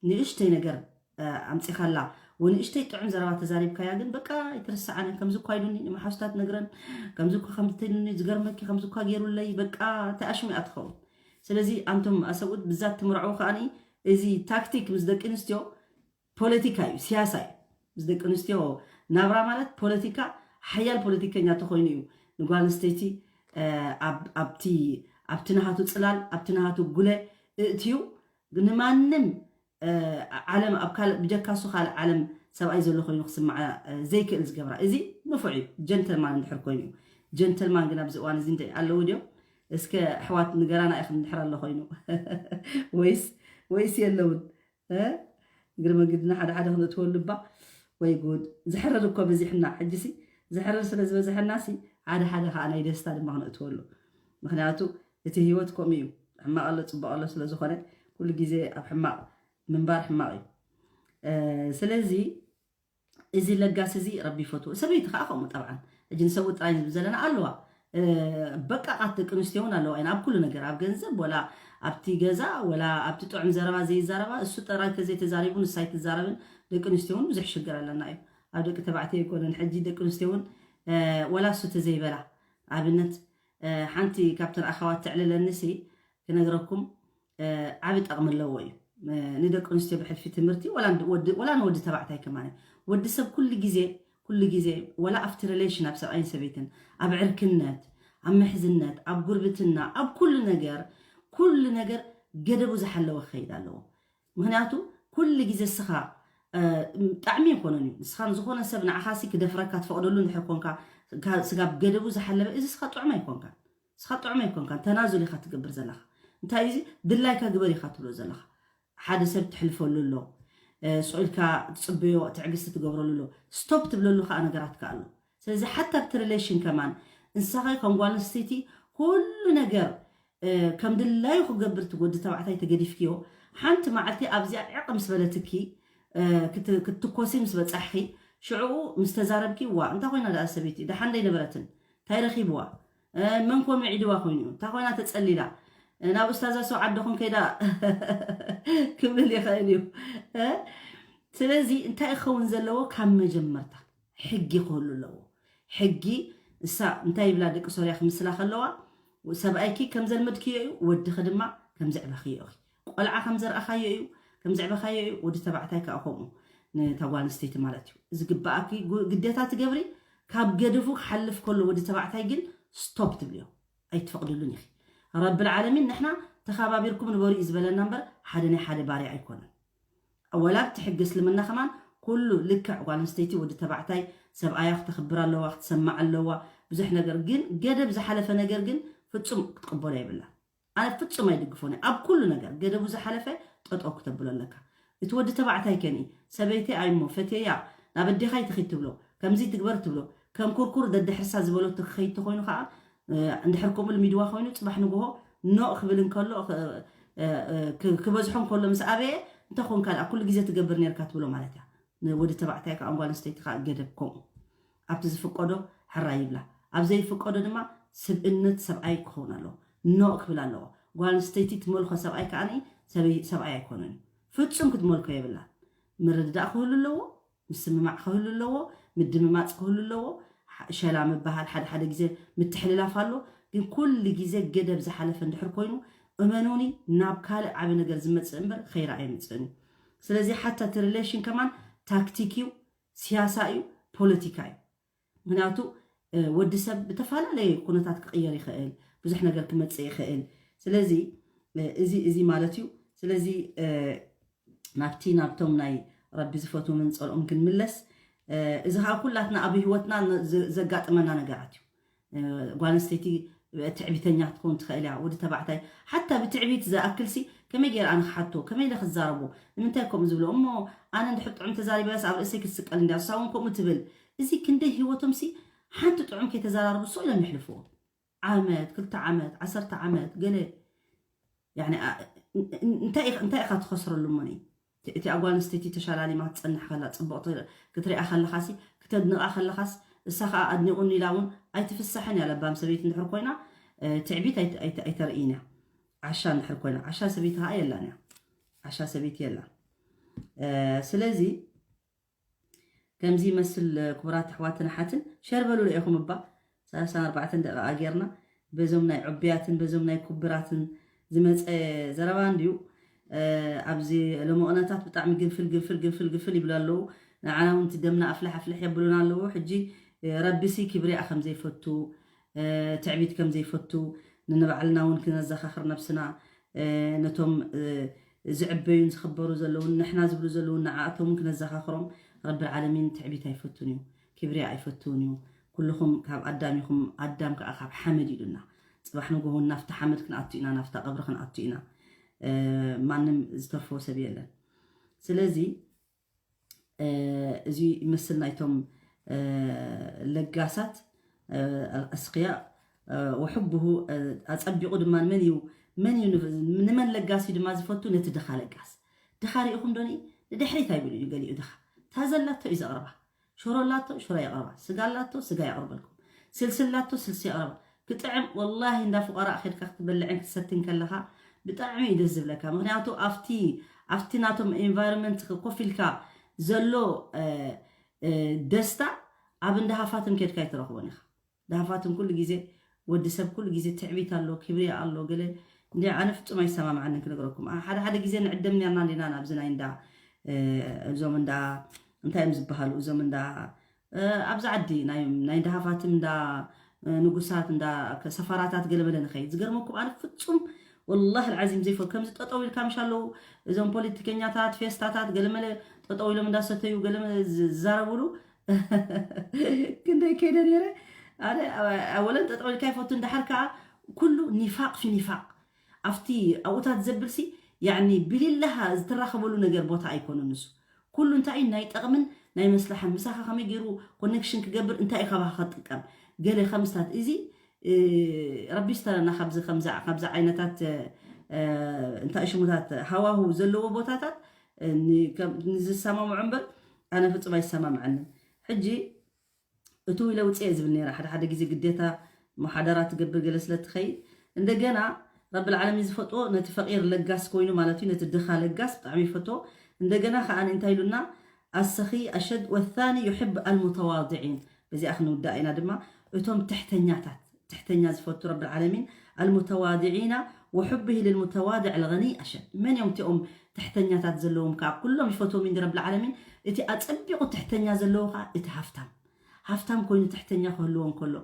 ንእሽተይ ነገር ኣምፂኻላ ወንእሽተይ ጥዑም ዘረባ ተዛሪብካያ ግን በቃ ኣይትርስዓነ። ከምዚ እኳ ኢሉኒ ንመሓሱታት ነግረን፣ ከምዚ እኳ ከምትሉኒ ዝገርመኪ፣ ከምዚ እኳ ገይሩለይ፣ በቃ እንታይ ኣሽሚኣ ትኸውን። ስለዚ ኣንቱም ኣሰብኡት ብዛት ትምርዐው ከኣኒ እዚ ታክቲክ ምስ ደቂ ኣንስትዮ ፖለቲካ እዩ፣ ሲያሳ እዩ። ምስ ደቂ ኣንስትዮ ናብራ ማለት ፖለቲካ፣ ሓያል ፖለቲከኛ ተኮይኑ እዩ ንጓል ኣንስተይቲ ኣብቲ ኣብቲ ናሃቱ ፅላል፣ ኣብቲ ናሃቱ ጉለ እእትዩ ንማንም ዓለም ኣብ ካልእ ብጀካ እሱ ካልእ ዓለም ሰብኣይ ዘሎ ኮይኑ ክስምዓ ዘይክእል ዝገብራ። እዚ ንፉዕ እዩ፣ ጀንተልማን እንድሕር ኮይኑ እዩ። ጀንተልማን ግን ኣብዚ እዋን እዚ እንታይ ኣለዉ ድዮም? እስከ ኣሕዋት ንገራና ኢኽን እንድሕር ኣሎ ኮይኑ ወይስ ወይስ የለውን? እግሪ መንገድና ሓደ ሓደ ክነእትወሉ እባ። ወይ ጉድ፣ ዝሕረር እኮ በዚሕና ሕጂ ሲ። ዝሕረር ስለ ዝበዝሐና ሲ ሓደ ሓደ ከዓ ናይ ደስታ ድማ ክነእትወሉ። ምክንያቱ እቲ ህይወት ከምኡ እዩ። ሕማቕ ኣሎ ፅቡቕ ኣሎ ስለ ዝኾነ ኩሉ ግዜ ኣብ ሕማቕ ምንባር ሕማቕ እዩ። ስለዚ እዚ ለጋስ እዚ ረቢ ይፈትዎ። ሰበይቲ ከዓ ከምኡ ጠብዓን። ሕጂ ንሰብኡ ጥራይ ንብል ዘለና ኣለዋ። በቃቃት ደቂ ኣንስትዮ እውን ኣለዋ ኢና ኣብ ኩሉ ነገር፣ ኣብ ገንዘብ ወላ ኣብቲ ገዛ ወላ ኣብቲ ጥዑም ዘረባ ዘይዛረባ፣ እሱ ጥራይ ተዘይተዛሪቡ ንሳ ኣይትዛረብን። ደቂ ኣንስትዮ እውን ብዙሕ ሽግር ኣለና እዩ። ኣብ ደቂ ተባዕትዮ ኣይኮነን። ሕጂ ደቂ ኣንስትዮ እውን ወላ እሱ ተዘይበላ ኣብነት ሓንቲ ካብተን ኣኻዋት ተዕልለኒ ሲ ክነግረኩም ዓቢ ጠቕሚ ኣለዎ እዩ። ንደቂ ኣንስትዮ ብሕልፊ ትምህርቲ ወላ ንወዲ ተባዕታይ ከማነ። ወዲ ሰብ ኩሉ ግዜ ኩሉ ግዜ ወላ ኣብቲ ሪሌሽን ኣብ ሰብኣይን ሰበይትን ኣብ ዕርክነት ኣብ ምሕዝነት ኣብ ጉርብትና ኣብ ኩሉ ነገር ኩሉ ነገር ገደቡ ዝሓለወ ክኸይድ ኣለዎ። ምክንያቱ ኩሉ ግዜ እስኻ ጣዕሚ ይኮነን እዩ። ንስኻ ንዝኾነ ሰብ ንዓኻሲ ክደፍረካ ትፈቕደሉ እንድሕር ኮንካ ስጋብ ገደቡ ዝሓለበ እዚ ስኻ ጥዑም ኣይኮንካን። ንስኻ ጥዑም ኣይኮንካን። ተናዙል ኢኻ ትገብር ዘለኻ። እንታይ እዚ ድላይካ ግበር ኢኻ ትብሎ ዘለኻ። ሓደ ሰብ ትሕልፈሉ ኣሎ። ስቕ ኢልካ ትፅበዮ ትዕግስቲ ትገብረሉ ኣሎ። ስቶፕ ትብለሉ ከዓ ነገራትካ ኣሎ። ስለዚ ሓታ ኣብቲ ሪሌሽን ከማን እንስኻ ከም ጓል ኣንስተይቲ ኩሉ ነገር ከም ድላዩ ክገብር እቲ ወዲ ተባዕታይ ተገዲፍክዮ ሓንቲ መዓልቲ ኣብዚኣ ዕቕ ምስ በለትኪ ክትትኮሲ ምስ በፃሕኺ ሽዕኡ ምስ ተዛረብኪ ዋ እንታይ ኮይና ደኣ ሰበይቲ ደሓን ደይነበረትን እንታይ ረኺብዋ መን ኮን ውዒድዋ ኮይኑ እንታይ ኮይና ተፀሊላ ናብ እስታዛ ሰው ዓድኹም ከይዳ ክብል ይኽእል እዩ። ስለዚ እንታይ ክኸውን ዘለዎ ካብ መጀመርታ ሕጊ ክህሉ ኣለዎ። ሕጊ እሳ እንታይ ይብላ ደቂ ሶርያ ክምስላ ከለዋ ሰብኣይኪ ከም ዘልመድክዮ እዩ፣ ወድኺ ድማ ከም ዘዕበኽዮ እዩ። ቆልዓ ከም ዘርኣኻዮ እዩ፣ ከም ዘዕበኻዮ እዩ፣ ወዲ ተባዕታይ ከዓ ከምኡ ንታ ጓል ኣንስተይቲ ማለት እዩ። ዝግባኣኪ ግዴታ ትገብሪ። ካብ ገደፉ ክሓልፍ ከሎ ወዲ ተባዕታይ ግን ስቶፕ ትብልዮ፣ ኣይትፈቕድሉን ኢኺ። ረብል ዓለሚን ንሕና ተኸባቢርኩም ንበሩ እዩ ዝበለና እምበር ሓደ ናይ ሓደ ባርያ ኣይኮነን። ወላ ኣብቲ ሕጊ እስልምና ከማን ኩሉ ልክዕ ጓል ኣንስተይቲ ወዲ ተባዕታይ ሰብኣያ ክተኽብር ኣለዋ ክትሰማዕ ኣለዋ ብዙሕ ነገር ግን ገደብ ዝሓለፈ ነገር ግን ፍጹም ክትቅበሎ የብላ። ኣነ ፍጹም ኣይድግፎን ኣብ ኩሉ ነገር ገደቡ ዝሓለፈ ጠጠው ክተብሎ ኣለካ። እቲ ወዲ ተባዕታይ ከኒ ሰበይቲ ኣይሞ ፈትየያ ናብ ኣዴኻይ ትኺድ ትብሎ ከምዚ ትግበር ትብሎ ከም ኩርኩር ደድሕርሳ ዝበለቶ ክኸይድ ተኮይኑ ከዓ እንድሕር ከምኡ ልሚድዋ ኮይኑ ፅባሕ ንግሆ ኖእ ክብል እንከሎ ክበዝሖም ከሎ ምስ ኣበየ እንተኾንካ ደኣ ኩሉ ግዜ ትገብር ነርካ ትብሎ ማለት እያ። ንወዲ ተባዕታይ ከዓ ጓል ኣንስተይቲ ከዓ ገደብ ከምኡ ኣብቲ ዝፍቀዶ ሕራይ ይብላ ኣብ ዘይፍቀዶ ድማ ስብእነት ሰብኣይ ክኸውን ኣለዎ። ኖእ ክብል ኣለዎ። ጓል ኣንስተይቲ ትመልኮ ሰብኣይ ከዓ ሰብኣይ ኣይኮነን። ፍጹም ክትመልኮ የብላ። ምርድዳእ ክህሉ ኣለዎ። ምስምማዕ ክህሉ ኣለዎ። ምድምማፅ ክህሉ ኣለዎ። ሸላ ምበሃል ሓደ ሓደ ግዜ ምትሕልላፍ ኣሎ። ግን ኩሉ ግዜ ገደብ ዝሓለፈ እንድሕር ኮይኑ እመኑኒ ናብ ካልእ ዓቢ ነገር ዝመፅእ እምበር ኸይራ ኣይምፅእን እዩ። ስለዚ ሓታ እቲ ሪሌሽን ከማን ታክቲክ እዩ፣ ሲያሳ እዩ፣ ፖለቲካ እዩ። ምክንያቱ ወዲ ሰብ ብተፈላለየ ኩነታት ክቕየር ይኽእል፣ ብዙሕ ነገር ክመፅእ ይኽእል። ስለዚ እዚ እዚ ማለት እዩ። ስለዚ ናብቲ ናብቶም ናይ ረቢ ዝፈትዎም ንፀልኦም ክንምለስ እዚ ከዓ ኩላትና ኣብ ህይወትና ዘጋጥመና ነገራት እዩ። ጓል ኣንስተይቲ ትዕቢተኛ ክትከውን ትኽእል እያ። ወዲ ተባዕታይ ሓታ ብትዕቢት ዝኣክልሲ ከመይ ገይረ ኣነ ክሓቶ፣ ከመይ ኢለ ክዛረቦ፣ ንምንታይ ከምኡ ዝብሎ? እሞ ኣነ እንድሕር ጥዑም ተዛሪበስ ኣብ ርእሰይ ክትስቀል እንድያ፣ እሳ እውን ከምኡ ትብል። እዚ ክንደይ ህይወቶምሲ ሓንቲ ጥዑም ከይተዘራርቡ ሶ ኢሎም ይሕልፍዎ። ዓመት፣ ክልተ ዓመት፣ ዓሰርተ ዓመት ገለ። እንታይ ኢኻ ትኸስረሉ? እሞ እቲ ኣጓል ኣንስተይቲ ተሻላሊማ ክትፀንሕ ከላ፣ ፅቡቕ ክትሪኣ ከለኻሲ፣ ክተድንቓ ከለኻስ፣ እሳ ከዓ ኣድኒቑኒ ኢላ እውን ኣይትፍሳሕን እያ። ለባም ሰበይቲ እንድሕር ኮይና ትዕቢት ኣይተርእይን እያ። ዓሻ እንድሕር ኮይና፣ ዓሻ ሰበይቲ ከዓ የላን እያ። ዓሻ ሰበይቲ የላን። ስለዚ ከምዚ ይመስል። ክቡራት ኣሕዋትን ኣሓትን፣ ሸር በሉ ኢኹም እባ። ሰላሳን ኣርባዕተን ደቂቃ ጌርና በዞም ናይ ዕቡያትን በዞም ናይ ክቡራትን ዝመፀ ዘረባ እንድዩ። ኣብዚ ሎሚ ቅነታት ብጣዕሚ ግንፍል ግንፍል ግንፍል ግንፍል ይብሉ ኣለዉ። ንዓና እውን እቲ ደምና ኣፍልሕ ኣፍልሕ የብሉና ኣለዉ። ሕጂ ረቢሲ ክብሪኣ ከም ዘይፈቱ፣ ትዕቢት ከም ዘይፈቱ፣ ንንባዕልና እውን ክነዘኻኽር ነብስና፣ ነቶም ዝዕበዩን ዝኽበሩ ዘለውን ንሕና ዝብሉ ዘለውን ንዓኣቶም ክነዘኻኽሮም። ረብል ዓለሚን ትዕቢት ኣይፈቱን እዩ፣ ክብሪ ኣይፈቱን እዩ። ኩልኹም ካብ ኣዳም ኢኹም፣ ኣዳም ከዓ ካብ ሓመድ ኢሉና። ፅባሕ ንጎሆን ናፍቲ ሓመድ ክንኣቱ ኢና፣ ናፍታ ቀብሪ ክንኣቱ ኢና። ማንም ዝተርፎ ሰብ የለን። ስለዚ እዚ ይመስል ናይቶም ለጋሳት ኣስኽያ ወሕብሁ። ኣፀቢቑ ድማ መን እዩ መን እዩ ንመን ለጋሲ ድማ ዝፈቱ? ነቲ ድኻ ለጋስ። ድኻ ሪኢኹም ዶኒ ንድሕሪት ኣይብሉ እዩ። ገሊኡ ድኻ ታዘላቶ እዩ ዘቕርባ። ሽሮ ኣላቶ ሽሮ የቕርባ፣ ስጋ ኣላቶ ስጋ የቕርበልኩም፣ ስልሲ ኣላቶ ስልሲ የቕርባ። ክጥዕም ወላሂ እንዳ ፍቀራእ ከድካ ክትበልዕን ክትሰትን ከለኻ ብጣዕሚ እዩ ደስ ዝብለካ። ምክንያቱ ኣብቲ ኣብቲ ናቶም environment ኮፍ ኢልካ ዘሎ ደስታ ኣብ እንዳ ሃፋትም ከድካ ኣይትረኽቦን ኢኻ። እንዳ ሃፋትም ኩሉ ግዜ ወዲ ሰብ ኩሉ ግዜ ትዕቢት ኣሎ፣ ክብሪ ኣሎ፣ ገለ እንዲ ኣነ ፍጹም ኣይሰማምዓንን ክነግረኩም። ሓደ ሓደ ግዜ ንዕደም ነርና እንዲና ናብዚ ናይ እንዳ እዞም እንዳ እንታይ እዮም ዝበሃሉ እዞም እንዳ ኣብዚ ዓዲ ናይ ናይ እንዳ ሃፋትም እንዳ ንጉሳት እንዳ ሰፋራታት ገለመለ ንኸይድ። ዝገርመኩም ኣነ ፍጹም ወላሂ العظيم ዘይፈ ከምዚ ጠጠው ኢልካ ምሽ ኣለዉ እዞም ፖለቲከኛታት ፌስታታት ገለመለ ጠጠው ኢሎም እንዳሰተዩ ገለመለ ዝዛረቡሉ ክንደይ ከይደ ነይረ። ኣነ ኣወለን ጠጠው ኢልካ ይፈቱ። እንዳሓር ከዓ ኩሉ ኒፋቅ ፊ ኒፋቅ ኣብቲ ኣብኡታት ዘብልሲ ያኒ ብሊላሃ ዝተራኸበሉ ነገር ቦታ ኣይኮነ ንሱ። ኩሉ እንታይ እዩ ናይ ጠቕምን ናይ መስላሓን ምሳኻ ከመይ ገይሩ ኮኔክሽን ክገብር እንታይ እዩ ካባኻ ክጥቀም ገለ ከምስታት እዚ ረቢ ስተረና ካብዚ ከምዚ ዓይነታት እንታይ ሽሙታት ሃዋሁ ዘለዎ ቦታታት ንዝሰማምዑ እምበር ኣነ ፍጹም ኣይሰማምዐንን። ሕጂ እቱ ኢለ ውፅእ ዝብል ነይራ ሓደ ሓደ ግዜ ግዴታ መሓደራ ትገብር ገለ ስለ ትኸይድ እንደገና ረብል ዓለሚን ዝፈጥዎ ነቲ ፈቂር ለጋስ ኮይኑ ማለት እዩ። ነቲ ድኻ ለጋስ ብጣዕሚ ይፈትዎ። እንደገና ከዓ እንታይ ኢሉና ኣሰኺ ኣሸድ ወታኒ ዩሕብ ኣልሙተዋድዒን በዚኣ ክንውዳእ ኢና ድማ እቶም ትሕተኛታት ትሕተኛ ዝፈቱ ረብል ዓለሚን ኣልሙተዋድዒና ወሑብሂ ልልሙተዋድዕ ልገኒ ኣሸድ። መን እዮም እቲኦም ትሕተኛታት ዘለዎም ከዓ ኩሎም ይፈትዎም እንዲ ረብል ዓለሚን። እቲ ኣፀቢቑ ትሕተኛ ዘለዎ ከዓ እቲ ሃፍታም ሃፍታም ኮይኑ ትሕተኛ ክህልዎ እንከሎ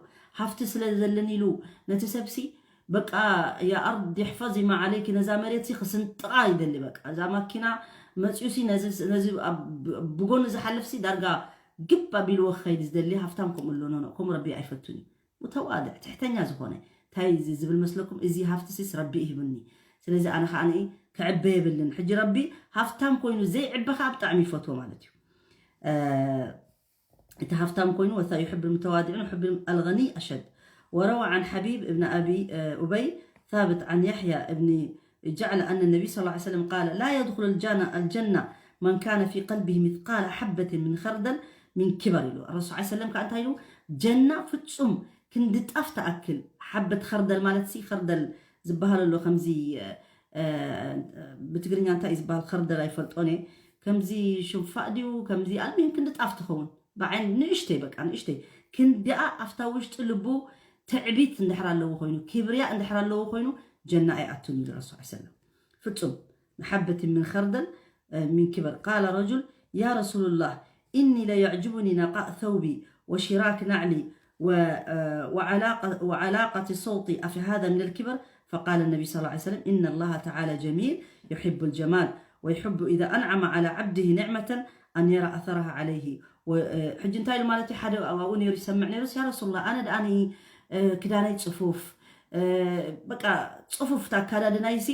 ሃፍቲ ስለ ዘለኒ ኢሉ ነቲ ሰብሲ በቃ ያ ኣርድ ይሕፈዚ ማዓለይኪ ነዛ መሬትሲ ክስንጥቃ ይደሊ። በቃ እዛ ማኪና መፅዩሲ ነዚ ብጎኒ ዝሓልፍሲ ዳርጋ ግብ ኣቢልዎ ክኸይድ ዝደሊ ሃፍታም ከምኡ ኣሎ። ኖኖ ከምኡ ረቢ ኣይፈቱን እዩ። ሙተዋድዕ ትሕተኛ ዝኾነ እንታይ እዚ ዝብል መስለኩም? እዚ ሃፍትሲስ ረቢ ይህብኒ። ስለዚ ኣነ ከዓ ክዕበ የብልን። ሕጂ ረቢ ሃፍታም ኮይኑ ዘይዕበ ከዓ ብጣዕሚ ይፈትዎ ማለት እዩ። እቲ ሃፍታም ኮይኑ ويحب المتواضعين ويحب الغني أشد. وروى عن حبيب بن أبي أبي ثابت عن يحيى بن جعل أن النبي صلى الله عليه وسلم قال لا يدخل الجنة الجنة من كان في قلبه مثقال حبة من خردل من كبر ኢሉ ረሱል ሰለም ከዓ እንታይ ኢሉ ጀና ፍጹም ክንዲ ጣፍ ትኣክል ሓበት ኸርደል ማለት ሲ ኸርደል ዝበሃል ኣሎ ከምዚ ብትግርኛ እንታይ እዩ ዝበሃል ኸርደል ኣይፈልጦን እየ ከምዚ ሽንፋእ ድዩ ከምዚ ኣልሚን ክንዲ ጣፍ ትኸውን ብዓይን ንእሽተይ በቃ ንእሽተይ ክንዲኣ ኣብታ ውሽጢ ልቡ ትዕቢት እንድሕር ኣለዎ ኮይኑ ክብርያ እንድሕር ኣለዎ ኮይኑ ጀና ኣይኣቱን ኢሉ ረሱል ሰለም ፍጹም ንሓበት ምን ኸርደል ምን ክበር ቃለ ረጁል ያ ረሱሉላህ إني ليعجبني نقاء ثوبي وشراك نعلي و وعلاقة وعلاقة صوتي أفهذا من الكبر فقال النبي صلى الله عليه وسلم إن الله تعالى جميل يحب الجمال ويحب إذا أنعم على عبده نعمة أن يرى أثرها عليه. و-፣ ሕጂ እንታይ ኢሉ ማለት እዩ? ሓደ ኣብኡ ነይሩ ይሰምዕ ነይሩስ፣ "ያ ረሱሉላህ፣ ኣነ ደኣ ኒ-፣ ክዳነይ ጽፉፍ፣ በቃ ጽፉፍ ኣካዳድናይሲ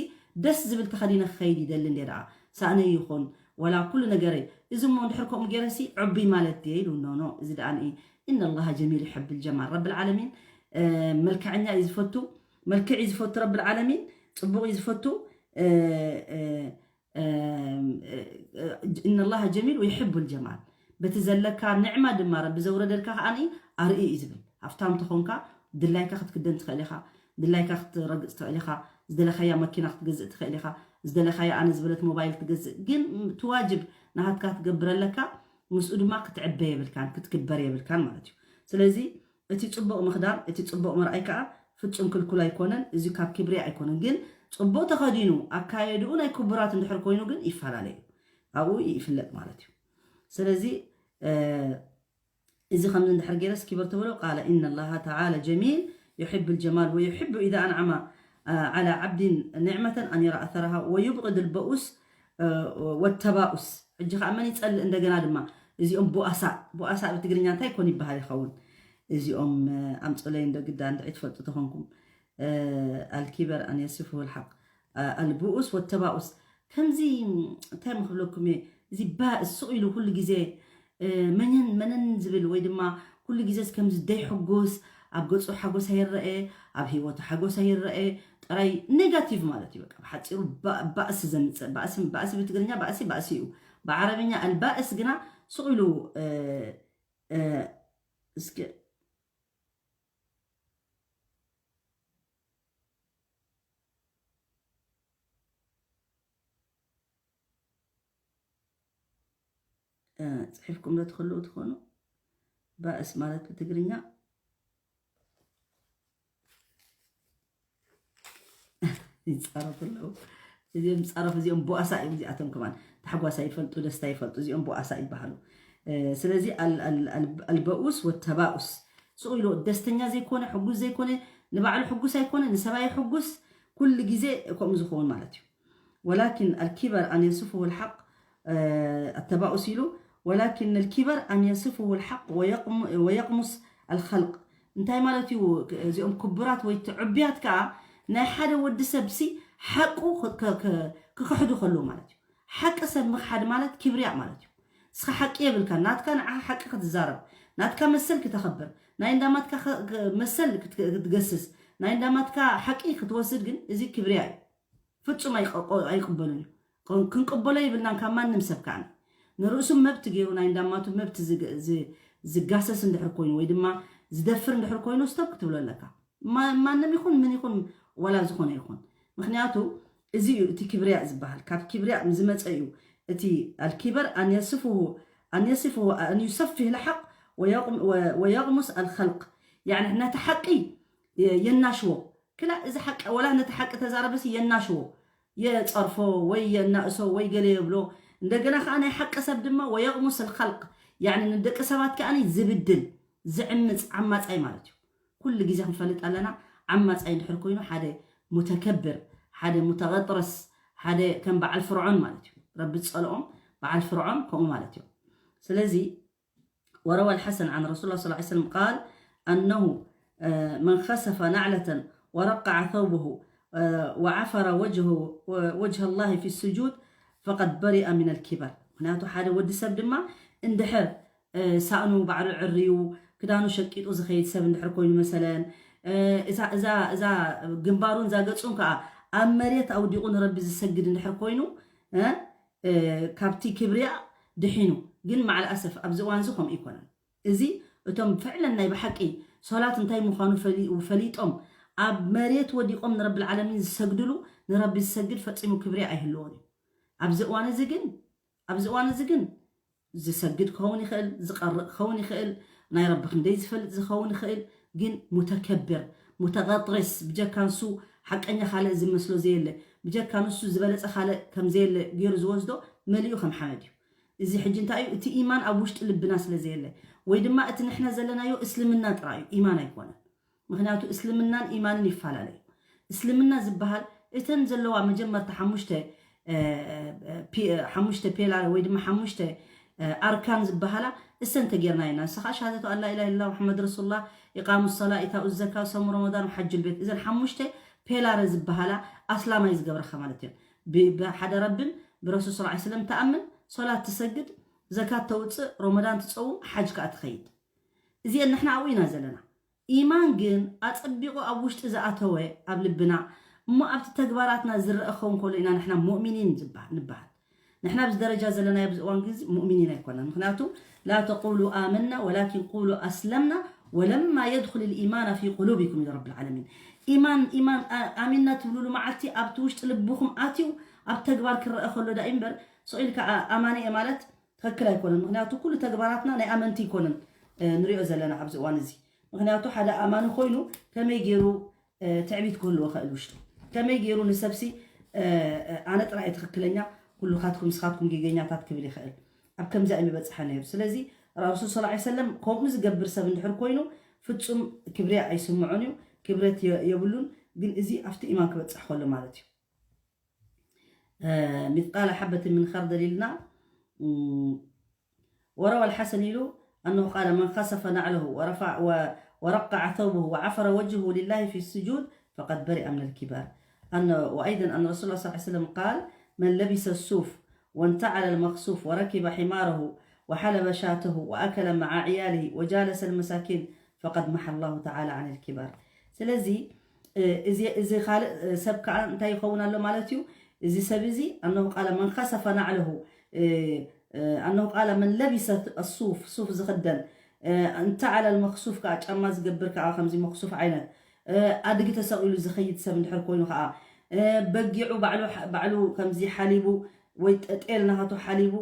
ደስ ዝብል ተኸዲነ ክኸይድ ይደሊ እንዴ ደኣ፣ ሳእነይ ይኹን ወላ ኩሉ ነገረይ፣ እዚ እሞ እንድሕር ከምኡ ገይረሲ ዕቡይ ማለት ድየ?" ኢሉ። "ኖ፣ ኖ፣ እዚ ደኣ ኒ-፣ إن الله جميل يحب الجمال." ረብል ዓለሚን መልክዐኛ እዩ ዝፈቱ፣ መልክዕ እዩ ዝፈቱ ረብል ዓለሚን፣ ጽቡቕ እዩ ዝፈቱ። إن الله جميل ويحب الجمال። በቲ ዘለካ ንዕማ ድማ ረቢ ዘውረደልካ ከኣ ኣርኢ እዩ ዝብል። ሃፍታም ተኾንካ ድላይካ ክትክደን ትኽእል ኢኻ፣ ድላይካ ክትረግጽ ትኽእል ኢኻ፣ ዝደለኻያ መኪና ክትገዝእ ትኽእል ኢኻ፣ ዝደለኻያ ኣነ ዝበለት ሞባይል ትገዝእ። ግን እቲ ዋጅብ ናሃትካ ክትገብር ኣለካ፣ ምስኡ ድማ ክትዕበ የብልካን፣ ክትክበር የብልካን ማለት እዩ። ስለዚ እቲ ጽቡቕ ምኽዳን፣ እቲ ጽቡቕ ምርኣይ ከኣ ፍጹም ክልኩል ኣይኮነን። እዚ ካብ ክብሪ ኣይኮነን። ግን ጽቡቕ ተኸዲኑ ኣካየድኡ ናይ ክቡራት እንድሕር ኮይኑ ግን ይፈላለ እዩ። ኣብኡ ይፍለጥ ማለት እዩ። ስለዚ፣ እ፣ እዚ ከምዚ እንድሕር ገይረስ ክብር ተብሎ፣ قال إن الله تعالى جميل يحب الجمال ويحب إذا أنعم على عبد نعمة أن يرى أثرها ويبغض البؤوس والتباؤس። ሕጂ ከኣ መን ይጸልእ እንደገና ድማ? እዚኦም ቡኣሳእ፣ ቡኣሳእ ብትግርኛ እንታይ ኮን ይበሃል ይኸውን? እዚኦም፣ እ፣ ኣምጽለይ እንዶ ግዳ እንድዒ ትፈልጡ ተኾንኩም። እ፣ الكبر أن يصفه الحق، እ፣ البؤوس والتباؤس። ከምዚ እንታይ ምክብለኩም እየ፣ እዚ ባእስ ሱቕ ኢሉ ኩሉ ግዜ፣ እ፣ መነን መነን ዝብል ወይ ድማ ኩሉ ግዜስ ከምዚ ደይሕጉስ፣ ኣብ ገጹ ሓጎስ ኣይረአ፣ ኣብ ህይወቱ ሓጎስ ኣይረአ፣ ጥራይ ኔጋቲቭ ማለት እዩ። በቃ ብሓጺሩ ባ-፣ ባእሲ ዘምጽእ፣ ባእሲ፣ ባእሲ ብትግርኛ ባእሲ፣ ባእሲ እዩ። ብዓረብኛ ኣልባእስ ግና ሱቕ ኢሉ፣ እ፣ እ፣ እስኪ እ፣ ጽሒፍኩም ዶ ትኽእሉ ትኾኑ? ባእስ ማለት ብትግርኛ ይጻረፉ ኣለዉ። እዚኦም ጻረፉ፣ እዚኦም ቡኣሳ እዮም። እዚኣቶም ከማን ታሕጓሳ ይፈልጡ፣ ደስታ ይፈልጡ። እዚኦም ቡኣሳ ይበሃሉ። እ፣ ስለዚ ኣል-፣ ኣል-፣ ኣል-፣ ኣልበኡስ ወተባኡስ። ስቕ ኢሉ ደስተኛ ዘይኮነ፣ ሕጉስ ዘይኮነ፣ ንባዕሉ ሕጉስ ኣይኮነ፣ ንሰባይ ሕጉስ፣ ኩሉ ግዜ ከምኡ ዝኸውን ማለት እዩ። ولكن الكبر أن يصفه الحق، እ፣ ኣተባኡስ ኢሉ፣ ولكن الكبر أن يصفه الحق ويقم-، ويقمص الخلق። እንታይ ማለት እዩ? እዚኦም ክቡራት ወይ ትዕቡያት ከኣ ናይ ሓደ ወዲ ሰብሲ ሓቁ ክ-፣ ክ-፣ ክ-፣ ክኽሕዱ ከለዉ ማለት እዩ። ሓቂ ሰብ ምኽሓድ ማለት ክብርያእ ማለት እዩ። ንስኻ ሓቂ የብልካ፣ ናትካ ንዓ ሓቂ ክትዛረብ፣ ናትካ መሰል ክተኸብር፣ ናይ እንዳማትካ ኸ-፣ ክ-፣ መሰል ክት-፣ ክትገስስ፣ ናይ እንዳማትካ ሓቂ ክትወስድ ግን እዚ ክብርያእ እዩ። ፍጹም ኣይቀ-፣ ኣይቅበሉን እዩ። ከ-፣ ክንቅበሎ የብልናን ካብ ማንም ሰብ ከኣ። ንርእሱ መብት ገይሩ ናይ እንዳማቱ መብት ዝገ-፣ ዝ-፣ ዝጋሰስ እንድሕር ኮይኑ ወይ ድማ ዝደፍር እንድሕር ኮይኑ ስቶፕ ክትብሎ ኣለካ። ማ-፣ ማንም ይኹን ምን ይኹን ወላ ዝኾነ ይኹን። ምኽንያቱ እዚ እዩ እቲ ክብርያእ ዝበሃል። ካብ ክብርያእ ዝመጸ እዩ እቲ ኣልኪበር ኣን የስፍሁ፣ ኣን የስፍሁ፣ ኣን ዩሰፊህ ልሓቅ ወየቕም-፣ ወ-፣ ወየቕሙስ ኣልኸልቅ። ያዕኒ ነቲ ሓቂ የ-፣ የናሽዎ። ክላ እዚ ሓቂ ወላ ነቲ ሓቂ ተዛረበሲ የናሽዎ። የጸርፎ ወይ የናእሶ ወይ ገለ የብሎ። እንደገና ከኣ ናይ ሓቂ ሰብ ድማ ወየቕሙስ ኣልኸልቅ። ያዕኒ ንደቂ ሰባት ከኣ ዝብድል፣ ዝዕምጽ፣ ዓማጻይ ማለት እዩ። ኩሉ ግዜ ክንፈልጥ ኣለና፣ ዓማጻይ እንድሕር ኮይኑ ሓደ ሙተከብር፣ ሓደ ሙተገጥረስ፣ ሓደ ከም በዓል ፍርዖን ማለት እዩ። ረቢ ዝጸልኦም በዓል ፍርዖን ከምኡ ማለት እዩ። ስለዚ وروى الحسن عن رسول الله صلى الله عليه وسلم قال أنه، آه، من خسف نعلة ورقع ثوبه، آه، وعفر وجهه، وجه الله في السجود فقد برئ من الكبر። ምክንያቱ ሓደ ወዲ ሰብ ድማ እንድሕር እ፣ ሳእኑ ባዕሉ ዕርዩ፣ ክዳኑ ሸቂጡ ዝኸይድ ሰብ እንድሕር ኮይኑ መሰለን፣ እ፣ እዛ፣ እዛ፣ እዛ ግንባሩን እዛ ገጹን ከኣ ኣብ መሬት ኣውዲቑ ንረቢ ዝሰግድ እንድሕር ኮይኑ፣ እ፣ እ፣ ካብቲ ክብርያ ድሒኑ። ግን ማዕል ኣሰፍ ኣብዚ እዋን እዚ ከምኡ ኣይኮነን። እዚ እቶም ፍዕለን ናይ ብሓቂ ሶላት እንታይ ምዃኑ ፈሊ-፣ ፈሊጦም ኣብ መሬት ወዲቖም ንረቢ ዓለሚን ዝሰግድሉ፣ ንረቢ ዝሰግድ ፈጺሙ ክብርያ ኣይህልዎን እዩ። ኣብዚ እዋን እዚ ግን፣ ኣብዚ እዋን እዚ ግን ዝሰግድ ክኸውን ይኽእል፣ ዝቐርእ ክኸውን ይኽእል፣ ናይ ረቢ ክንደይ ዝፈልጥ ዝኸውን ይኽእል፣ ግን ሙተከብር፣ ሙተገጥረስ፣ ብጀካ ንሱ ሓቀኛ ካልእ ዝመስሎ ዘየለ፣ ብጀካ ንሱ ዝበለጸ ካልእ ከም ዘየለ ገይሩ ዝወስዶ መሊኡ ከም ሓመድ እዩ። እዚ ሕጂ እንታይ እዩ? እቲ ኢማን ኣብ ውሽጢ ልብና ስለ ዘየለ፣ ወይ ድማ እቲ ንሕና ዘለናዮ እስልምና ጥራይ እዩ፣ ኢማን ኣይኮነን። ምኽንያቱ እስልምናን ኢማንን ይፈላለ እዩ። እስልምና ዝበሃል እተን ዘለዋ መጀመርታ ሓሙሽተ፣ እ፣ እ፣ ፒ-፣ ሓሙሽተ ፔላር ወይ ድማ ሓሙሽተ፣ እ፣ ኣርካን ዝበሃላ እሰን ተጌርና ኢና። ንስኻ ሸሃደቱ ኣላ ኢላሃ ኢላ ሙሓመድ ረሱሉላህ፣ ኢቃሙ ሰላ፣ ኢታኡ ዘካ፣ ሰሙ ረመዳን፣ ሓጁል ቤት፣ እዘን ሓሙሽተ ፔላረ ዝበሃላ ኣስላማይ ዝገብረኻ ማለት እዮም። ብ-፣ ብሓደ ረብን ብረሱል ሰለላሁ ዐለይሂ ወሰለም ትኣምን፣ ሶላት ትሰግድ፣ ዘካት ተውፅእ፣ ረመዳን ትፀውም፣ ሓጅ ከዓ ትኸይድ። እዚአን ንሕና ኣብኡ ኢና ዘለና። ኢማን ግን ኣጸቢቑ ኣብ ውሽጢ ዝኣተወ ኣብ ልብና እሞ ኣብቲ ተግባራትና ዝረአ ክኸውን ከሎ ኢና ንሕና ሙእሚኒን ዝበሃል ንበሃል። ንሕና ኣብዚ ደረጃ ዘለና ኣብዚ እዋን ግዜ ሙእሚኒን ኣይኮነን። ምክንያቱ ላ ተቁሉ ኣመና ወላኪን ቁሉ ኣስለምና ወለማ የድኹል ልኢማና ፊ ቁሉቢኩም ኢሉ ረብል ዓለሚን። ኢማን ኢማን ኣ-፣ ኣሚንና ትብሉሉ መዓልቲ ኣብቲ ውሽጢ ልብኹም ኣትዩ ኣብ ተግባር ክረአ ከሎ ዳ እምበር ስቕ ኢልካ ኣ-፣ ኣማኒ እየ ማለት ትኽክል ኣይኮነን። ምክንያቱ ኩሉ ተግባራትና ናይ ኣመንቲ ኣይኮነን፣ እ፣ ንሪኦ ዘለና ኣብዚ እዋን እዚ። ምክንያቱ ሓደ ኣማኒ ኮይኑ ከመይ ገይሩ፣ እ፣ ትዕቢት ክህልዎ ይኽእል ውሽጡ? ከመይ ገይሩ ንሰብሲ፣ እ፣ እ፣ ኣነ ጥራይ እየ ትኽክለኛ፣ ኩሉኻትኩም ንስኻትኩም ጌገኛታት ክብል ይኽእል? ኣብ ከምዚ እዩ ምበጽሐ ነይሩ። ስለዚ ረሱል ሰለላሁ ዐለይሂ ወሰለም ከምኡ ዝገብር ሰብ እንድሕር ኮይኑ ፍጹም ክብሪ ኣይስምዖን እዩ፣ ክብረት የ-፣ የብሉን። ግን እዚ ኣብቲ ኢማን ክበጽሕ ከሎ ማለት እዩ። እ፣ ሚስቃለ ሓበትን ምን ኸርደል ኢልና፣ ም፣ وروى الحسن له أنه قال: من خسف نعله ورفع و-، ورقع ثوبه وعفر وجهه لله في السجود فقد برئ من الكبر. أن، وأيضا أن رسول الله صلى الله عليه وسلم قال: من لبس الصوف وانتعل المخسوف وركب حماره وحلب شاته وأكل مع عياله وجالس المساكين فقد محى الله تعالى عن الكبر. ስለዚ እ፣ እዚ፣ እዚ ካልእ፣ እ፣ ሰብ ከኣ እንታይ ይኸውን ኣሎ ማለት እዩ? እዚ ሰብ እዚ፣ ኣነሁ ቃለ መን ኸሰፈ ናዕለሁ፣ እ፣ እ፣ ኣነሁ ቃለ መን ለቢሰ ሱፍ፣ ሱፍ ዝኽደን፣ እ፣ እንተ ዓለ መኽሱፍ ከኣ ጫማ ዝገብር ከኣ ከምዚ መኽሱፍ ዓይነት፣ እ፣ ኣድጊ ተሰቒሉ ዝኸይድ ሰብ እንድሕር ኮይኑ ከኣ፣ እ፣ በጊዑ ባዕሉ፣ ባዕሉ ከምዚ ሓሊቡ ወይ ጠ-፣ ጤል ናሃቱ ሓሊቡ፣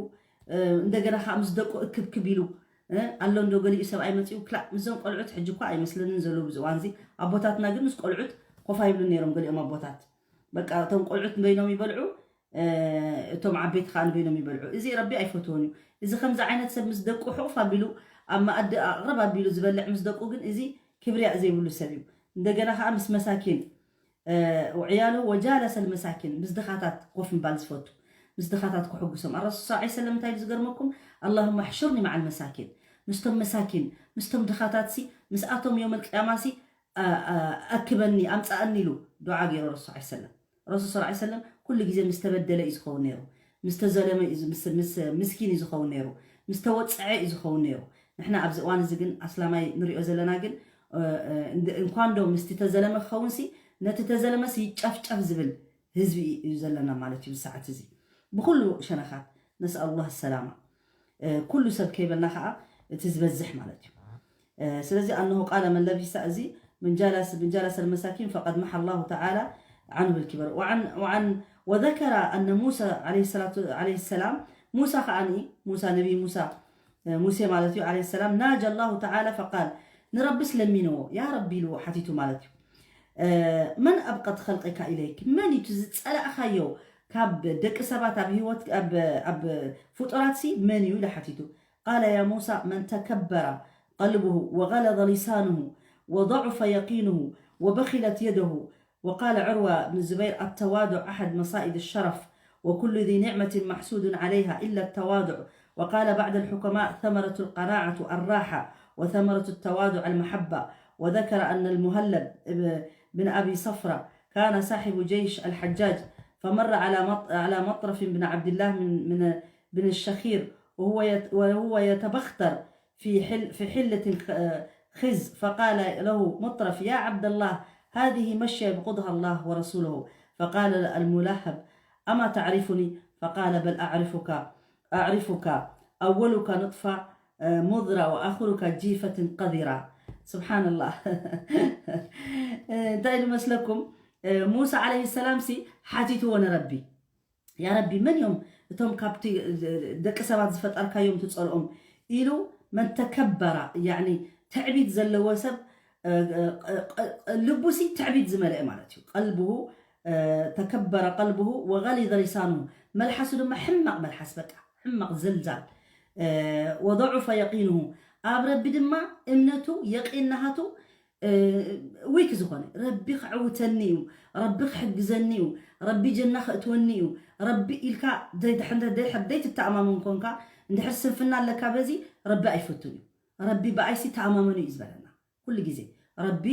እ፣ እንደገና ከኣ ምስ ደቁ እክብክብ ኢሉ፣ እ፣ ኣሎ እንዶ ገሊኡ ሰብኣይ መጺኡ ክላእ ምስዞም ቆልዑት፣ ሕጂ እኳ ኣይመስለንን ዘሎ ብዚ እዋን እዚ፣ ኣቦታትና ግን ምስ ቆልዑት ኮፍ ኣይብሉን ነይሮም ገሊኦም ኣቦታት። በቃ እቶም ቆልዑት ንበይኖም ይበልዑ፣ እ፣ እቶም ዓበይቲ ከኣ ንበይኖም ይበልዑ። እዚ ረቢ ኣይፈትዎን እዩ። እዚ ከምዚ ዓይነት ሰብ ምስ ደቁ ሕቑፍ ኣቢሉ ኣብ መኣዲ ኣቕረብ ኣቢሉ ዝበልዕ ምስ ደቁ ግን እዚ ክብርያ ዘይብሉ ሰብ እዩ። እንደገና ከኣ ምስ መሳኪን እ፣ ወዕያሉ ወጃለሰል መሳኪን፣ ምስ ድኻታት ኮፍ ምባል ዝፈቱ፣ ምስ ድኻታት ክሕጉሶም። ኣረሱል ሰለላሁ ዐለይሂ ወሰለም እንታይ ኢሉ ዝገርመኩም? ኣላሁመ ኣሕሹርኒ መዓል መሳኪን፣ ምስቶም መሳኪን፣ ምስቶም ድኻታትሲ፣ ምስኣቶም የውመል ቅያማሲ፣ ኣ፣ ኣ፣ ኣክበኒ፣ ኣምጻኣኒ ኢሉ ዱዓ ገይሩ ረሱል ሰለላሁ ዐለይሂ ወሰለም። ረሱል ሰለላሁ ዐለይሂ ወሰለም ኩሉ ግዜ ምስ ተበደለ እዩ ዝኸውን ነይሩ፣ ምስ ተዘለመ እዩ፣ ምስ፣ ምስ ምስኪን እዩ ዝኸውን ነይሩ፣ ምስ ተወጽዐ እዩ ዝኸውን ነይሩ። ንሕና ኣብዚ እዋን እዚ ግን ኣስላማይ ንሪኦ ዘለና ግን፣ እ፣ እ፣ እንደ-፣ እንኳን ዶ ምስቲ ተዘለመ ክኸውንሲ፣ ነቲ ተዘለመስ ይጨፍጨፍ ዝብል ህዝቢ እዩ ዘለና ማለት እዩ። ብሰዓት እዚ ብኩሉ ሸነኻት ነስኣል ኣላህ ሰላማ። እ፣ ኩሉ ሰብ ከይበልና ከዓ እቲ ዝበዝሕ ማለት እዩ። እ፣ ስለዚ ኣነሁ ቃለ መን ለቢሳ እዚ ምን ጃለስ፣ ምን ጃለሰ ልመሳኪን ፈቀድ መሓ ኣላሁ ተዓላ ዓንሁ ብልኪበር። ወዓን፣ ወዓን፣ ወዘከረ ኣነ ሙሳ ዓለይሂ ሰላቱ፣ ዓለይሂ ሰላም፣ ሙሳ ከዓኒ፣ ሙሳ፣ ነቢ ሙሳ፣ እ፣ ሙሴ ማለት እዩ፣ ዓለይሂ ሰላም፣ ናጀ ኣላሁ ተዓላ ፈቃል፣ ንረቢስ ለሚንዎ፣ ያ ረቢ ኢልዎ ሓቲቱ ማለት እዩ። እ፣ መን ኣብቀት ኸልቂካ ኢለይክ፣ መን እዩ እቲ ዝጸላእኻዮ ካብ ደቂ ሰባት ኣብ ህይወት፣ ኣብ፣ ኣብ ፍጡራትሲ መን እዩ ኢሉ ሓቲቱ። ቃለ ያ ሙሳ መን ተከበረ ቀልብሁ ወገለዘ ሊሳንሁ ወضعف የቂንሁ ወበኺለት የደሁ وقال عروة بن الزبير: التواضع أحد مصائد الشرف، وكل ذي نعمة محسود عليها إلا التواضع. وقال بعض الحكماء: ثمرة القناعة الراحة، وثمرة التواضع المحبة. وذكر أن المهلب بن أبي صفرة كان صاحب جيش الحجاج، فمر على مط-، على مطرف بن عبد الله من، من، بن الشخير وهو يت-، وهو يتبختر في حل-، في حلة خ-، خز، فقال له مطرف: يا عبد الله، هذه مشية يبغضها الله ورسوله. فقال الملهب: أما تعرفني؟ فقال: بل أعرفك، أعرفك، أولك نطفة، آه، مضرة، وآخرك جيفة قذرة. سبحان الله. እንታይ ኢሉ መስለኩም? ሙሳ ዓለይሂ ሰላም ሲ ሓቲትዎ ንረቢ። ያ ረቢ፣ መን እዮም እቶም ካብቲ ደቂ ሰባት ዝፈጠርካዮም ትጸልኦም? ኢሉ መን ተከበራ፣ ያኒ ትዕቢት ዘለዎ ሰብ፣ እ፣ እ፣ እ፣ ልቡሲ ትዕቢት ዝመልአ ማለት እዩ። ቀልብሁ፣ እ፣ ተከበረ ቀልብሁ ወገሊዘ ሊሳንሁ፣ መልሓሱ ድማ ሕማቕ መልሓስ፣ በቃ ሕማቕ ዘልዛል፣ እ፣ ወضعف የቂንሁ፣ ኣብ ረቢ ድማ እምነቱ የቂን ናሃቱ እ፣ ዊክ ዝኾነ፣ ረቢ ክዕውተኒ እዩ፣ ረቢ ክሕግዘኒ እዩ፣ ረቢ ጀና ከእትወኒ እዩ፣ ረቢ ኢልካ ዘይትሕንተ ዘይትተኣማመን ኮንካ፣ እንድሕር ስንፍና ኣለካ፣ በዚ ረቢ ኣይፈቱን እዩ። ረቢ ብኣይሲ ተኣማመኑ እዩ ዝበለና ኩሉ ግዜ። ረቢ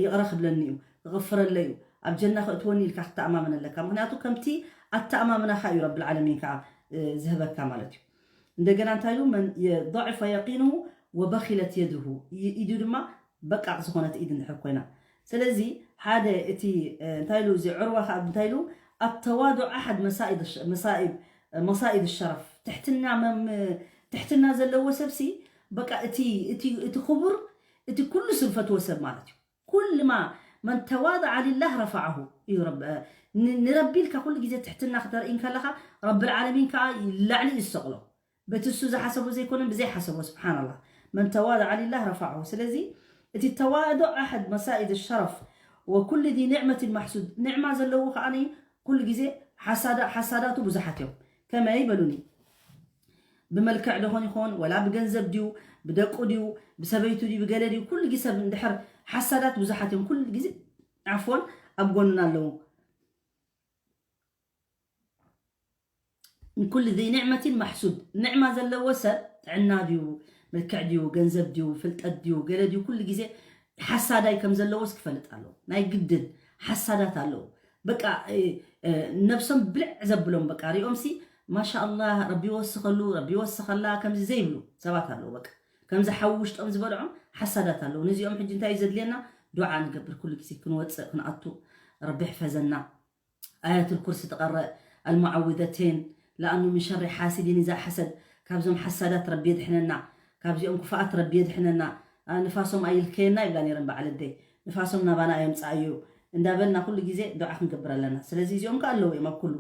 ይቕረ ክብለኒ እዩ፣ ክቕፍረለይ እዩ፣ ኣብ ጀና ክእትወኒ ኢልካ ክትተኣማመን ኣለካ። ምክንያቱ ከምቲ ኣተኣማምናኻ እዩ ረብል ዓለሚን ከዓ ዝህበካ ማለት እዩ። እንደገና እንታይ ኢሉ? ضعف يقينه وبخلت يده። ኢዱ ድማ በቃ ዝኾነት ኢድ እንድሕር ኮይና። ስለዚ ሓደ እቲ እንታይ ኢሉ? እዚ ዕርዋ ከዓ እንታይ ኢሉ? التواضع أحد مصائد الشرف. ትሕትና ትሕትና ዘለዎ ሰብሲ በቃ እቲ እቲ እቲ ክቡር እቲ ኩሉ ዝፈትዎ ሰብ ማለት እዩ። ኩልማ من تواضع لله رفعه እዩ። ንረቢ ኢልካ ኩሉ ግዜ ትሕትና ክተርኢ እንከለኻ ረብል ዓለሚን ከዓ ላዕሊ እዩ ዝሰቕሎ። በቲ እሱ ዝሓሰቦ ዘይኮነ ብዘይሓሰቦ ስብሓንላ من تواضع لله رفعه። ስለዚ እቲ ተዋضዕ أحد مصائد الشرف وكل ذي نعمة محسود። ኒዕማ ዘለዎ ከዓ ኩሉ ግዜ ሓሳዳቱ ብዙሓት እዮም። ከመይ በሉኒ? ብመልክዕ ደኾን ይኾን ወላ ብገንዘብ ድዩ ብደቁ ድዩ ብሰበይቱ ድዩ ብገለ ድዩ ኩሉ ግዜ ሰብ እንድሕር ሓሳዳት ብዙሓት እዮም። ኩሉ ግዜ ዓፎን ኣብ ጎንና ኣለዉ። ኩሉ ذي نعمة محسود። ኒዕማ ዘለዎ ሰብ ጥዕና ድዩ ምልክዕ ድዩ ገንዘብ ድዩ ፍልጠት ድዩ ገለ ድዩ ኩሉ ግዜ ሓሳዳይ ከም ዘለዎስ ክፈልጥ ኣለዎ። ናይ ግድን ሓሳዳት ኣለዉ። በቃ ነብሶም ብልዕ ዘብሎም በቃ ሪኦም ሲ ማሻ ኣላህ ረቢ ይወስኸሉ ረቢ ይወስኸላ ከምዚ ዘይብሉ ሰባት ኣለዉ። በቃ ከምዚ ሓዊ ውሽጦም ዝበልዖም ሓሳዳት ኣለዉ። ነዚኦም ሕጂ እንታይ እዩ ዘድልየና? ዱዓ ንገብር ኩሉ ግዜ ክንወፅእ ክንኣቱ ረቢ ይሕፈዘና። ኣያት ኩርሲ ትቐረእ ኣልሙዓውዘቴን ለኣኑ ምን ሸሪ ሓሲዲን ኢዛ ሓሰድ ካብዞም ሓሳዳት ረቢ የድሕነና። ካብዚኦም ክፉኣት ረቢ የድሕነና። ንፋሶም ኣይልከየና ይብላ ነይረን በዓል ኣደይ። ንፋሶም ናባና ኣየምፅኣዮ እንዳበልና ኩሉ ግዜ ዱዓ ክንገብር ኣለና። ስለዚ እዚኦም ከ ኣለዉ እዮም ኣብ ኩሉ።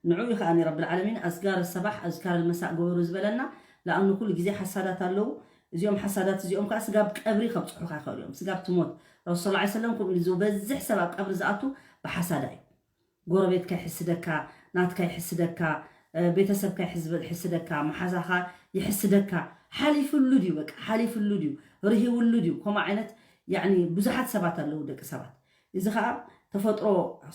ንዑ እዩ ከኣ ረብል ዓለሚን ኣዝጋር ሰባሕ ኣዝካር መሳእ ግበሩ ዝበለና። ለኣኑ ኩሉ ግዜ ሓሳዳት ኣለዉ። እዚኦም ሓሳዳት እዚኦም ከኣ ስጋብ ቀብሪ ከብፅሑካ ይኽእሉ እዮም። ስጋብ ትሞት ረሱል ላ ሰለም ከምኡ ዝበዝሕ ሰብ ኣብ ቀብሪ ዝኣቱ ብሓሳዳ እዩ። ጎረቤትካ ይሕስደካ፣ ናትካ ይሕስደካ፣ ቤተሰብካ ይሕስደካ፣ መሓዛኻ ይሕስደካ። ሓሊፍሉ ድዩ በቃ ሓሊፍሉ ድዩ ርሂውሉ ድዩ? ከምኡ ዓይነት ያኒ ብዙሓት ሰባት ኣለዉ ደቂ ሰባት። እዚ ከዓ ተፈጥሮ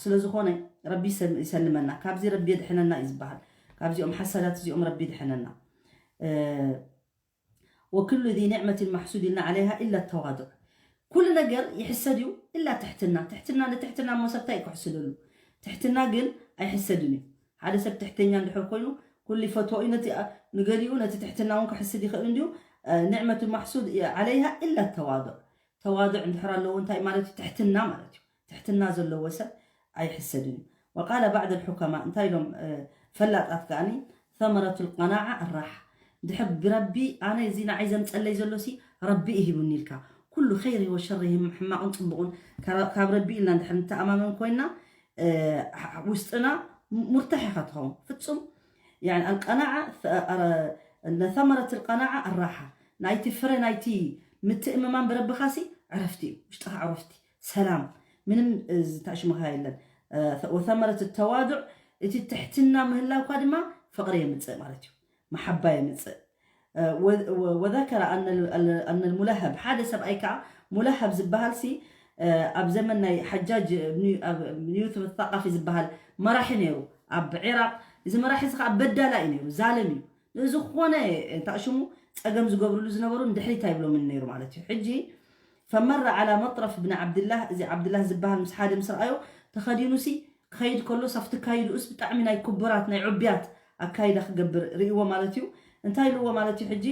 ስለዝኾነ ረቢ ይሰልመና። ካብዚ ረቢ የድሕነና እዩ ዝበሃል። ካብዚኦም ሓሳዳት እዚኦም ረቢ ድሕነና። وكل ذي نعمة محسود ኢልና عليها إلا التواضع። ኩሉ ነገር ይሕሰድ እዩ ኢላ ትሕትና። ትሕትና ንትሕትና እሞ ሰብ እንታይ ክሕስደሉ? ትሕትና ግን ኣይሕሰድን እዩ። ሓደ ሰብ ትሕተኛ እንድሕር ኮይኑ ኩሉ ይፈትዎ እዩ። ነቲ ንገሊኡ ነቲ ትሕትና እውን ክሕስድ ይኽእል እንድዩ። نعمة محسود عليها إلا التواضع። ተዋضዕ እንድሕር ኣለዎ እንታይ ማለት እዩ? ትሕትና ማለት እዩ። ትሕትና ዘለዎ ሰብ ኣይሕሰድን እዩ። وقال بعض الحكماء እንታይ ኢሎም ፈላጣት ከኣኒ ثمرة القناعة الراحة። ድሕር ብረቢ ኣነ እዚ ንዓይ ዘምፀለይ ዘሎሲ ረቢ እዩ ሂቡኒ ኢልካ ኩሉ ኸይሪ ወሸሪ ሕማቕን ፅቡቕን ካብ ረቢ ኢልና እንድሕር ንተኣማመን ኮይና ውስጥና ሙርታሕ ኢኻ ትኸውን ፍፁም። يعني القناعة ثمرة القناعة الراحة። ናይቲ ፍረ ናይቲ ምትእምማን ብረብኻሲ ዕረፍቲ እዩ። ውሽጥኻ ዕረፍቲ ሰላም ምንም ዝተሽምኻ የለን። وثمرة التواضع እቲ ትሕትና ምህላውካ ድማ ፍቕሪ የምፅእ ማለት እዩ። መሓባ የምፅእ። وذكر أن الملهب ሓደ ሰብኣይ ከዓ ሙለሃብ ዝበሃል ሲ ኣብ ዘመን ናይ ሓጃጅ ዩሱፍ ثقفي ዝበሃል መራሒ ነይሩ ኣብ ዒራቅ። እዚ መራሒ እዚ ከዓ በዳላ እዩ ነይሩ ዛልም እዩ። ንዝኾነ እንታይ ሽሙ ፀገም ዝገብርሉ ዝነበሩ ንድሕሪት ኣይብሎምን ነይሩ ማለት እዩ። ሕጂ فمر على مطرف بن عبد الله እዚ ዓብድላህ ዝበሃል ምስ ሓደ ምስ ረኣዮ ተኸዲኑሲ ክኸይድ ከሎ ሳፍቲ ካይድኡስ ብጣዕሚ ናይ ክቡራት ናይ ዕቡያት ኣካይዳ ክገብር ርእይዎ ማለት እዩ። እንታይ ኢልዎ ማለት እዩ? ሕጂ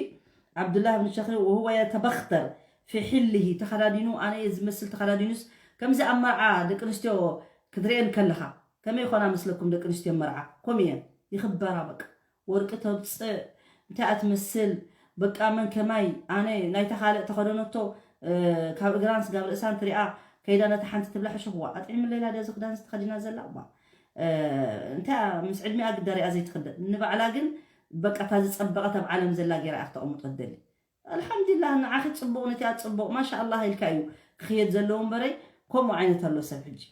ዓብዱላህ ብን ሸኽሪ وهو يتبختر في حله ተኸዳዲኑ ኣነ እየ ዝመስል ተኸዳዲኑስ ከምዚ ኣብ መርዓ ደቂ ኣንስትዮ ክትርእየን ከለኻ ከመይ ይኾና መስለኩም? ደቂ ኣንስትዮ መርዓ ከምኡ እየን ይኽበራ በቃ ወርቂ ተውፅእ እንታይ ኣትመስል በቃ መን ከማይ ኣነ ናይታ ካልእ ተኸደነቶ ካብ እግራን ስጋብ ርእሳን ትሪኣ ከይዳ ነታ ሓንቲ ትብላ ሕሹኽዋ ኣጥዒምለይ ላደ እዚ ክዳን ዝተኸዲና ዘላ እባ እንታይ ምስ ዕድሚኣ ግዳ ሪኣ ዘይትኽደን ንባዕላ ግን በቃ እታ ዝፀበቐት ኣብ ዓለም ዘላ ገይራ እያ ክተቐምጦ ትደሊ ኣልሓምዱሊላህ ንዓኺ ፅቡቕ ነቲኣ ፅቡቕ ማሻ ኣላህ ኢልካ እዩ ክኽየድ ዘለዎ እምበረይ ከምኡ ዓይነት ኣሎ ሰብ ሕጂ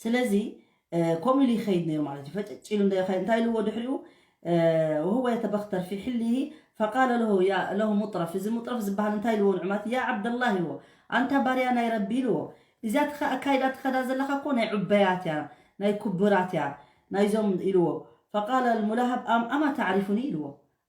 ስለዚ ከምኡ ኢሉ ይኸይድ ነይሩ ማለት እዩ። ፈጨጭ ኢሉ እንታይ ኢልዎ ድሕሪኡ وهو يتبختر في حله فقال له يا له مطرف እዚ ሙጥረፍ ዝበሃል እንታይ ኢልዎ ንዑማት ያ ዓብደላህ ኢልዎ ኣንታ ባርያ ናይ ረቢ ኢልዎ እዚኣ ኣካይዳ ትኸዳ ዘለኻ እኮ ናይ ዕበያት እያ ናይ ክቡራት እያ ናይዞም ኢልዎ። ፈቃለ ልሙላሃብ ኣም ኣማ ተዕሪፉኒ ኢልዎ።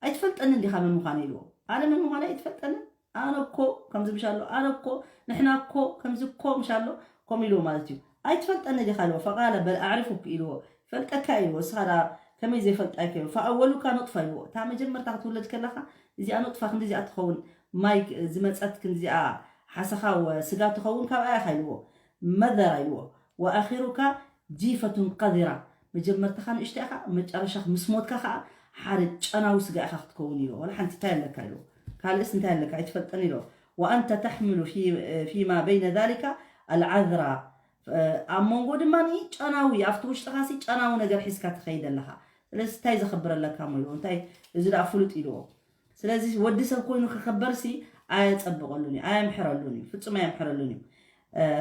ኣይትፈልጠንን ዲኻ መን ምዃነ ኢልዎ። ኣነ መን ምዃነ ኣይትፈልጠንን? ኣነ እኮ ከምዚ ምሻሎ፣ ኣነ እኮ፣ ንሕና እኮ ከምዚ እኮ ምሻሎ፣ ከምኡ ኢልዎ ማለት እዩ። ኣይትፈልጠኒ ዲኻ ኢልዎ። ፈቃለ በል ኣዕሪፉክ ኢልዎ። ፈልጠካ ኢልዎ። እስኻ ደኣ ከመይ ዘይፈልጣ ኢልዎ። ፈኣወሉካ ኑጥፋ ኢልዎ። እታ መጀመርታ ክትውለድ ከለኻ እዚኣ ኑጥፋ ክንዲ እዚኣ ትኸውን፣ ማይ ዝመጸት ክንዲ እዚኣ ሓሰኻ ወስጋ ትኸውን፣ ካብኣ ኢኻ ኢልዎ። መዘራ ኢልዎ። ወኣኺሩካ ጂፈቱን ቀዚራ፣ መጀመርታኻ ንእሽቶ ኢኻ፣ መጨረሻ ምስ ሞትካ ከዓ ሓደ ጨናዊ ስጋ ኢኻ ክትከውን ኢልዎ። ወላ ሓንቲ እንታይ ኣለካ ኢልዎ። ካልእስ እንታይ ኣለካ ኣይትፈልጠን ኢልዎ። ወኣንተ ተሕምሉ ፊ- ፊማ በይነ ዛሊካ ኣልዓዝራ፣ ኣብ መንጎ ድማ ጨናዊ፣ ኣብቲ ውሽጥኻ ሲ ጨናዊ ነገር ሒዝካ ትኸይድ ኣለኻ። ስለዚ እንታይ ዘኽብረለካ እሞ ኢልዎ። እንታይ እዚ ደኣ ፍሉጥ ኢልዎ። ስለዚ ወዲ ሰብ ኮይኑ ክኽበር ሲ ኣየጸብቐሉን እዩ፣ ኣየምሕረሉን እዩ፣ ፍጹም ኣየምሕረሉን እዩ።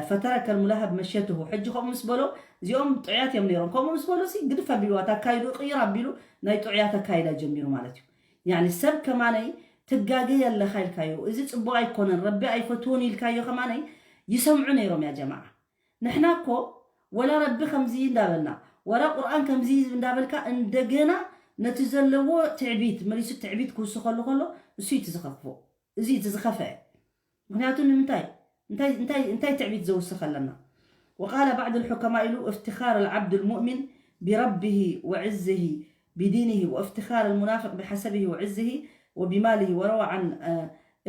ፈተረከ ልሙላሃብ መሽየትሁ። ሕጂ ከምኡ ምስ በሎ፣ እዚኦም ጥዑያት እዮም ነይሮም። ከምኡ ምስ በሎ ሲ ግድፍ ኣቢልዋ፣ ኣካይዱ ቅይር ኣቢሉ ናይ ጥዑያት ኣካይዳ ጀሚሩ ማለት እዩ። ያኒ ሰብ ከማነይ ትጋገ ኣለኻ ኢልካዮ፣ እዚ ጽቡቕ ኣይኮነን፣ ረቢ ኣይፈትዎን ኢልካዮ ከማነይ ይሰምዑ ነይሮም። ያ ጀማዓ፣ ንሕና እኮ ወላ ረቢ ከምዚ እንዳበልና፣ ወላ ቁርኣን ከምዚ እንዳበልካ፣ እንደገና ነቲ ዘለዎ ትዕቢት መሊሱ፣ ትዕቢት ክውስኸሉ ከሎ፣ እሱ እዩ እቲ ዝኸፍኦ፣ እዚ እዩ እቲ ዝኸፍአ። ምክንያቱ ንምንታይ? እንታይ እንታይ እንታይ ትዕቢት ዘውስኸ ኣለና? وقال بعض الحكماء ኢሉ افتخار العبد المؤمن بربه وعزه بدينه وافتخار المنافق بحسبه وعزه وبماله. وروى عن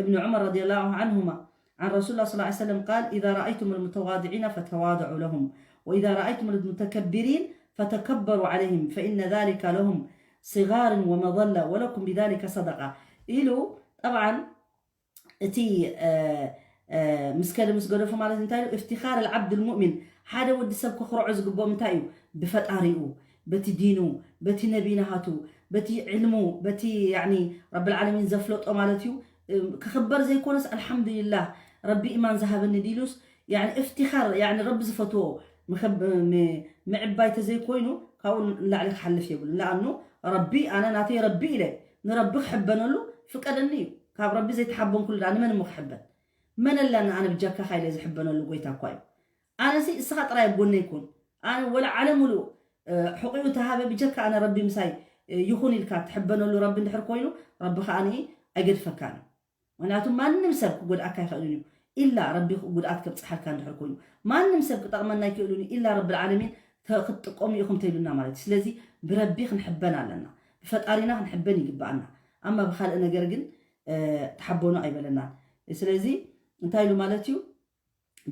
ابن عمر رضي الله عنهما عن رسول الله صلى الله عليه وسلم قال: إذا رأيتم المتواضعين فتواضعوا لهم، وإذا رأيتم المتكبرين فتكبروا عليهم، فإن ذلك لهم صغار ومظلة، ولكم بذلك صدقة. ኢሉ ጠብዓን እቲ ምስ ከደ ምስ ገደፉ ማለት እንታይ እዩ? افتخار العبد المؤمن፣ ሓደ ወዲ ሰብ ክኽርዖ ዝግብኦ እንታይ እዩ? ብፈጣሪኡ፣ በቲ ዲኑ፣ በቲ ነቢናሃቱ፣ በቲ ዕልሙ፣ በቲ ያኒ ረብል ዓለሚን ዘፍለጦ ማለት እዩ። ክኽበር ዘይኮነስ ኣልሓምዱሊላህ ረቢ ኢማን ዝሃበኒ ዲሉስ፣ ያኒ እፍቲኻር፣ ያኒ ረቢ ዝፈትዎ ምዕባይ ተዘይኮይኑ ካብኡ ንላዕሊ ክሓልፍ የብሉን። ለኣኑ ረቢ ኣነ ናተይ ረቢ ኢለ ንረቢ ክሕበነሉ ፍቀደኒ እዩ። ካብ ረቢ ዘይተሓበንኩሉ ደኣ ንመን እሞ ክሕበን? መን ኣለኒ ኣነ ብጀካኻ ኢለ ዝሕበነሉ ጎይታ እኳ እዩ። ኣነሲ እስኻ ጥራይ ኣብ ጎነይ ኩን። ኣነ ወላ ዓለም ሙሉእ ሕቑኡ ተሃበ ብጀካ ኣነ ረቢ ምሳይ ይኹን ኢልካ ትሕበነሉ ረቢ እንድሕር ኮይኑ ረቢ ከኣ ኣይገድፈካን እዩ። ምክንያቱ ማንም ሰብ ክጎድኣካ ኣይኽእልን እዩ ኢላ ረቢ ጉድኣት ከብፅሓልካ እንድሕር ኮይኑ ማንም ሰብ ክጠቕመና ኣይክእልን እዩ ኢላ ረቢ ዓለሚን ክትጥቀሙ ኢኹም ተይሉና ማለት እዩ። ስለዚ ብረቢ ክንሕበን ኣለና፣ ብፈጣሪና ክንሕበን ይግባኣና። ኣማ ብካልእ ነገር ግን ተሓበኑ ኣይበለናን። ስለዚ እንታይ ኢሉ ማለት እዩ?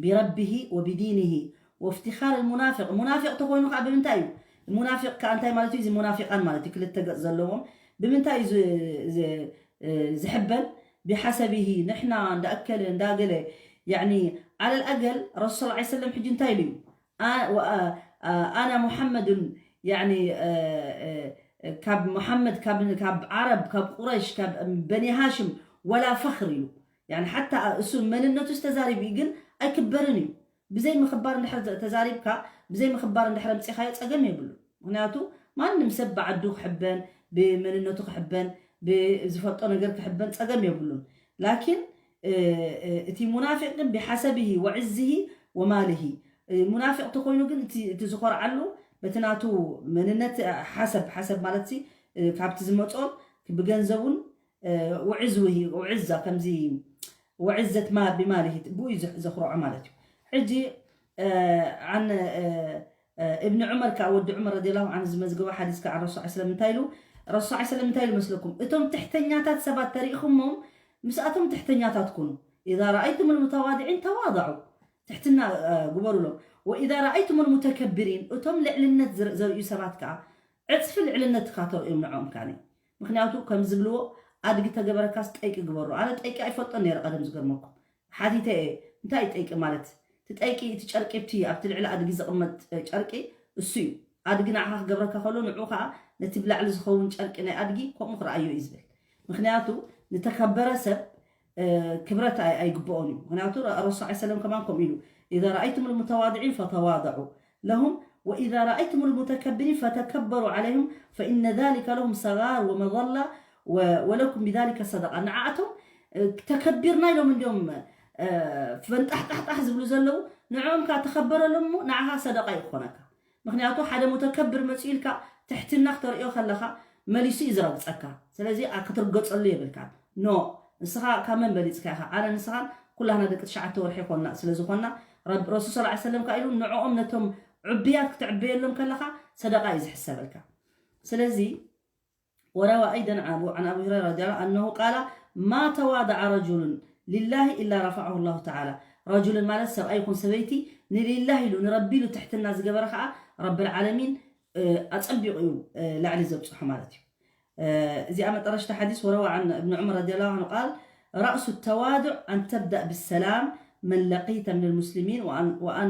بربه وبدينه وافتخار المنافق. ሙናፊቕ ተኮይኑ ከዓ ብምንታይ እዩ? ሙናፊቕ ከዓ እንታይ ማለት እዩ? እዚ ሙናፊቃን ማለት እዩ፣ ክልተ ገፅ ዘለዎም። ብምንታይ እዩ ዝሕበን? بحسبه، ንሕና እንዳኣከለ እንዳገለ። يعني على الأقل ረሱል صلى الله عليه وسلم ሕጂ እንታይ ኢሉ እዩ? ኣና ሙሐመዱን፣ ያኒ ካብ ሙሐመድ፣ ካብ ዓረብ፣ ካብ ቁረሽ፣ ካብ በኒ ሃሽም ወላ ፈኽር ኢሉ። ያኒ ሓታ እሱ መንነቱ ዝተዛሪቡ ግን ኣይክበርን እዩ። ብዘይ ምኽባር እንድሕር ተዛሪብካ፣ ብዘይ ምኽባር እንድሕር ኣምፂኻዮ ፀገም የብሉ። ምክንያቱ ማንም ሰብ ብዓዱ ክሕበን፣ ብመንነቱ ክሕበን፣ ብዝፈልጦ ነገር ክሕበን ፀገም የብሉን። ላኪን እቲ ሙናፊቅ ግን ብሓሰብሂ ወዕዝሂ ወማልሂ፣ ሙናፊቅ ተኮይኑ ግን እቲ ዝኾርዓሉ በቲ ናቱ መንነት ሓሰብ፣ ሓሰብ ማለት ካብቲ ዝመፆን ብገንዘቡን ውዕዝ ውሂ ውዕዛ ከምዚ ውዕዘት ማ ብማልሂ ብኡ እዩ ዘኽርዖ ማለት እዩ። ሕጂ ዓን እብኒ ዑመር ከዓ ወዲ ዑመር ረዲየላሁ ዓንሁ ዝመዝገቦ ሓዲስ ከዓ ረሱል ሰለም እንታይ ኢሉ? ረሱል ሰለም እንታይ ኢሉ መስለኩም? እቶም ትሕተኛታት ሰባት ተሪእኹሞም ምስኣቶም ትሕተኛታት ኩኑ። ኢዛ ረኣይቱም ልሙተዋድዒን ተዋضዑ፣ ትሕትና ግበሩሎም። ወኢዛ ረኣይቱም ልሙተከብሪን፣ እቶም ልዕልነት ዘርእዩ ሰባት ከዓ ዕፅፊ ልዕልነትካ ተርእዮም ንዕኦም ካኒ። ምክንያቱ ከም ዝብልዎ ኣድጊ ተገበረካስ ጠይቂ ግበሩ። ኣነ ጠይቂ ኣይፈልጦን ነይረ ቀደም ዝገርመኩም። ሓቲተ እየ እንታይ እዩ ጠይቂ ማለት? እቲ ጠይቂ እቲ ጨርቂ ኣብቲ ኣብቲ ልዕሊ ኣድጊ ዝቕመጥ ጨርቂ እሱ እዩ። ኣድጊ ንዓኻ ክገብረካ ከሎ ንዑ ከዓ ነቲ ብላዕሊ ዝኸውን ጨርቂ ናይ ኣድጊ ከምኡ ክረኣዮ እዩ ዝብል። ምክንያቱ ንተከበረ ሰብ ክብረት ኣይግብኦን እዩ። ምክንያቱ ረሱል ሰለም ከማን ከምኡ ኢሉ إذا رأيتم المتواضعين فتواضعوا لهم وإذا رأيتم المتكبرين فتكبروا عليهم فإن ذلك لهم صغار ومظلة ولكم بذلك صدقة። ንዓኣቶም ተከቢርና ኢሎም እንዲዮም ፈንጣሕጣሕጣሕ ዝብሉ ዘለዉ ንዕኦም ከዓ ተኸበረሎም እሞ ንዓኻ ሰደቃ እዩ ክኾነካ። ምክንያቱ ሓደ ሙተከብር መፂኡ ኢልካ ትሕትና ክተርእዮ ከለኻ መሊሱ እዩ ዝረግፀካ። ስለዚ ኣ- ክትርገፀሉ የብልካን። ኖ፣ ንስኻ ካብ መን በሊፅካ ኢኻ? ኣነ ንስኻን ኩላህና ደቂ ትሽዓተ ወርሒ ይኮንና ስለ ዝኾንና፣ ረብ- ረሱል ስ ሰለም ከ ኢሉ ንዕኦም ነቶም ዕብያት ክትዕበየሎም ከለኻ ሰደቃ እዩ ዝሕሰበልካ። ስለዚ وروى أيضا عن أبو عن أبي هريرة رضي الله عنه أنه قال: ما تواضع رجل لله إلا رفعه الله تعالى. ረጁልን ማለት ሰብኣይ ይኹን ሰበይቲ ንሊላህ ኢሉ ንረቢ ኢሉ ትሕትና ዝገበረ ከዓ ረብል ዓለሚን ኣፀቢቑ እዩ ላዕሊ ዘብፅሖ ማለት እዩ። እዚኣ መጠረሽታ ሓዲስ وروى عن ابن عمر رضي الله عنه قال: رأس التواضع أن تبدأ بالسلام من لقيت من المسلمين وأن وأن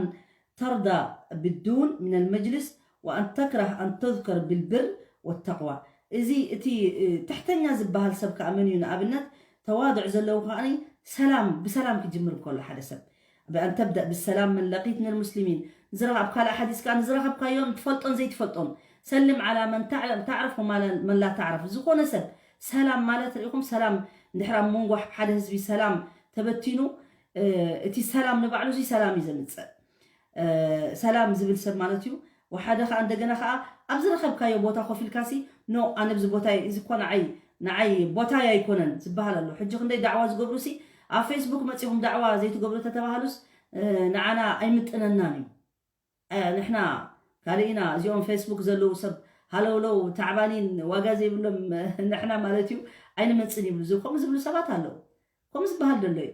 ترضى بالدون من المجلس وأن تكره أن تذكر بالبر والتقوى. እዚ እቲ ትሕተኛ ዝበሃል ሰብ ከዓ መን እዩ? ንኣብነት ተዋድዕ ዘለዉ ከዓ ሰላም ብሰላም ክጅምር ከሎ ሓደ ሰብ ብኣን ተብደእ ብሰላም መን ለቂት ምን ሙስሊሚን ዝረኸብ ካልእ ሓዲስ ከዓ ንዝረኸብካዮን ትፈልጦን ዘይትፈልጦን ሰልም ዓላ መን ታዕረፍ ወማላ መን ላ ታዕረፍ ዝኾነ ሰብ ሰላም ማለት ርኢኹም ሰላም እንድሕር ኣብ መንጎ ሓደ ህዝቢ ሰላም ተበቲኑ እቲ ሰላም ንባዕሉ እዚ ሰላም እዩ ዘምፅእ ሰላም ዝብል ሰብ ማለት እዩ። ወሓደ ከዓ እንደገና ከዓ ኣብ ዝረኸብካዮ ቦታ ኮፍ ኢልካሲ ኖ ኣነ ብዚ ቦታ እዚ እኮ ንዓይ ንዓይ ቦታይ ኣይኮነን ዝበሃል ኣሎ። ሕጂ ክንደይ ዳዕዋ ዝገብሩ ሲ ኣብ ፌስቡክ መፂኹም ዳዕዋ ዘይትገብሩ ተተባሃሉስ ንዓና ኣይምጥነናን እዩ። ንሕና ካልእ ኢና እዚኦም ፌስቡክ ዘለዉ ሰብ ሃለውለው ታዕባኒን ዋጋ ዘይብሎም ንሕና ማለት እዩ ኣይንመፅን ይብሉ ከምኡ ዝብሉ ሰባት ኣለዉ። ከምኡ ዝበሃል ዘሎ እዩ።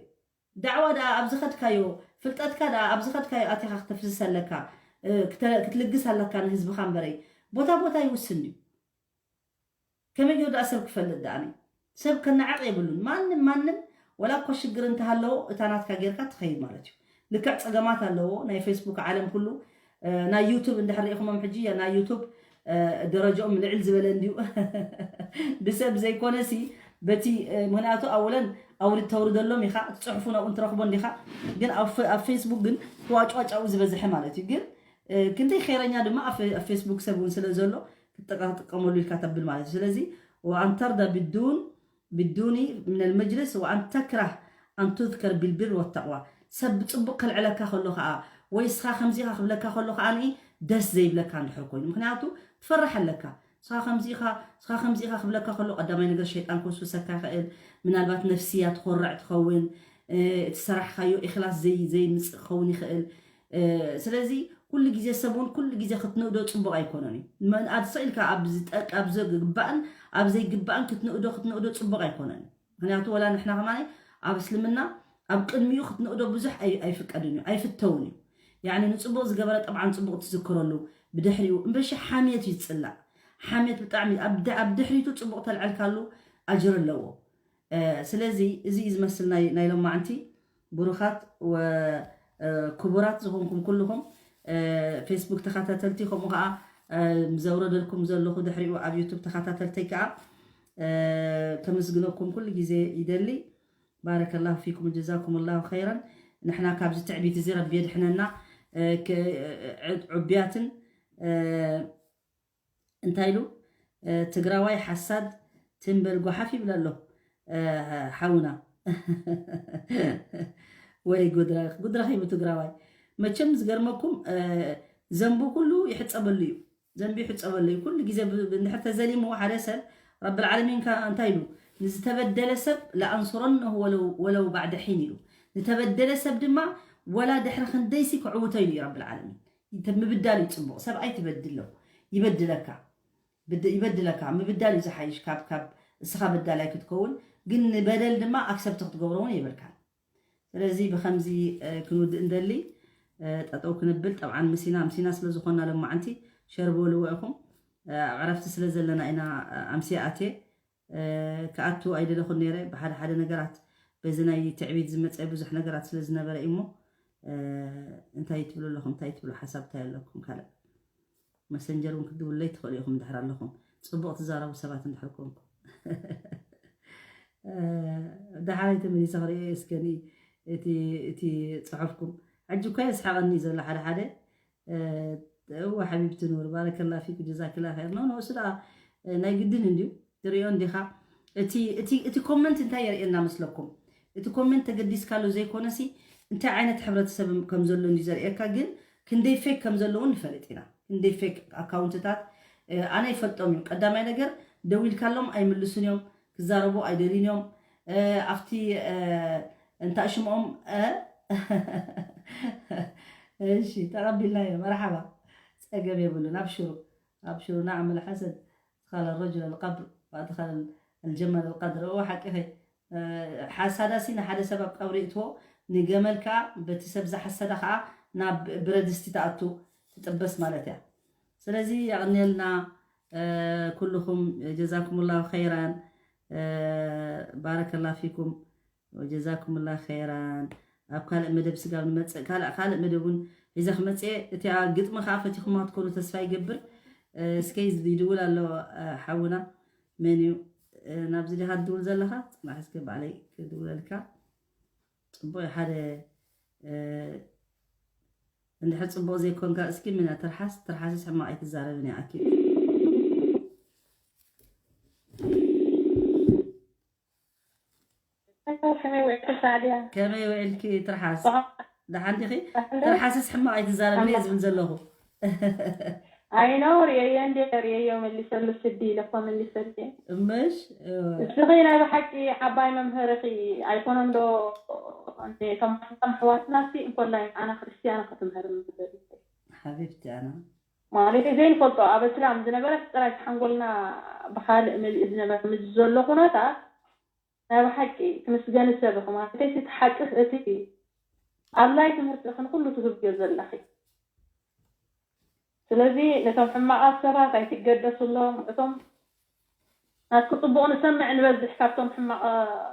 ዳዕዋ ደኣ ኣብ ዝኸድካዮ ፍልጠትካ ደኣ ኣብ ዝኸድካዮ ኣቲኻ ክተፍስስ ኣለካ ክትልግስ ኣለካ ንህዝብኻ እምበረይ ቦታ ቦታ ይውስን እዩ። ከመይ ገይሩ ደኣ ሰብ ክፈልጥ ደኣኒ ሰብ ከነዓቕ የብሉን። ማንም ማንም ወላ እኮ ሽግር እንተሃለዎ እታ ናትካ ጌርካ ትኸይድ ማለት እዩ። ልክዕ ፀገማት ኣለዎ ናይ ፌስቡክ ዓለም ኩሉ ናይ ዩቱብ እንድሕር ሪኢኹሞም ሕጂ ናይ ዩቱብ ደረጃኦም ልዕል ዝበለ እንድዩ ብሰብ ዘይኮነሲ በቲ ምክንያቱ ኣውለን ኣውርድ ተውርደሎም ኢኻ እቲ ፅሑፉ ናብኡ እንትረኽቦ እንዲኻ ግን ኣብ ፌስቡክ ግን ዋጭዋጫኡ ዝበዝሐ ማለት እዩ ግን ክንደይ ኸይረኛ ድማ ኣብ ፌስቡክ ሰብ እውን ስለ ዘሎ ክጠቃጥቀመሉ ኢልካ ተብል ማለት እዩ ስለዚ وأن ترضى بالدون بالدون من المجلس وأن تكره أن تذكر بالبر والتقوى ሰብ ብፅቡቅ ከልዕለካ ከሎ ከዓ ወይ ስኻ ከምዚኻ ክብለካ ከሎ ከዓ ደስ ዘይብለካ እንድሕር ኮይኑ ምክንያቱ ትፈርሕ ኣለካ ስኻ ከምዚኻ ስኻ ከምዚኻ ክብለካ ከሎ ቀዳማይ ነገር ሸይጣን ክወስውሰካ ይኽእል ምናልባት ነፍስያ ትኮርዕ ትኸውን እቲ ሰራሕካዮ ኢክላስ ዘይምፅእ ክኸውን ይኽእል ስለዚ ኩሉ ግዜ ሰብ እውን ኩሉ ግዜ ክትንእዶ ፅቡቅ ኣይኮነን እዩ መንኣድ ስኢልካ ኣብ ዝጠቅ ኣብ ዘግባእን ኣብ ዘይግባእን ክትንእዶ ክትንእዶ ፅቡቅ ኣይኮነን እዩ ምክንያቱ ወላ ንሕና ከማን ኣብ እስልምና ኣብ ቅድሚኡ ክትንእዶ ብዙሕ ኣይፍቀድን እዩ ኣይፍተውን እዩ ያኒ ንፅቡቅ ዝገበረ ጠብዓን ፅቡቅ ትዝክረሉ ብድሕሪኡ እምበሺ ሓምየት እዩ ዝፅላእ ሓምየት ብጣዕሚ ኣብ ድሕሪቱ ፅቡቅ ተልዐልካሉ ኣጅር ኣለዎ ስለዚ እዚ እዩ ዝመስል ናይ ሎማዓንቲ ብሩኻት ክቡራት ዝኾንኩም ኩልኹም ፌስቡክ ተኸታተልቲ ከምኡ ከዓ ዘውረደልኩም ዘለኹ ድሕሪኡ ኣብ ዩቱብ ተኸታተልተይ ከዓ ከመስግነኩም ኩሉ ግዜ ይደሊ ባረከላሁ ፊኩም ጀዛኩም ላሁ ኸይረን ንሕና ካብዚ ትዕቢት እዚ ረቢ የድሕነና ዕብያትን እንታይ ኢሉ ትግራዋይ ሓሳድ ትንበል ጓሓፍ ይብል ኣሎ ሓውና ወይ ጉድረኽ ጉድረኽ ይቡ ትግራዋይ መቸም ዝገርመኩም ዘንቡ ኩሉ ይሕፀበሉ እዩ ዘንቢ ይሕፀበሉ እዩ ኩሉ ግዜ እንድሕር ተዘሊምዎ ሓደ ሰብ ረብል ዓለሚን ከ እንታይ ኢሉ ንዝተበደለ ሰብ ለኣንሱረነሁ ወለው ባዕደ ሒን ኢሉ ዝተበደለ ሰብ ድማ ወላ ድሕሪ ክንደይሲ ክዕውቶ ኢሉ እዩ ረብል ዓለሚን ምብዳል እዩ ፅቡቕ ሰብ ኣይትበድሎ ይበድለካ ይበድለካ ምብዳል እዩ ዝሓይሽ ካብ ካብ እስኻ በዳላይ ክትከውን ግን ንበደል ድማ ኣክሰብቲ ክትገብሮ እውን የብልካን ስለዚ ብከምዚ ክንውድእ እንደሊ ጠጠው ክንብል ጠብዓን ምሲና ምሲና ስለ ዝኾና ለማዓንቲ ሸር በልዎ ኢኹም ኣብ ዕረፍቲ ስለ ዘለና ኢና ኣምስያ ኣትየ ክኣቱ ኣይደለኹን ነይረ ብሓደ ሓደ ነገራት በዚ ናይ ትዕቢት ዝመፀ ብዙሕ ነገራት ስለ ዝነበረ እሞ እንታይ ትብሉ ኣለኹም እንታይ ትብሉ ሓሳብ እንታይ ኣለኩም ካልእ መሰንጀር እውን ክትድውለይ ትኽእሉ ኢኹም ድሕር ኣለኹም ፅቡቕ ትዛረቡ ሰባት እንድሕር ኮንኩም ደሓራይ ተመሊሰ ክርእዮ እስከኒ እቲ እቲ ፅሑፍኩም ሕጂ እኳ የስሓቐኒ ዘሎ ሓደ ሓደ እወ ሓቢብቲ ኑር ባረከላ ፊክ ጀዛክላ ኸይር ነው ነው ስዳ ናይ ግድን እንዲዩ ትሪኦ እንዲኻ እቲ እቲ እቲ ኮመንት እንታይ የርእየና መስለኩም እቲ ኮመንት ተገዲስካሉ ዘይኮነሲ እንታይ ዓይነት ሕብረተሰብ ከም ዘሎ እንዲ ዘርእየካ ግን ክንደይ ፌክ ከም ዘለውን ንፈልጥ ኢና እንደ ፌክ ኣካውንትታት ኣነ ይፈልጦም እዮም። ቀዳማይ ነገር ደዊልካሎም ኣይምልሱን እዮም፣ ክዛረቡ ኣይደልዩን እዮም። ኣብቲ እንታይ ሽምኦም እሺ ተቐቢልናዮ። መርሓባ፣ ጸገም የብሉን። ኣብሽሩ ኣብሽሩ። ናዕም ልሓሰድ ኣድኸለ ረጅለ ልቀብር ኣድኸለ ልጀመል ልቀድር። እዎ ሓቂኸ። ሓሳዳሲ ንሓደ ሰብ ኣብ ቀብሪ እትዎ፣ ንገመል ከዓ በቲ ሰብ ዝሓሰዳ ከዓ ናብ ብረድስቲ ተኣቱ፣ ትጥበስ ማለት እያ። ስለዚ የቕንየልና ኩልኹም፣ ጀዛኩሙላሁ ኸይራን፣ ባረከላ ፊኩም ወጀዛኩሙላ ኸይራን። ኣብ ካልእ መደብ ስጋብ ንመፅእ ካልእ ካልእ መደብ እውን ሒዘ ክመፅእ እቲኣ ግጥሚ ከዓ ፈቲኹማ ትኮኑ ተስፋ ይገብር። እስከ ይድውል ኣሎ ሓውና መን እዩ? ናብዚ ዲኻ ትድውል ዘለኻ? ፅናሕ እስከ ባዕለይ ክድውለልካ። ፅቡቅ ሓደ እንድሕር ፅቡቅ ዘይኮንካ እስኪ ምን ትርሓስ ትርሓስስ ሕማቅ ኣይትዛረብን እያ ኣኪ። ከመይ ውዕልኪ ትርሓስ? ደሓን ዲኺ? ትርሓስስ ሕማቕ ኣይትዛረብኒ እየ ዝብል ዘለኹ። ኣይኖ ርእየዮ እንዲ ርእየዮ መሊሰሉ ስዲ ኢለ እኮ መሊሰልኪ። እምሽ? እስኺ ናይ ብሓቂ ዓባይ መምህር ኢኺ ኣይኮነን ዶ? እቶም ኣሕዋትና ሲ እንኮላይ ኣና ክርስትያን ክትምህር ምበር። ሓቢብቲ ኣና ማለት እዩ ዘይንፈልጦ ኣብ እስላም ዝነበረ ጥራይ ሓንጎልና ብካልእ መሊኡ ዝነበረ ምስ ዘሎ ኩነታት ናይ ብሓቂ ትምስገኒ ሰብ ኢኺ። ማለተይ እቲ ሓቂ እቲ ኣብ ናይ ትምህርቲ ኢኺ ንኩሉ ትህብዮ ዘለኺ። ስለዚ ነቶም ሕማቓት ሰባት ኣይትገደስሎም። እቶም ናትኪ ጽቡቕ ንሰምዕ ንበዝሕ ካብቶም ሕማቕ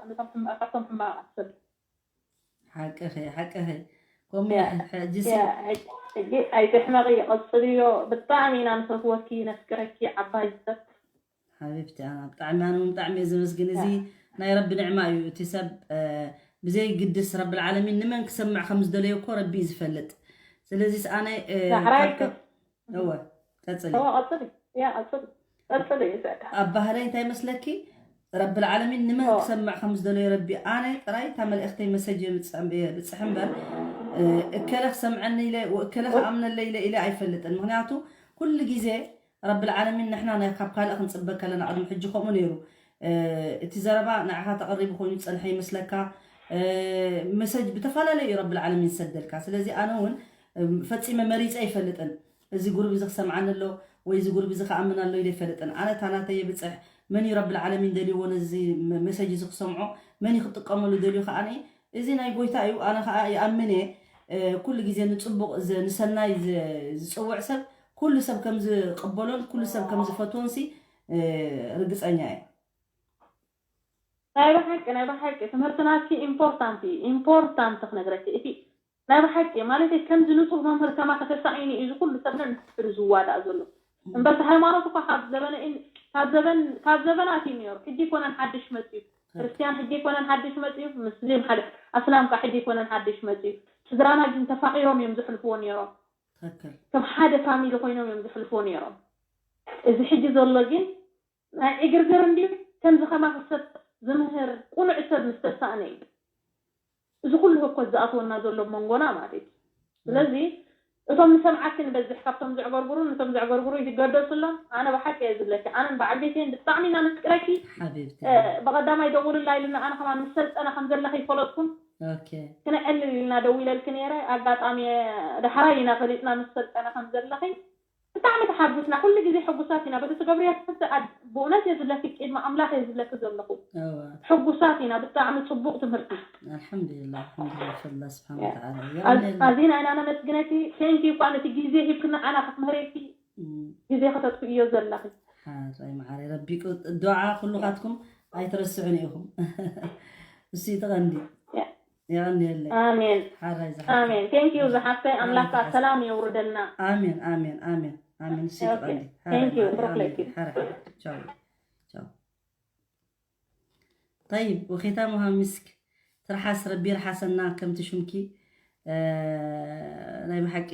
ነቶም ሕማቕ ካብቶም ሕማቓት ሰብ። ሓቅኺ ሓቅኺ። ከምኡ ሕጂ ሕጂ ኣይትሕመቒ ቀጽልዮ። ብጣዕሚ ኢና ንፈትወኪ ነፍቅረኪ ዓባይ ሰብ። ሓቢብቲ ኣና ብጣዕሚ ኣነ እውን ብጣዕሚ እየ ዘመስግን። እዚ ናይ ረቢ ንዕማ እዩ። እቲ ሰብ ብዘይ ግድስ ረብል ዓለሚን ንመን ክሰምዕ ከም ዝደለዮ እኮ ረቢ እዩ ዝፈልጥ። ስለዚ ኣነ ዳሕራይ እወ ቀጽሊ እወ ቀጽሊ ያ ቀጽሊ ቀጽሊ ይዘካ ኣብ ባህለይ እንታይ መስለኪ? ረብል ዓለሚን ንመን ክሰምዕ ከም ዝደለዮ ረቢ ኣነ ጥራይ እታ መልእኽተይ መሰጅ ብጽሕ እምበር እከለ ክሰምዐኒ ኢለ ወእከለ ክኣምነለ ኢለ ኢለ ኣይፈልጥን። ምክንያቱ ኩሉ ግዜ ረብል ዓለሚን ንሕና ናይ ካብ ካልእ ክንጽበ ከለና ቅድሚ ሕጂ ከምኡ ነይሩ። እቲ ዘረባ ንዓኻ ተቐሪቡ ኮይኑ ዝጸንሐ ይመስለካ። መሰጅ ብተፈላለዩ ረብል ዓለሚን ዝሰደልካ። ስለዚ ኣነ እውን ፈጺመ መሪጸ ኣይፈልጥን። እዚ ጉሩብ እዚ ክሰምዓኒ ኣሎ ወይ እዚ ጉሩብ እዚ ክኣምን ኣሎ ኢለ ኣይፈልጥን። ኣነ እታ ናተይ የብጽሕ መን እዩ ረብል ዓለሚን ደልይዎ ነዚ መሰጅ እዚ ክሰምዖ መን እዩ ክጥቀመሉ ደልዩ ከኣ እዚ ናይ ጎይታ እዩ። ኣነ ከኣ ይኣምን እየ። ኩሉ ግዜ ንጽቡቕ ንሰናይ ዝጽውዕ ሰብ ኩሉ ሰብ ከም ዝቕበሎን ኩሉ ሰብ ከም ዝፈትዎን ሲ ርግጸኛ እየ። ናይ ብሓቂ ናይ ብሓቂ ትምህርትና ሲ ኢምፖርታንት እዩ። ኢምፖርታንት ክነግረኪ እቲ ናይ ብሓቂ ማለት ከምዚ ንጹህ መምህር ከማኺ ተሳኢኑ እዩ እዚ ኩሉ ሰብ ነንሕድሕዱ ዝዋዳእ ዘሎ። እምበርሲ ሃይማኖት እኳ ካብ ዘበነ ካብ ዘበን ካብ ዘበናት እዩ ነይሩ። ሕጂ ይኮነን ሓድሽ መጽዩ። ክርስትያን ሕጂ ይኮነን ሓድሽ መጽዩ። ምስሊም ሓደ ኣስላም ካ ሕጂ ይኮነን ሓድሽ መጽዩ። ስድራና ግን ተፋቒሮም እዮም ዝሕልፍዎ ነይሮም። ከም ሓደ ፋሚሊ ኮይኖም እዮም ዝሕልፍዎ ነይሮም። እዚ ሕጂ ዘሎ ግን ናይ ዕግርግር እንድዩ። ከምዚ ከማኺ ሰብ ዝምህር ቁኑዕ ሰብ ምስ ተሳእነ እዩ እዚ ኩሉ ህኮት ዝኣትወና ዘሎ መንጎና ማለት እዩ። ስለዚ እቶም ንሰምዓኪ ንበዝሕ ካብቶም ዘዕገርግሩን ነቶም ዘዕገርግሩ ይትገደሱሎም። ኣነ ብሓቂ እየ ዝብለኪ ኣነን በዓል ቤተይን ብጣዕሚ ኢና ነፍቅረኪ። ብቐዳማይ ደውልላ ኢሉና ኣነ ከማን ምስ ሰልጠነ ከም ዘለኺ ይፈለጥኩን ክነዕልል ኢልና ደዊለልኪ ነይረ። ኣጋጣሚ ዳሕራይ ኢና ፈሊጥና ምስ ሰልጠነ ከም ዘለኺ። ብጣዕሚ ተሓጉስና ኩሉ ግዜ ሕጉሳት ኢና በቲ ትገብርዮ ትምህርቲ ኣድ- ብእውነት እየ ዝብለኪ ቅድሚ ኣምላኽ እየ ዝብለኪ ዘለኹ እወ ሕጉሳት ኢና ብጣዕሚ ፅቡቕ ትምህርቲ ኣልሐምዱሊላህ አልሐምዱሊላህ ፈላ ስብሓን ወተዓላ ኣዝ- የቐንየልና። ኣዚና ኢና ነመስግነኪ። ቴንኪ እኳ ነቲ ግዜ ሂብክና ኣና ክትምህረኪ እም፣ ግዜ ከተጥፍእዮ ዘለኺ ሓራይ መዓረይ ረቢ ቁ- ዱዓ ኩሉኻትኩም ኣይትረስዑን ኢኹም እሱ ይትቐንዲ ያ። የቐንየለይ ኣሜን ሓራይ ዝሓ ኣሜን ቴንክ ዩ ዝሓፍተይ ኣምላክ ከዓ ሰላም የውርደልና ኣሜን ኣሜን ኣሜን ኣሜን እሱ ይትቐንዲ ሓራይ ቴንክ ዩ መዓረይ ብሩክ ለኪ ኣሜን ሓራይ ሓራይ ቻው ቻው طيب وختامها مسك ትርሓስ ረቢ ይርሓሰና ከምቲ ሽምኪ ናይ ብሓቂ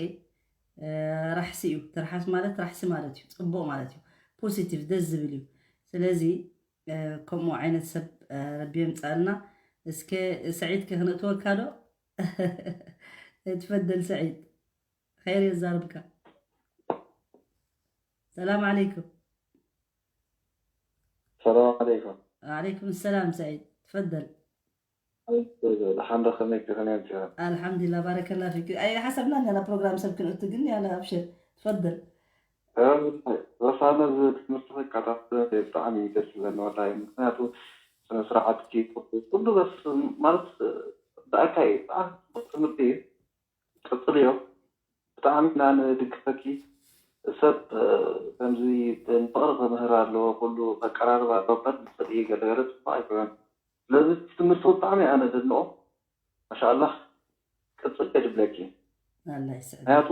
ራሕሲ እዩ ትርሓስ ማለት ራሕሲ ማለት እዩ ፅቡቅ ማለት እዩ ፖሲቲቭ ደስ ዝብል እዩ ስለዚ ከምኡ ዓይነት ሰብ ረቢ የምፃልና እስከ ሰዒድ ከክነእትወካ ዶ ትፈደል ሰዒድ ኸይር የዛርብካ ሰላም ዓለይኩም። ሰላም ዓለይኩም። ዓለይኩም ሰላም ሰዒድ፣ ትፈደል። ሓንዶ ከመይ ክኸነን ሲሆን ኣልሓምዱሊላ፣ ባረከላ ፊክ። ኣይ ሓሰብና ያላ ፕሮግራም ሰብ ክንእቱ ግን ያላ ኣብሽር፣ ትፈደል። ወሳነ ትምህርቲ ከካታተለ ብጣዕሚ ደስ ዝብለኒ ወላሂ። ምክንያቱ ስነ ስርዓትኪ ኩሉ በስ ማለት ብኣካይ ብጣዕሚ ትምህርቲ እዩ። ቀፅልዮ። ብጣዕሚ ኢና ንድግፈኪ። ሰብ ከምዚ ፍቕሪ ክምህር ኣለዎ፣ ኩሉ ከቀራርብ ኣለዎ። በር ዝኽእል እዩ፣ ገለገለ ፅቡቅ ኣይኮነን። ስለዚ ትምህርቲ ብጣዕሚ ኣነ ዘድንቆ። ማሻኣላህ ቅፅል የድብለኪ። ኣላ ይስዕድ። ምክንያቱ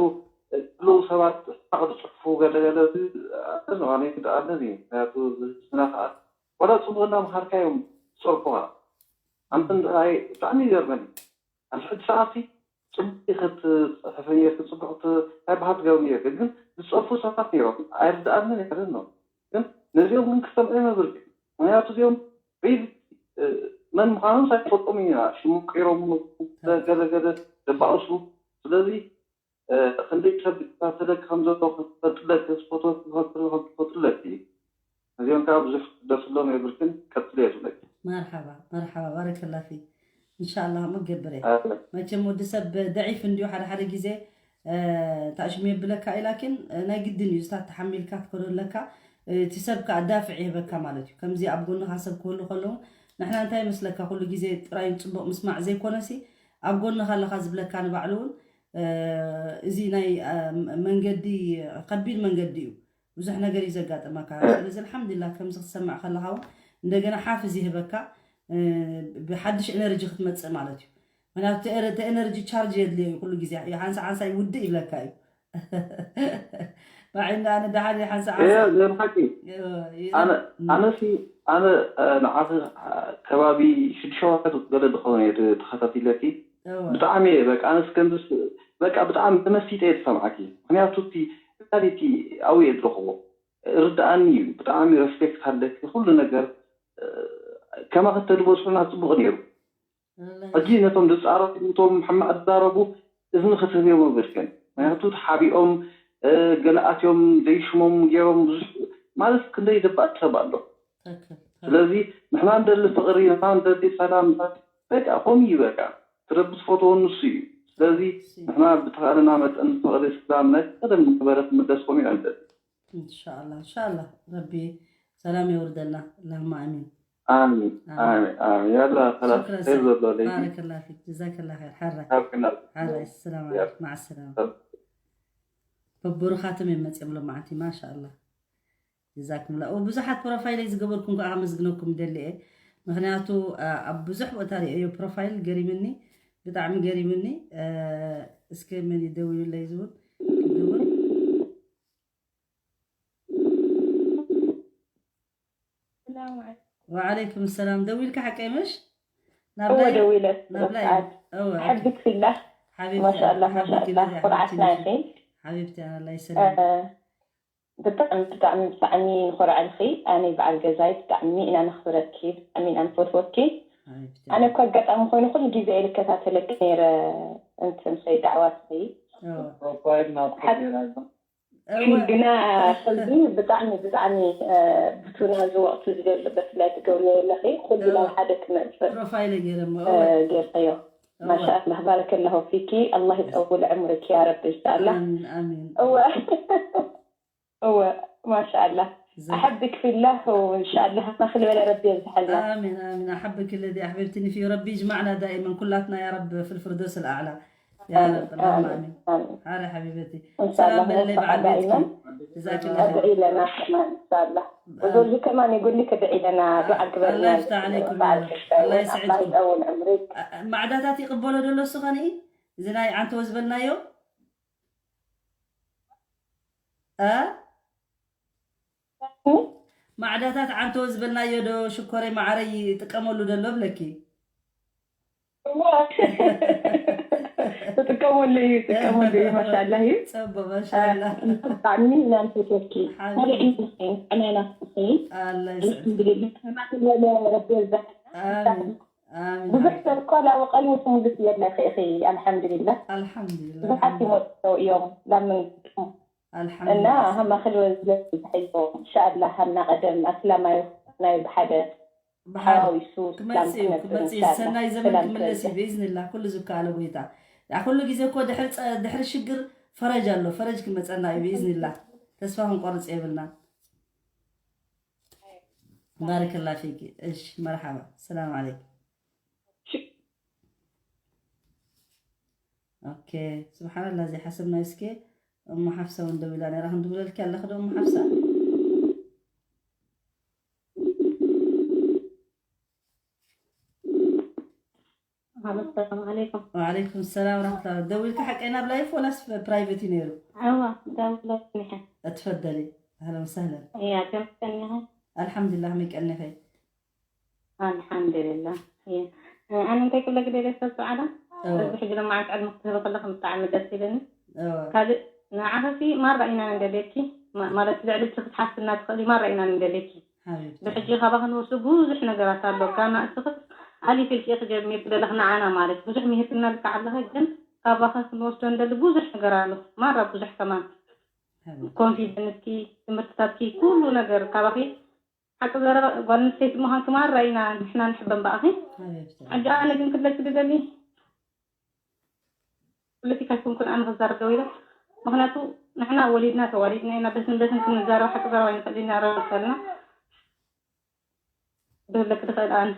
ክልኡ ሰባት ሕማቕ ዝፅሕፉ ገለገለ ኣነዚ ኣነዚ እዩ። ምክንያቱ ህዝብና ከዓ ዋላ ፅቡቅ እናምሃርካ እዮም ዝፀርፉኻ። ኣንተ ንዓይ ብጣዕሚ ይገርመኒ። ኣብዚ ሕጂ ሰዓት ሲ ፅቡቅ ክትፅሕፍ ነርኪ፣ ፅቡቅ ናይ ባህል ትገብር ነርኪ፣ ግን ዝፀርፉ ሰባት ነይሮም ኣይርድኣንን ያለን ነው። ግን ነዚኦም ግን ክሰምዑ መብርክ። ምክንያቱ እዚኦም ሪል መን ምዃኖም ሳይፈልጦም ኢና ሽሙ ቀይሮም ገለገለ ደባእሱ። ስለዚ ክንደይ ሰብ ዝከታተለኪ ከም ዘሎ ክትፈልጥለኪ ስፖርት ክፈልጥለኪ ነዚኦም ከዓ ብዙሕ ደስሎም የብልክን። ቀፅል የብለኪ። መርሓባ መርሓባ፣ ባረከላ ፊ። እንሻላ ምገብረ። መቸም ወዲ ሰብ ደዒፍ እንዲዩ ሓደ ሓደ ግዜ ታእሽሙ የብለካ ኢላኪን ናይ ግድን እዩ። ዝታት ተሓሚልካ ትከዶ ኣለካ። እቲ ሰብ ከዓ ዳፍዕ ይህበካ ማለት እዩ። ከምዚ ኣብ ጎንኻ ሰብ ክህሉ ከለዉ ንሕና እንታይ ይመስለካ፣ ኩሉ ግዜ ጥራይ ፅቡቅ ምስማዕ ዘይኮነሲ ኣብ ጎንኻ ኣለካ ዝብለካ ንባዕሉ እውን እዚ ናይ መንገዲ ከቢድ መንገዲ እዩ። ብዙሕ ነገር እዩ ዘጋጥመካ። ስለዚ ኣልሓምዱሊላ ከምዚ ክትሰምዕ ከለካ እውን እንደገና ሓፍዝ ይህበካ። ብሓድሽ ኤነርጂ ክትመፅእ ማለት እዩ። ምክንያቱ እቲ ኤነርጂ ቻርጅ የድልዮ እዩ ኩሉ ግዜ። ሓንሳ ሓንሳ ይውድእ ይብለካ እዩ። ባዕልና ኣነ ደሓን ሓንሳ ሓንሳ ሓቂ ኣነሲ ኣነ ንዓኺ ከባቢ ሽዱሽተ ወርሒ ገለ ዝኸውን እየ ተኸታቲለኪ። ብጣዕሚ እየ በቃ ኣነስ ከምዚ በቃ ብጣዕሚ ተመሲጠ እየ ዝሰምዓኪ። ምክንያቱ እቲ ሪያሊቲ ኣብኡ እየ ዝረኽቦ። ርድኣኒ እዩ። ብጣዕሚ ሬስፔክት ኣለኪ ኩሉ ነገር ከማኺ ተድበፅሑና ፅቡቅ ነይሩ። ሕጂ ነቶም ዝፃረፉ እቶም ሕማቅ ዝዛረቡ እዝኒ ክትህብዮም ኣብልክን። ምክንያቱ ተሓቢኦም ገለ ኣትዮም ዘይሽሞም ገይሮም ብዙሕ ማለት ክንደይ ደባእ ሰብ ኣሎ። ስለዚ ንሕና እንደሊ ፍቅሪ ንሕና እንደሊ ሰላም በቃ ከምኡ እዩ በቃ። እቲ ረቢ ዝፈትዎ ንሱ እዩ። ስለዚ ንሕና ብተኻእለና መጠን ፍቅሪ ሰላም ናይ ቀደም ዝነበረ ክምለስ ከምኡ ኢና ንደሊ። እንሻላ እንሻላ ረቢ ሰላም የውርደልና። ኣላሁማ ኣሚን። ኣሚን ኣሚን ኣሚን። ያላ ከላስ ሹክረን ኸይር ሰዒድ። ዘሎ ለይቲ ባረከላ ፊክ ጀዛከላ ኸይር ሓራይ ካብ ክና ሓራይ። ሰላም ዓለይኩም ማዓ ሰላማ። በቦሩኻቶም እዮም መፅኦም ሎማዓንቲ ማሻኣላ። ጀዛኩምላ። ኦ ብዙሓት ፕሮፋይለይ ዝገበርኩም ከዓ ከመስግነኩም ይደሊ እየ። ምክንያቱ ኣብ ብዙሕ ቦታ ሪአዮ ፕሮፋይል ገሪምኒ፣ ብጣዕሚ ገሪምኒ። እስከ መን ይደውዩለይ ዝብል ክድውል ሰላም ዓለይኩም። ወዓለይኩም ሰላም። ደዊልካ ሓቀይ ምሽ? እወ ደዊለ ናብላይ ሰዓት እወ ሓቢክ ፊላ ሓቢብቲ ማሻኣላ ሓቢብቲ ማሻኣላ ነዚ ኩርዓት ሓቢብቲ ናይኺ ሓቢብቲ ኣላ ይሰላም። ብጣዕሚ ብጣዕሚ ብጣዕሚ ንኮርዐልኺ። ኣነ በዓል ገዛይ ብጣዕሚ ኢና ነኽብረኪ፣ ብጣዕሚ ኢና ንፈትወኪ። ሓቢብቲ ኣነ እኮ ኣጋጣሚ ኮይኑ ኩሉ ግዜ እየ ዝከታተለኪ ነይረ እንትን ኸይ ዳዕዋትኺ እወ ፕሮፋይል ናትኩም ሓ- ገይራ እዛ እወ ግና ሕዚ ብጣዕሚ ብጣዕሚ ብቱና እዚ ወቅቲ ዝገሉ በፍላይ ትገብርዮ ኣለኺ ኩሉ ናብ ሓደ ክመፅእ ፕሮፋይለ ገይረሞ እ፣ ጌርካዮ። ማሻኣላህ ባረከላሁ ፊኪ ኣላህ ይጠውል ዕምርኪ ያ ረቢ እንሻኣላህ። ኣሚን ኣሚን። እወ እወ ማሻኣላህ ዘ- ኣሐብክ ፊላህ እንሻኣላህ ማክል በለ ረቢ የብዝሓልና። آمين آمين أحبك الذي أحببتني فيه ربي يجمعنا دائما كلاتنا يا رب في الفردوس الأعلى يا رب اللهم آمين. ኣሚን። حارة حبيبتي እንሻኣላህ سلام بالله ወፈቃ بعد بيتكم ዳኢመን جزاك الله ኣድዒ خير ለና ከማን እንሻኣላህ ወዞልዚ ከማን የጎልከ ድዒ ለና ዱዓ ግበርና الله يفتح عليكم يا رب الله يسعدكم ይጠውን ዕምሪክ ማዕዳታት ይቕበሎ ደሎ እሱ ኸንኢ እዚ ናይ ዓንተወ ዝበልናዮ እ ማዕዳታት ዓንተወ ዝበልናዮ ዶ ሽኮረይ ማዓረይ ይጥቀመሉ ደሎ ብለኪ ትጥቀመሉ እዩ ይጥቀመሉ እዩ ማሻላ እዩ ፀቦ ማሻላ ብጣዕሚ ኢና ንፈትወኪ ሓቢቢ። ካልእ ዕንትኺ ዕሜና ኣላ ይስዕድ ኣልሓምዱሊላ ከማኺ ዝበለ ረቢ የብዛሕልና ኣሚን ኣሚን ብዙሕ ሰብ እኳ ላብ ቀልቡ ትምልስ የለ ክእኺ ኣልሓምዱሊላ ኣልሓምዱሊላ ብዙሓት ይመጡ እዮም ላምን ኣልሓምዱሊላህ። ሃማ ክልወ ዝለብ ዝሕዞ እንሻኣላ ሃምና ቀደም ኣስላማዊ ናይ ብሓደ ብሓደ ሓዋዊሱ ሰላም ክመጽእ እዩ ክነብር ክመጽእ እዩ። እንሻኣላ ሰናይ ዘመን ሰላም ክምለስ እዩ ክነብር። ብኢዝንላህ ኩሉ ዝከኣሎ ጎይታ። ያ ኩሉ ግዜ እኮ ድሕሪ ጸ- ድሕሪ ሽግር ፈረጅ ኣሎ። ፈረጅ ክመጸና እዩ ብኢዝንላህ። ተስፋ ክንቆርጽ የብልና። ባረከላ ፊኪ። እሺ መርሓባ ሰላም ዓለይኩም። ኦኬ ስብሓንላ ዘይሓሰብናዮ እስኪ እሞ ሓፍሳ እውን ደዊላ ነራ ክንድውለልኪ ኣለኽ ዶ እሞ ሓፍሳ? ሃሎ ሰላም ዓለይኩም። ወዓለይኩም ሰላም ወራሕመቱላ። ደዊልካ ሓቀይ ናብ ላይፍ ወላስ ፕራይቬት እዩ ነይሩ? እዋ ደውለ ጽኒሐ። እትፈደሊ ኣህለን ወሰህለን። እያ ከም ቀኒኻ። ኣልሓምዱሊላህ መይ ቀኒኸይ። ኣልሓምዱሊላህ። እየ ኣነ እንታይ ክብለክ ደለ ሰብ ሰዓዳ እወ፣ እዚ ሕጂ ሎማዓንቲ ዕድሚ ክትህቢ ከለክ ብጣዕሚ ደስ ኢለኒ። እወ። ካልእ ንዓኸሲ ማራ ኢና ንደልየኪ ማ- ማለት ልዕሊ እቲ ክትሓስብና ትኽእሊ ማራ ኢና ንደልየኪ። ሓቢብቲ ብሕጂ ካባኺ ንወስዱ ብዙሕ ነገራት ኣሎ። ጋና እስኽስ ኣሊፍ ኢልኪ ኢኺ ጀሚርኪ ዘለኺ ንዓና ማለት ብዙሕ ምሂርክና ልክዕ ኣለኺ፣ ግን ካባኺ ክንወስዶ ንደሊ ብዙሕ ነገር ኣሎ። ማራ ብዙሕ ከማን ሓቢብቲ ኮንፊደንስኪ፣ ትምህርትታትኪ፣ ኩሉ ነገር ካባኺ ሓቂ ዘረባ ጓል ኣንስተይቲ ምዃንኪ ማራ ኢና ንሕና ንሕበን ብኣኺ። ሓቢብቲ ሕጂ ኣነ ግን ክብለኪ ዝደሊ ፖለቲካ ኣይኮንኩን ኣነ ክዛረብ ደው ኢለ። ምኽንያቱ ንሕና ወሊድና ተዋሊድና ኢና በትን በትን ክንዛረብ ሓቂ ዘረባ ኣይንኽእል ኢና ረብ ከልና ብህለክ ትኽእል ኣነ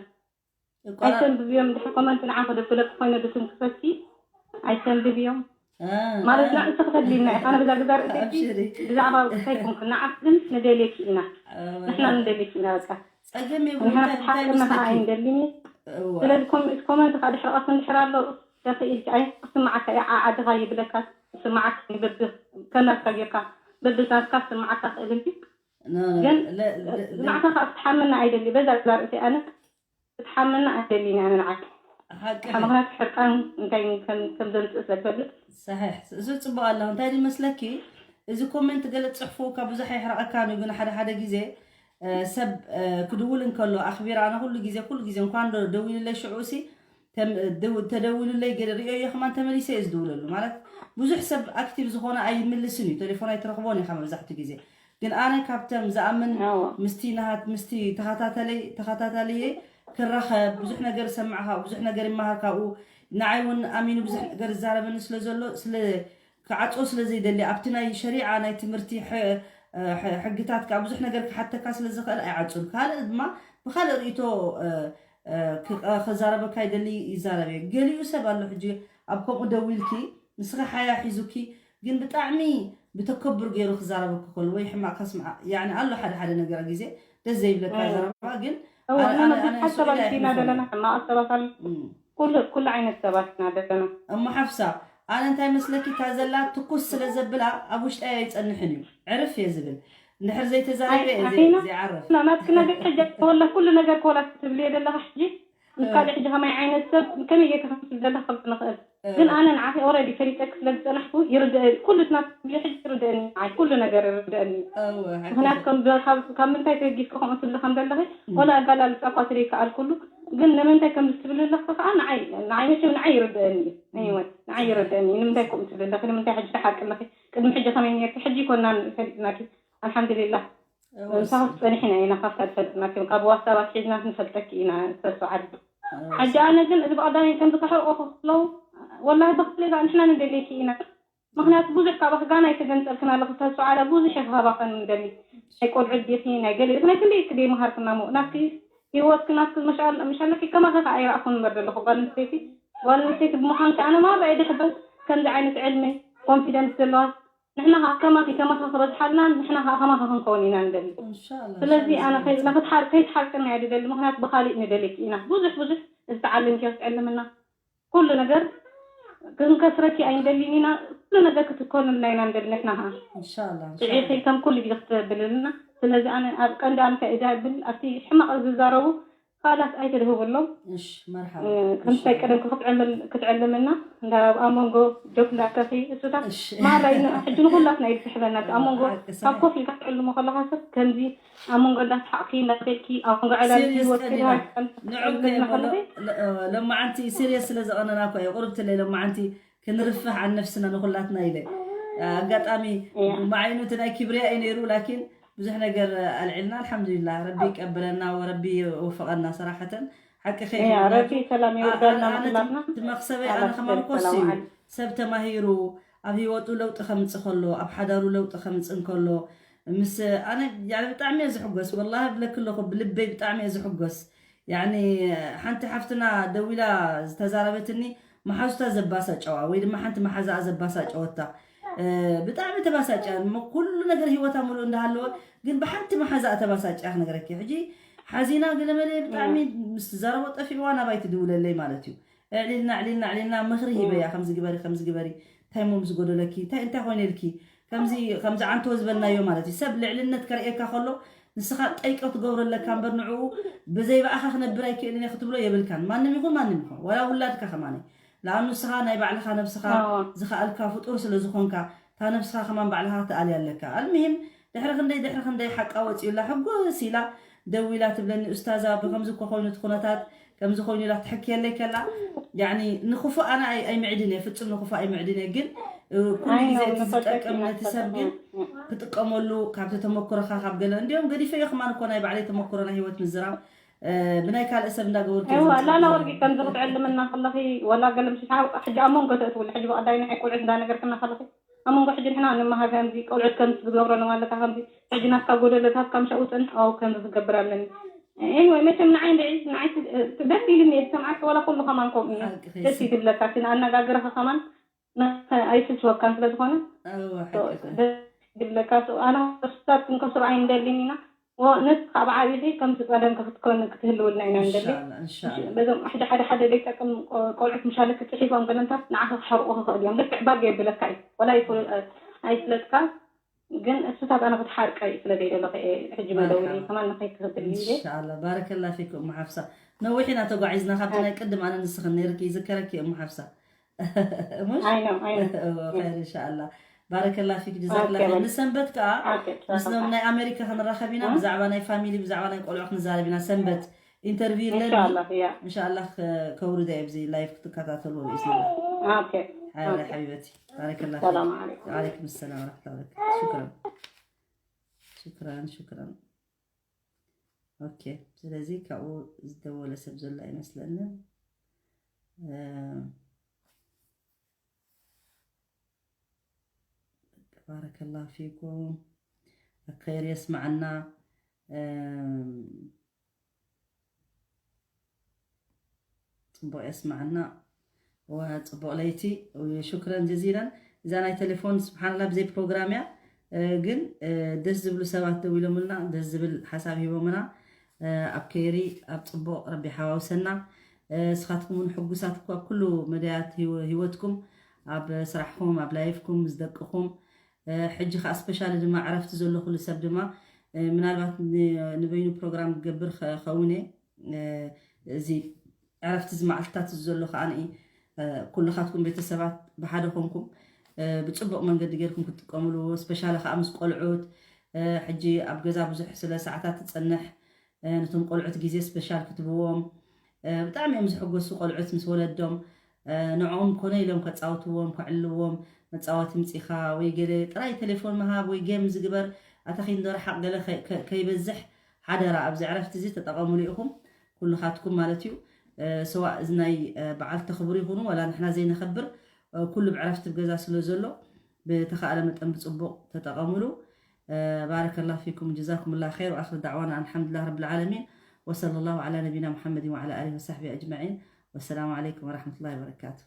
እቋራ ኣይተንብብዮም ድሕሪ ኮመንት ንዓ ከደብለክ ኮይነ ድትንክፈኪ ኣይተንብብዮም እ፣ ማለት እ፣ ንዕንስ ክተድልዩና ኢኻ ኣነ ብዛ ግዛ ርእሰኪ ኣብሽሪ። ብዛዕባ እንታይ ኮንኩ ንዓክ ግን ንደልየኪ ኢና ንሕና ንደልየኪ ኢና በቃ ጸገም የብሉ ንሕና እንታይ እንታይ ሓቅና ከዓ መስለኪ? ኣይንደልይን እዩ እዋ። ስለዚ ኮም- ኮመንት ከዓ ድሕሪ ቀስ እንድሕር ኣሎ ደኺ ኢልካ ኣይ ክስማዓካ እያ ዓድኻ ይብለካ ክስማዓካ ይብርድኽ ከናካ ጌርካ በብዛትካ ክስማዓካ ክእል እንዲ ኖ፣ ኖ፣ ግን ለ- ለ- ለ- ንዓኻ ከዓ ክትሓመና ኣይደሊ በዛ ግዛ ርእሲ ኣነ ክትሓመና ኣይደሊን ኣነ ንዓይ ሓቂ ካብ ምኽንያቱ ሕርቃን እንታይ ከም ከም ዘምፅእ ስለ ዝፈልጥ ሰሒሕ እሱ ፅቡቅ ኣለኹ እንታይ ድመስለኪ እዚ ኮሜንት ገለ ፅሕፉ ካብ ብዙሕ ይሕረቀካ ነው ግን ሓደ ሓደ ግዜ እ፣ ሰብ እ፣ ክድውል እንከሎ ኣኽቢራ ኣነ ኩሉ ግዜ ኩሉ ግዜ እንኳን ዶ ደዊልለይ ሽዑ ሲ ተም- ደው- ተደዊሉለይ ገለ ሪኦ እየ ከማን ተመሊሰ እየ ዝድውለሉ ማለት ብዙሕ ሰብ ኣክቲቭ ዝኾነ ኣይምልስን እዩ ቴሌፎን ኣይትረኽቦን ኢኻ መብዛሕትኡ ግዜ ግን ኣነ ካብተም ዝኣምን ኣዎ ምስቲ ናሃት ምስቲ ተኸታተለይ ተኸታተልየ ክራኸብ ብዙሕ ነገር ሰማዕ ካብኡ ብዙሕ ነገር ይመሃር ካብኡ ንዓይ እውን ኣሚኑ ብዙሕ ነገር ዝዛረበኒ ስለ ዘሎ ስለ ክዓጾ ስለ ዘይደሊ ኣብቲ ናይ ሸሪዓ ናይ ትምህርቲ ሕ- ሕ- ሕግታት ከዓ ብዙሕ ነገር ክሓተካ ስለ ዝኽእል ኣይዓጹን ካልእ ድማ ብካልእ ርእቶ እ፣ እ፣ ክቐ- ክዛረበካ ይደሊ ይዛረብ እየ ገሊኡ ሰብ ኣሎ ሕጂ ኣብ ከምኡ ደዊልኪ ንስኺ ሓያ ሒዙኪ ግን ብጣዕሚ ብተከብር ገይሩ ክዛረበኪ ከሎ ወይ ሕማቅ ከስምዓ ያኒ ኣሎ ሓደ ሓደ ነገር ግዜ ደስ ዘይብለካ እም። ዘረባ ግን እዋ ኣነ- ንሕና ኣነ- ኣነ ብዙሓት ስኡል ሰባት ኢና ኣይሕልፎን ዘለና እየ። ሕማቕ ሰባት ኣሎ እም። ኩሉ ኩሉ ዓይነት ሰባት ኢና ዘለና እሞ ሓፍሳ ኣነ እንታይ መስለኪ እታ ዘላ ትኩስ ስለ ዘብላ ኣብ ውሽጠይ ኣይፀንሕን እዩ ዕርፍ እየ ዝብል እንድሕር ዘይተዛሪበ እየ ኣይ- ዘይዓርፍ ናትኪ ነገር ሕጂ ወላ ኩሉ ነገር ኮላ ትብልዮ ዘለካ ሕጂ ምስ ካልእ ሕጂ ከማይ ዓይነት ሰብ ከመይ ጌርካ ከምስል ዘለካ ክብል ንኽእል ግን ኣነ ንዓኺ ኦረዲ ፈሊጠክ ስለ ዝፀናሕኩ ይርድእ ኩሉ ናትኪ ትብልዮ ሕጂ ይርድእኒ ንዓይ ኩሉ ነገር ይርድእኒ እዩ እወ፣ ሓቂ ምክንያቱ ከም ብ- ካብ ካብ ምንታይ ተበጊስካ ከምኡ ትብሊ ከም ዘለኺ ወላ ኣጋላልፃ እኳ ትደይከኣልኩሉ ግን ንምንታይ ከም ዝትብሊ ኣለካ ከዓ ንዓይ ንዓይ መቸም ንዓይ ይርድአኒ እዩ ንህይወት ንዓይ ይርድአኒ እዩ ንምንታይ ከምኡ ትብሊ ኣለኺ ንምንታይ ሕጂ ትሓቂ ኣለኺ ቅድሚ ሕጂ ከመይ ነርኪ ሕጂ ይኮና ፈሊጥናኪ ኣልሓምዱሊላህ ምሳኺ ክፀንሕና ኢና ካብታ ዝፈልጥናኪ ካብ ዋትሳብ ኣትሒዝና ክንፈልጠኪ ኢና ተስፋ ዓዲ ሕጂ ኣነ ግን እዚ ብቐዳሚ ከምዚ ክሕርቆ ከለዉ ወላሂ ብክልእ ንሕና ንደልየኪ ኢና ምኽንያቱ ብዙሕ ካባኺ ጋና ኣይተገንጸልክን ኣለኺ ተስፋ ዓላ ብዙሕ ኢኺ ካባኺ ንደሊ ናይ ቆልዑ ዲኺ ናይ ገለ ኢኺ ናይ ክንደይ ኢኺ ደይመሃርክና እሞ ናትኪ ሂወትኪ ናትኪ መሻል መሻለኪ ከማኺ ከኣ ኣይረኣኹን እምበር ዘለኹ ጓል ኣንስተይቲ ጓል ኣንስተይቲ ብምዃንኪ ኣነ ማራ እየ ድሕበን ከምዚ ዓይነት ዕድመ ኮንፊደንስ ዘለዋ ንሕና ከኣ ከማኺ ከማኺ ክበዝሓልና ንሕና ከኣ ከማኺ ክንከውን ኢና ንደሊ ኢንሻኣላህ ስለዚ ኢንሻኣላህ ኣነ ሰላም ከይ- ንክትሓር- ከይትሓርቅና እየ ድደሊ ምኽንያቱ ብኻሊእ ንደልየኪ ኢና ብዙሕ ብዙሕ ዝተዓለምኪ ክትዕልምና ኩሉ ነገር ክንከስረኪ ኣይንደልን ኢና ኩሉ ነገር ክትኮንልና ኢና ንደሊ ንሕና ከዓ ኢንሻኣላህ ጥዒኺ ኢንሻኣላህ ከም ኩሉ ግዜ ክትብል እና ስለዚ ኣነ ኣብ ቀንዲ ኣንተ እዳ ብል ኣብቲ ሕማቕ ዝዛረቡ ቃላት ኣይተድህብሎም እሺ መርሓባ ከምስታይ ቀደም ክትዕልምና እንዳ ኣብ መንጎ ጆክ እንዳከኺ እሱታት እሺ ማራ እዩ ሕጂ ንኩላትና እዩ ዝስሕበና እቲ ኣብ መንጎ ሓቂ ካብ ሰሒሕ ኮፍ ኢልካ ትዕልሞ ከለካ ሰብ ከምዚ ኣብ መንጎ እንዳስሓቕኪ እንዳበልኪ ኣብ መንጎ ዕላል ሲሪየስ ህይወት ቀኒና ከይድካ ንዑ እኮ ትዕልምና እየ እሞ ከለኺ ሎ- ሎማዓንቲ ሲሪየስ ስለ ዘቐነና እኮ እየ ቁርብቲ ለይ ሎማዓንቲ ክንርፍሕ ኣን ነፍስና ንኹላትና ኢለ ኣጋጣሚ መዓይኑ እቲ ናይ ኪብርያ እዩ ነይሩ። ላኪን ብዙሕ ነገር ኣልዒልና። ኣልሓምዱሊላህ፣ ረቢ ይቀበለና ወረቢ ይወፈቐና። ሰራሕተን ሓቂ ያ ረቢ ሰላም ይወርዳልና ንኩላትና። መክሰበይ ኣነ ከማን ኮስ እዩ። ሰብ ተማሂሩ ኣብ ህይወቱ ለውጢ ከምፅእ ከሎ፣ ኣብ ሓዳሩ ለውጢ ከምፅእ እንከሎ ምስ ኣነ ያለ ብጣዕሚ እየ ዝሕጎስ። ወላሂ ብለክ ኣለኹ፣ ብልበይ ብጣዕሚ እየ ዝሕጎስ። ያኒ ሓንቲ ሓፍትና ደዊላ ዝተዛረበትኒ፣ መሓዙታ ዘባሳጨዋ ወይ ድማ ሓንቲ መሓዛኣ ዘባሳጨወታ፣ ብጣዕሚ ተባሳጫ። ኩሉ ነገር ህይወታ ሙሉእ እንዳሃለወ ግን ብሓንቲ መሓዛኣ ተባሳጫ ክነግረኪ። ሕጂ ሓዚና ገለመለ ብጣዕሚ ምስ ትዛረቦ ጠፊእዋ ናባይ ትድውለለይ ማለት እዩ። እዕሊልና እዕሊልና እዕሊልና ምኽሪ ሂበያ፣ ከምዚ ግበሪ ከምዚ ግበሪ፣ እንታይ ሞ ምስ ጎደለኪ፣ እንታይ እንታይ ኮይነልኪ፣ ከምዚ ከምዚ ዓንቶ ዝበልናዮ ማለት እዩ። ሰብ ልዕልነት ከርእየካ ከሎ ንስኻ ጠይቀ ትገብሮ ኣለካ እምበር ንዕኡ ብዘይ ብኣኻ ክነብር ኣይክእልን እየ ክትብሎ የብልካን። ማንም ይኹን ማንም ይኹን ዋላ ውላድካ ከማነ። ለኣኑ ንስኻ ናይ ባዕልኻ ነብስኻ ዝኸኣልካ ፍጡር ስለ ዝኾንካ እታ ነብስኻ ከማን ባዕልኻ ክትኣልያ ኣለካ። ኣልምሂም ድሕሪ ክንደይ ድሕሪ ክንደይ ሓቃ ወፂኡላ ሕጉስ ኢላ ደዊላ ትብለኒ፣ ኡስታዛ ብከምዚ እኮ ኮይኑ እቲ ኩነታት ከምዚ ኮይኑ ኢላ ትሕክየለይ ከላ፣ ያኒ ንክፉእ ኣነ ኣይ- ኣይምዕድን እየ፣ ፍጹም ንክፉእ ኣይምዕድን እየ። ግን እ፣ ኩሉ ግዜ እቲ ዝጠቅም ነቲ ሰብ ግን ክጥቀመሉ ካብቲ ተመክሮኻ ካብ ገለ እንዲኦም ገዲፈዮ ከማን እኮ ናይ ባዕለይ ተመክሮ ናይ ህይወት ምዝራብ እ፣ ብናይ ካልእ ሰብ እንዳገበርኩ እየ እዋ ላላ ዝምፅእ። ወርቂ ከምዚ ክትዕልምና ከለኺ ወላ ገለ ምሽ ሓ- ሕጂ ኣብ መንጎ ተእትውሉ ሕጂ ብቐዳይ ናይ ቆልዑት እንዳነገርክና ከለኺ ኣብ መንጎ ሕጂ ንሕና ንመሃር ከምዚ ቆልዑት ከምዚ ትገብረሎም ኣለካ ከምዚ ሕጂ ናትካ ጎደሎ ናትካ ምሻ ውፅን ኣው ከምዚ ክገብር ኣለኒ ኤኒወይ መቸም ንዓይ እንደ ንዓይ ደስ ኢልኒ እየ ዝሰምዓካ ወላ ኩሉ ከማን ከምኡ እዩ ሓቂ ደስ ከይሲ- ይትብለካ እቲ ንኣነጋግረኻ ከማን ኣይስልችወካን ስለ ዝኾነ እወ፣ ሓቂ ከ- ደስ ይብለካ ኣነ ስታት ክንከስሩ ኣይንደልን ኢና ንስ ካብ ዓቢኺ ከምቲ ቀደም ክትኮን ክትህልውልና ኢና ንደሊ ኢንሻላህ፣ ኢንሻላህ። በዞም ሕጂ ሓደ ሓደ ዘይጠቅም ቆ- ቆልዑት ምሻለ ክትፅሒፎም ገለንታት ንዓኺ ክሐርቑ ክኽእል እዮም ልክዕ ባግ የብለካ እዩ ወላ ይፍል- ኣይፍለጥካ ግን እሱታት ኣነ ክትሓርቀ እዩ ስለ ዘይደለኹ እየ ሕጂ መደውሊ መርሓባ። ከማን ንኸይክኽብል እዩ ኢንሻላህ፣ ባረከላ ፊኩም እሞ ሓፍሳ። ነዊሕ ኢና ተጓዒዝና፣ ካብቲ ናይ ቅድም ኣነ ንስኽን ነይርኪ ይዝከረኪ እሞ ሓፍሳ። ሙሽ? ኣይኖ ኣይኖ እዎ፣ ኸይር እንሻኣላ። ባረከላ ፊክ ጀዛክላ ኸይር። ንሰንበት ከዓ ምስዞም ናይ ኣሜሪካ ክንራኸብ ኢና። ብዛዕባ ናይ ፋሚሊ፣ ብዛዕባ ናይ ቆልዑ ክንዛረብ ኢና። ሰንበት ኢንተርቪው ኣለኒ። እንሻላ ያ እንሻላ ከውርደ ኣብዚ ላይፍ ክትከታተሉ ርእስ ነበር። ኦኬ ሓይረ ሓቢበቲ ባረከላ ፊክ። ሰላም ዓለይኩም ወዓለይኩም ሰላም ወረሕመቱላ ወበረካቱ። ሽክራን ሽክራን ሽክራን። ኦኬ ስለዚ ካብኡ ዝደወለ ሰብ ዘሎ ኣይመስለንን። ባረከላሁ ፊኩም። ኸይር የስማዕና። ጽቡቕ የስማዕና። ወጽቡቕ ለይቲ። ሽክረን ጀዚለን። እዛ ናይ ቴሌፎን ስብሓንላ ብዘይ ፕሮግራም እያ። ግን ደስ ዝብሉ ሰባት ደው ኢሎምልና ደስ ዝብል ሓሳብ ሂቦምና። ኣብ ከይሪ ኣብ ጽቡቕ ረቢ ሓዋውሰና። እስኻትኩም እውን ሕጉሳት እኳ ኣብ ኩሉ መዳያት ህይወትኩም ኣብ ስራሕኩም ኣብ ላይፍኩም ምስ ደቅኹም ሕጂ ከዓ ስፔሻሊ ድማ ዕረፍቲ ዘሎ ኩሉ ሰብ ድማ ምናልባት ንበይኑ ፕሮግራም ክገብር ከውን እየ። እዚ ዕረፍቲ እዚ መዓልትታት እዚ ዘሎ ከዓ ንኢ ኩልኻትኩም ቤተሰባት ብሓደ ኮንኩም ብፅቡቅ መንገዲ ጌርኩም ክትጥቀምሉ ስፔሻሊ ከዓ ምስ ቆልዑት ሕጂ ኣብ ገዛ ብዙሕ ስለ ሰዓታት ትፀንሕ ነቶም ቆልዑት ግዜ ስፔሻል ክትብዎም ብጣዕሚ እዮም ዝሕጎሱ ቆልዑት ምስ ወለዶም ንዕኦም ኮነ ኢሎም ከፃውትዎም ከዕልዎም መፃወቲ ምፂኻ ወይ ገለ ጥራይ ቴሌፎን ምሃብ ወይ ጌም ዝግበር ኣታ ኪንዶ ርሓቕ ገለ ከይበዝሕ ሓደራ ኣብዚ ዕረፍቲ እዚ ተጠቐምሉ ኢኹም ኩልኻትኩም ማለት እዩ ሰዋእ እዚ ናይ በዓል ተኽብሩ ይኹኑ ዋላ ንሕና ዘይነኸብር ኩሉ ብዕረፍቲ ብገዛ ስለ ዘሎ ብተኻእለ መጠን ብፅቡቕ ተጠቐምሉ ባረከላሁ ፊኩም ጀዛኩሙላሁ ኸይር ወኣኽር ዳዕዋና ኣልሓምዱሊላህ ረብል ዓለሚን ወሰለላሁ ዓላ ነቢና ሙሐመድን ወዓላ ኣሊሂ ወሳሕቢሂ ኣጅመዒን ወሰላሙ ዓለይኩም ወረሕመቱላሂ ወበረካቱ